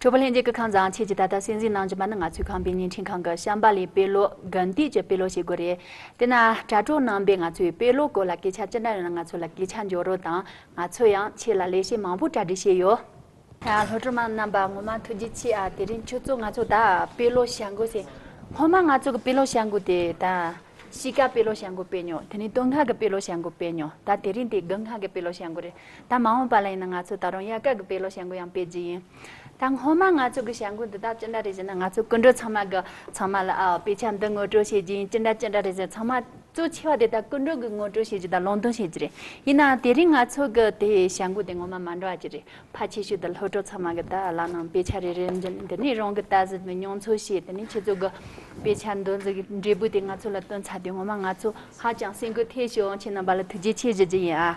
གྲོགས་པོ་ལྷན་རྒྱས་ཀྱི་ཁམས་བཟང་། ཁྱེད་ཀྱིས་ད་ལྟ་གསན་གཟིགས་གནང་བཞིན་པ་ནི་ང་ཚོའི་ཁམས་པའི་བརྙན་འཕྲིན་ཁང་གི་བྱམས་པ་ལས་དཔེ་ཀློག་དགུན་དུས་ཀྱི་དཔེ་ཀློག་བྱེད་སྒོ་རེད། དེ་ན་དྲ་གྲོགས་རྣམ་པས་ང་ཚོའི་དཔེ་ཀློག་སྐོར་ལ་སྐད་ཆ་ཅི་འདྲ་ཡོད་ན་ང་ཚོ་ལ་སྐད་ཆ་འཇོག་རོགས་དང་། ང་ཚོ་ཡང་ཁྱེད་ལ་ལེགས་བཤད་མང་པོ་གྲ་སྒྲིག་བྱས་ཡོད། ཡ། སློབ་ཕྲུག་མ་རྣམ་པ་ངོ་མ་ཐུགས་རྗེ་ཆེ་ཨ། དེ་རིང་ཁྱོད་ཚོ་ང་ཚོ་ད་དཔེ་ཀློག་བྱ་འགོ་ཟེར། སྔོན་མ་ང་ཚོ་གི་དཔེ་ཀློག་བྱ་འགོ་དེ་ད་གཤིས་ཀ་དཔེ་ཀློག་བྱ་འགོ་སྤེལ་མྱོང་། དེ་ནས་སྟོད་ལྔ་གི་དཔེ་ཀློག་བྱ་འགོ་སྤེལ་མྱོང་། ད་དེ་རིང་དེ་དགུན་ལྔ་གི་དཔེ་ཀློག་བྱ་འགོ་རེད། ད་མ་འོངས་པ་ལ་ཡིན་ན་ང་ཚོ་ད་རུང་དབྱར་ཁ་གི་དཔེ་ཀློག་བྱ་འགོ་ཡང་སྤེལ་རྒྱུ་ཡིན། ད་སྔོན་མ་ང་ཚོ་གི་བྱ་འགོ་འདི་དག་ཅི་འདྲ་རེད་ཟེར་ན། ང་ཚོ་སྐུ་མགྲོན་ཚང་མ་གི་ཚང་མ་ལ་ཨ་དཔེ་ཆ་འདི་ངོ་སྤྲོད་བྱེད་རྒྱུ་ཡིན། ཅི་འདྲ་ཅི་འདྲ་རེད་ཟེར། ཚང་མ་གཙོ་ཆེ་བ་དེ་ད་སྐུ་མགྲོན་གྱི་ངོ་སྤྲོད་བྱེད་རྒྱུ་དང་ལུང་འདྲེན་བྱེད་རྒྱུ་རེད། ཡིན་ནའང་དེ་རིང་ང་ཚོ་གི་དེ་བྱ་འགུལ་དེ་ངོ་མ་མ་འདྲ་བ་ཅིག་རེད། ཕལ་ཆེ་ཤོས་དེ་སློབ་ཕྲུག་ཚང་མ་གི་ད་ལག་ནང་དཔེ་ཆ་རེ་རེ་འཛིན། དེ་ནས་རང་གི་ལྟ་ཟིན་པའི་མྱོང་ཚོར་བཤད། དེ་ནས་ཁྱེད་ཚོ་གི་དཔེ་ཆ་འདོན་ཟིན་གྱི་འབྲས་བུ་དེ་ང་ཚོ་ལ་སྟོན་ཚར་དུས་ངོ་མ་ང་ཚོ་ཧ་ཅང་སེམས་འགུལ་ཐེབས་བྱུང་། ཁྱེད་རྣམ་པ་ལ་ཐུགས་རྗེ་ཆེ་ཞུ་རྒྱུ་ཡིན་ཨ།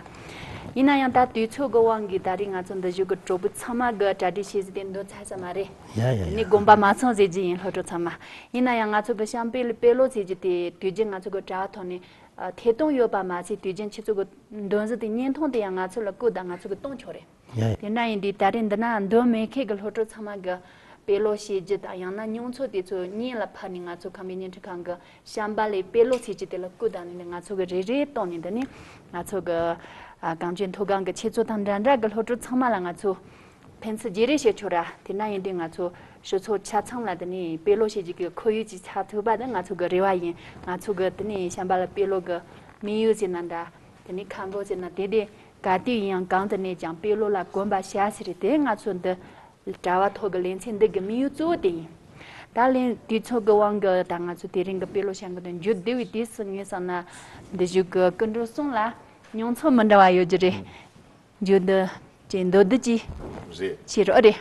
ཡིན་ན་ཡང་ད་དུས་ཚོད་ཀྱི་དབང་གིས་ད་རིང་ང་ཚོ་འདི་བཞུགས་ཀྱི་གྲོགས་པོ་ཚང་མ་གི་གྲ་སྒྲིག་བྱེད་ཟིན་དེ་འདོན་ཚར་ས་མ་རེད། ཡ་ཡ་ཡ། དེ་ནས་དགོངས་པ་མ་ཚོམ་ཟེར་རྒྱུ་ཡིན། སློབ་ཕྲུག་ཚང་མ། ཡིན་ན་ཡང་ང་ཚོ་གི་བྱམས་པའི་དཔེ་ཀློག་ཟེར་རྒྱུ་དེ་དུས་རྒྱུན་ང་ཚོ་གི་དྲ་བ་ཐོག་ནས་ཨ་ཐད་གཏོང་ཡོད་པ་མ་ཟད། དུས་རྒྱུན་ཁྱེད་ཚོ་གི་འདོན་ཟིན་དེ་བརྙན་ཐུང་དེ་ཡང་ང་ཚོ་ལ་བསྐུར་དང་ང་ཚོ་གི་གཏོང་ཆོག་རེད། ཡ་ཡ། དེ་འདྲ་ཡིན་དུས་ད་རེས་འདི་ན་འདོན་མེད་མཁན་གྱི་སློབ་ཕྲུག་ཚང་མ་གི་དཔེ་ཀློག་བྱེད་རྒྱུ་དང་། ཡང་ན་མྱོང་ཚོར་དེ་ཚོ་བརྙན་ལ་ཕབ་ནས་ང་ཚོ་ཁམས་པའི་བརྙན་འཕྲིན་ཁང་གི་བྱམས་པ་ལས་དཔེ་ཀློག་ཟེར་རྒྱུ་དེ་ལ་བསྐུར་དང་ནི་ང་ཚོ་གི་རེ་རེ་གཏོང་ནས། འདི་ནས་ང་ཚོ་གི་ཨ་གངས་ཅན་མཐོ་སྒང་གི་ཁྱེད་ཚོ་དང་འདྲ་འདྲ་གི་སློབ་ཕྲུག་ཚང་མ་ལ་ང་ཚོ་ ཕན་ཚུན་བརྗེ་རེས་བྱེད་ཆོག་ར། དེ་ན་ཡིན་དུས་ང་ཚོ་ཞུ་ཚོགས་ཆ་ཚང་ལ་དེ་ནས་དཔེ་ཀློག་བྱེད་རྒྱུ་གི་ཁོར་ཡུག་ཅིག་ཆགས་ཐུབ་པ་དེ་ང་ཚོ་གི་རེ་བ་ཡིན། ང་ཚོ་གི་དེ་ནས་བྱམས་པ་ལ་དཔེ་ཀློག་གི་དམིགས་ཡུལ་ཟེར་ན་འདྲ། དེ་ནས་ཁམས་པ་ཟེར་ན་དེ་དེ་ག་དུས་ཡིན་ཡང་གང་དུ་གནས་ཀྱང་དཔེ་ཀློག་ལ་གོམས་པ་བྱ་ཟེར་རེད། དེ་ང་ཚོ་འདི་གྲྭ་བ་ཐོག་གི་ལེ་ཚན་འདི་གི་དམིགས་ཡུལ་གཙོ་བོ་དེ་ཡིན། ད་ལན་དུས་ཚོད་ཀྱི་དབང་གིས་ད་ང་ཚོ་དེ་རིང་གི་དཔེ་ཀློག་བྱ་འགུལ་དེ་མཇུག་བསྡུ་བའི་དུས་སུ་ངས་བསམ་ན་འདི་བཞུགས་ཀྱི་སྐུ་མགྲོན་གསུམ་ལ་མྱོང་ཚོར་མི་འདྲ་བ་ཡོད་རྒྱུ་རེད། མཇུག་བསྡུ་ཅེས་མདོར་བསྡུས་ཀྱིས་རེད། བྱེད་རོགས་རེད།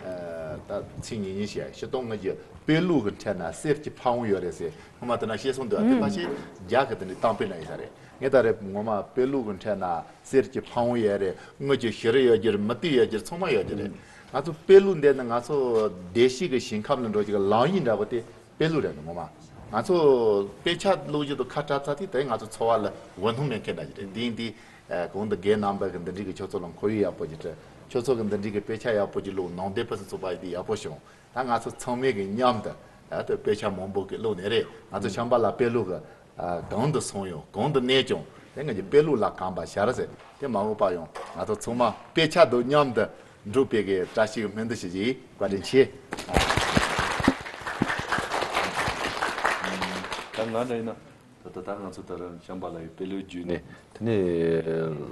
ཨ། ད་ཚིག་གཉིས་གཉིས་བཤད། སྤྱིར་བཏང་ང་གི་དཔེ་ཀློག་གི་འཕྲལ་ན་གསེར་གྱི་ཕ་བོང་ཡོད་རེད་ཟེར། སྔོན་མ་དེ་ན་བཤད་སོང་འདུག་དེ་ཕལ་ཆེར་རྒྱ་གི་དེ་འདྲའི་གཏམ་དཔེ་ན་ཡིན་ས་རེད། ངས་ད་རེད་ངོ་མ་དཔེ་ཀློག་གི་འཕྲལ་ན་གསེར་གྱི་ཕ་བོང་ཡོད་རེད། དངུལ་གྱི་བྱུ་རུ་ཡོད་རྒྱུ་རེད། མུ་ཏིག་ཡོད་རྒྱུ་རེད། ཚང་མ་ཡོད་རྒྱུ་རེད། ང་ཚོ་དཔེ་ཀློག་འདི་ནི་ང་ཚོ་བདེ་སྐྱིད་ཀྱི་ཞིང་ཁམས་ལ་འགྲོ་རྒྱུ་གི་ལམ་ཡིག་འདྲ་པོ་དེ་དཔེ་ཀློག་རེད། ངོ་མ་ང་ཚོ་དཔེ་ཆ་ཀློག་རྒྱུ་དང་ཁ་བྲལ་ཚར་དུས་དེ་ང་ཚོ་འཚོ་བ་ལ་འོད་སྣང་མེད་མཁན་འདྲ་ཞིག་རེད། དེ་ཡིན་དུས་གོང་དུ་རྒན་རྣམ་པ་གི་འདི་འདྲའི་གི་ཁྱོད་ཚོ་ལ་ཁོར་ཡུག་ཡག་པོ་ཅིག་སྤྲད། ཁྱོད་ཚོ་གི་འདི་འདྲའི་གི་དཔེ་ཆ་ཡག་པོ་ཅིག་ཀློག་གནང་བསྡད་པ་སོགས་པ་ཡིན་དུས་ཡག་པོ་བྱུང་། ད་ང་ཚོ་ཚང་མས་གི་མཉམ་དུ་ད་ལྟ་དཔེ་ཆ་མང་པོ་གི་ཀློག་ནས་རེད། ང་ཚོ་བྱམས་པ་ལ་དཔེ་ཀློག་གི་ཨ། གང་དུ་སོང་ཡང་གང་དུ་གནས་ཀྱང་དེ་ང་ཚོ་དཔེ་ཀློག་ལ་གོམས་པ་བྱ་ར་ཟེར། དེ་མ་འོངས་པ་ཡང་ང་ཚོ་ཚང་མ་དཔེ་ཆ་དང་མཉམ་དུ་འགྲོ་བའི་གི་བཀྲ་ཤིས་ཀྱི་སྨོན་འདུན་ཞུ་རྒྱུ་ཡིན། བཀའ་དྲིན་ཆེ། ད་ང་འདྲ་ཡིན་ན་ད་ད་ད་ང་ཚོ་ད་རང་བྱམས་པ་ལ་ཡི་དཔེ་ཀློག་བརྒྱུད་ནས་དེ་ནས་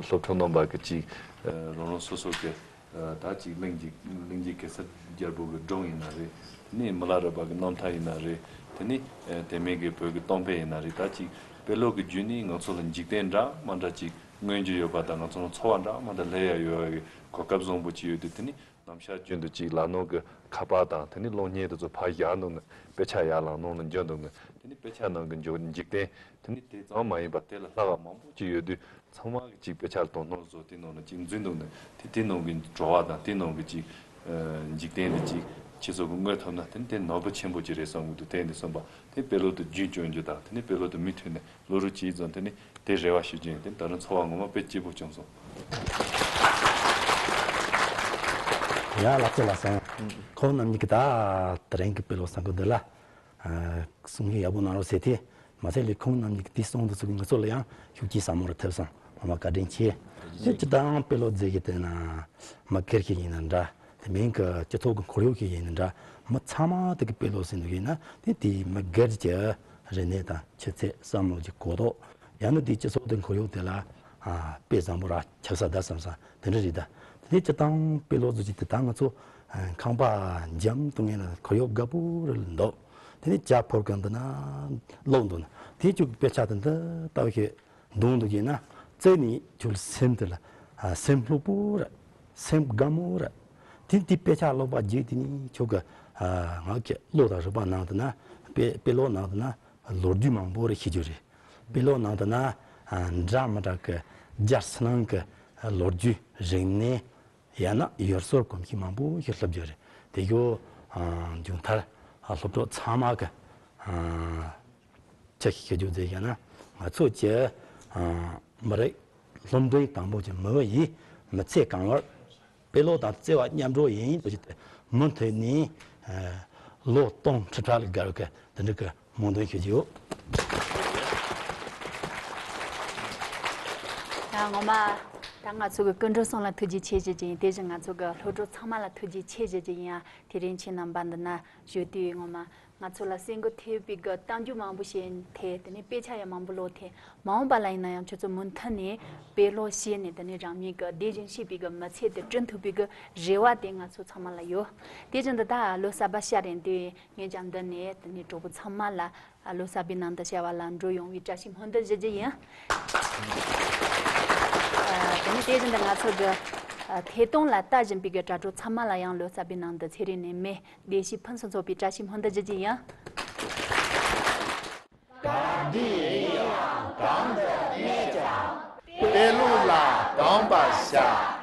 སློབ་ཕྲུག་རྣམ་པ་གི་ཅིག་རང་རང་སོ་སོ་གི་ད་ཅིག་གླིང་རྗེ་གླིང་རྗེ་གེ་སར་རྒྱལ་པོ་གི་སྒྲུང་ཡིན་ན་རེད། དེ་ནས་མི་ལ་རས་པ་གི་རྣམ་ཐར་ཡིན་ན་རེད། དེ་ནས་དེ་མིན་གྱི་བོད་ཀྱི་གཏམ་དཔེ་ཡིན་ན་རེད། ད་ཅིག་དཔེ་ཀློག་གི་བརྒྱུད་ནས་ང་ཚོ་ལ་འཇིག་རྟེན་འདྲ་མ་འདྲ་ཅིག་མངོན་རྒྱུ་ཡོད་པ་དང་། ང་ཚོ་ལ་འཚོ་བ་འདྲ་མ་འདྲ་སླེབས་ཡ་ཡོད་པའི་གོ་སྐབས་བཟང་པོ་ཅིག་ཡོད་དུས། དེ་ནས་ནམ་ཞག་རྒྱུན་དུ་ཅིག་ལག་ནང་གི་ཁ་པར་དང་དེ་ནས་གློག་བརྙན་དེ་ཚོ་ཕར་བཞག་འདུག་ནས་དཔེ་ཆ་ཡར་ལངས་ནང་ལ་འཇོག་འདུག་ནས། དེ་ནས་དཔེ་ཆ་ནང་གི་འཇོག་འཇིག་རྟེན་དེ་ནས་དེ་ཙམ་མ་ཡིན་པ་དེ་ལས་ལྷག་པ་མང་པོ་ཅིག་ཡོད་དུས། ཚང་མ་གི་ཅིག་དཔེ་ཆ་ལ་དོ་སྣང་བཟོ། དེ་ནང་ལ་ཅིག་འཛུལ་འདུག་ནས་དེ་དེ་ནང་གི་བྲོ་བ་དང་དེ་ནང་གི་ཅིག་ཨ་འཇིག་རྟེན་དེ་ཅིག་ཁྱེད་ཚོ་གི་མངོན་ཐུབ་ན་དེ་ནི་དེ་ནོར་བུ་ཆེན་པོ་ཅིག་རེད་བསམ་གི་འདུག་དེ་འདི་གསུངས་པ་དེ་དཔེ་ཀློག་ཏུ་རྒྱུན་སྐྱོང་རྒྱུ་དང་། དེ་ནི་དཔེ་ཀློག་ཏུ་མུ་མཐུད་ནས་བློ་རིག་ཅིག་ཙམ་དེ་ནི་དེ་རེ་བ་ཞུ་རྒྱུ་ཡིན། དེ་ནི་ད་རུང་འཚོ་བ་ངོ་མ་དཔེ་སྐྱིད་པོ་བྱུང་སོང་། ཡ་ལགས་སོ་ལགས་སོ། ཁོང་རྣམ་གཉིས་ཀྱིས་ད་དེ་རིང་གི་དཔེ་ཀློག་ས་འགུལ་འདི་ལ། གསུང་གི་ཡག་པོ་གནང་རོགས་ཟེར་ཏེ། མ་ཚད་ལས་ཁོང་རྣམ་གཉིས་ཀྱིས་དེ་གསུང་དུ་ཚུགས་ཀྱི་ང་ཚོ་ལ་ཡང་ཤུགས་ཀྱིས་ཟབ་མོ་རུ་ཐེབས་སོང་། ངོ་མ་བཀའ་དྲིན་ཆེ། དེ་སྤྱིར་བཏང་དཔེ་ཀློག་མཛད་ཀྱི་བལྟས་ན་མི་སྒེར་ཞིག་ཡིན་ན་འདྲ། དེ་མིན་གྱི་སྤྱི་ཚོགས་ཀྱི་ཁོར་ཡུག་ཞིག་ཡིན་ན་འདྲ། མི་ཚང་མ་དེ་གི་དཔེ་ཀློག་ཟིན་འདུག་ཡིན་ན་དེ་དེའི་མི་སྒེར་གྱི་རིག་གནས་དང་ཆུ་ཚད་བསམ་བློ་གྱི་གོ་རྟོགས། ཡང་ན་དེའི་སྤྱི་ཚོགས་དེ་ཁོར་ཡུག་དེ་ལ་དཔེ་བཟང་པོ་ར་ཁྱབ་ས་ད་བསམ་ས་དེ་འདྲ་རེད་ད། དེ་ནས་སྤྱིར་བཏང་དཔེ་ཀློག་ཟེར་རྒྱུ་དེ་ད་ང་ཚོ་ཨ་ཁང་པ་འཇམ་ཏོང་ངེ་ལ་ཁོར་ཡུག་དགའ་པོ་རེ་ལ་འདུག་དེ་ནས་ཇ་ཕོར་ག་འདི་ན་ཀློག་འདུག་ན། དེ་ཁྱོད་ཀྱི་དཔེ་ཆ་དེ་འདི་ལྟ་བུ་ཞིག་འདོན་འདུག་ཡིན་ན་རྩ་ནས་ཁྱོད་སེམས་དེ་ལ་ཨ་སེམས་ལྷོད་པོ་རེད། སེམས་དགའ་མོ་རེད། དེ་དེ་དཔེ་ཆ་ཀློག་པ་བརྒྱུད་དེ་ནས་ཁྱོད་ཀྱི་ཨ་ང་གི་ཀློག་དང་རིག་པ་ནང་དུ་ན་དཔེ་དཔེ་ཀློག་ནང་དུ་ན་ལོ་རྒྱུས་མང་པོ་རེ་ཤེས་རྒྱུ་རེད། དཔེ་ཀློག་ནང་དུ་ན་ཨ་འདྲ་མི་འདྲ་གི་རྒྱལ་ཕྱི་ནང་གི་ལོ་རྒྱུས་རིག་གནས། ཡང་ན་ཡུལ་སྲོལ་གོམས་གཤིས་མང་པོ་ཞིག་སླེབས་རྒྱུ་རེད། དེ་ཡོ་ཨ་མཇུག་མཐར་ཨ་སློབ་གྲོགས་ཚང་མ་གི་ཨ་ཆ་ཤས་ཞུ་རྒྱུ་མཛད་བཞག་ན། ང་ཚོ་གི་ཨ་མི་རིགས་སློབ་འབྲིང་དང་པོ་གི་མི་བུ་ཡིས་མི་ཚེ་གང་བོར་དཔེ་ཀློག་དང་བརྩེ་བ་མཉམ་འགྲོགས་ཡིན་ཟེར་ཏེ་མུ་མཐུད་ནས་ཨ་ལོ་སྟོང་ཁྲི་ཕྲག་ལ་བརྒལ་བའི་དེ་འདྲ་གི་སྨོན་འདུན་ཞུ་རྒྱུ་ཡོད། ཡང་ངོ་མ་ད་ང་ཚོ་གི་སྐུ་མགྲོན་གསུམ་ལ་ཐུགས་རྗེ་ཆེ་ཞུ་རྒྱུ་ཡིན། དེ་བཞིན་ང་ཚོ་གི་སློབ་གྲོགས་ཚང་མ་ལ་ཐུགས་རྗེ་ཆེ་ཞུ་རྒྱུ་ཡིན། ཡང་དེ་རིང་ཁྱེད་རྣམ་པ་འདི་ན་བཞུགས་དུས་ངོ་མ་ང་ཚོ་ལ་སེམས་འགུལ་ཐེབས་པའི་གི་གཏམ་རྒྱུད་མང་པོ་བཤད་ཐལ། དེ་ནས་དཔེ་ཆ་ཡང་མང་པོ་ཀློག་ཐལ། མ་འོངས་པ་ལ་ཡིན་ན་ཡང་ཁྱོད་ཚོ་མུ་མཐུད་ནས་དཔེ་ཀློག་བྱས་ནས་དེ་ནས་རང་ཉིད་ཀྱི་བདེ་ཞིང་སྐྱིད་པའི་གི་མི་ཚེ་དེ་བསྐྲུན་ཐུབ་པའི་གི་རེ་བ་དེ་ང་ཚོ་ཚང་མ་ལ་ཡོད། དེ་བཞིན་དུ་ད་ལོ་གསར་པ་ཤར་རན་དུས་ངས་ཀྱང་འདི་ནས་དེ་ནས་གྲོགས་པོ་ཚང་མ་ལ་ལོ་གསར་པའི་ནང་དུ་བྱ་བ་ལམ་འགྲོ་ཡོང་བའི་བཀྲ་ཤིས་སྨོན་འདུན་ཞུ་རྒྱུ་ཡིན། དེ་ནས་དེ་བཞིན་དུ་ང་ཚོ་གི་ཐད་གཏོང་ལ་ལྟ་བཞིན་པའི་གི་དྲ་གྲོགས་ཚང་མ་ལ་ཡང་ལོ་གསར་པའི་ནང་དུ་ཚེ་རིང་ནས་མེ་བདེ་སྐྱིད་ཕུན་སུམ་ཚོགས་པའི་བཀྲ་ཤིས་སྨོན་འདུན་ཞུ་རྒྱུ་ཡིན། གང་འདི་ཡིན་ཡང་གང་དུ་གནས་ཀྱང་། དཔེ་ཀློག་ལ་གོམས་པར་བྱ།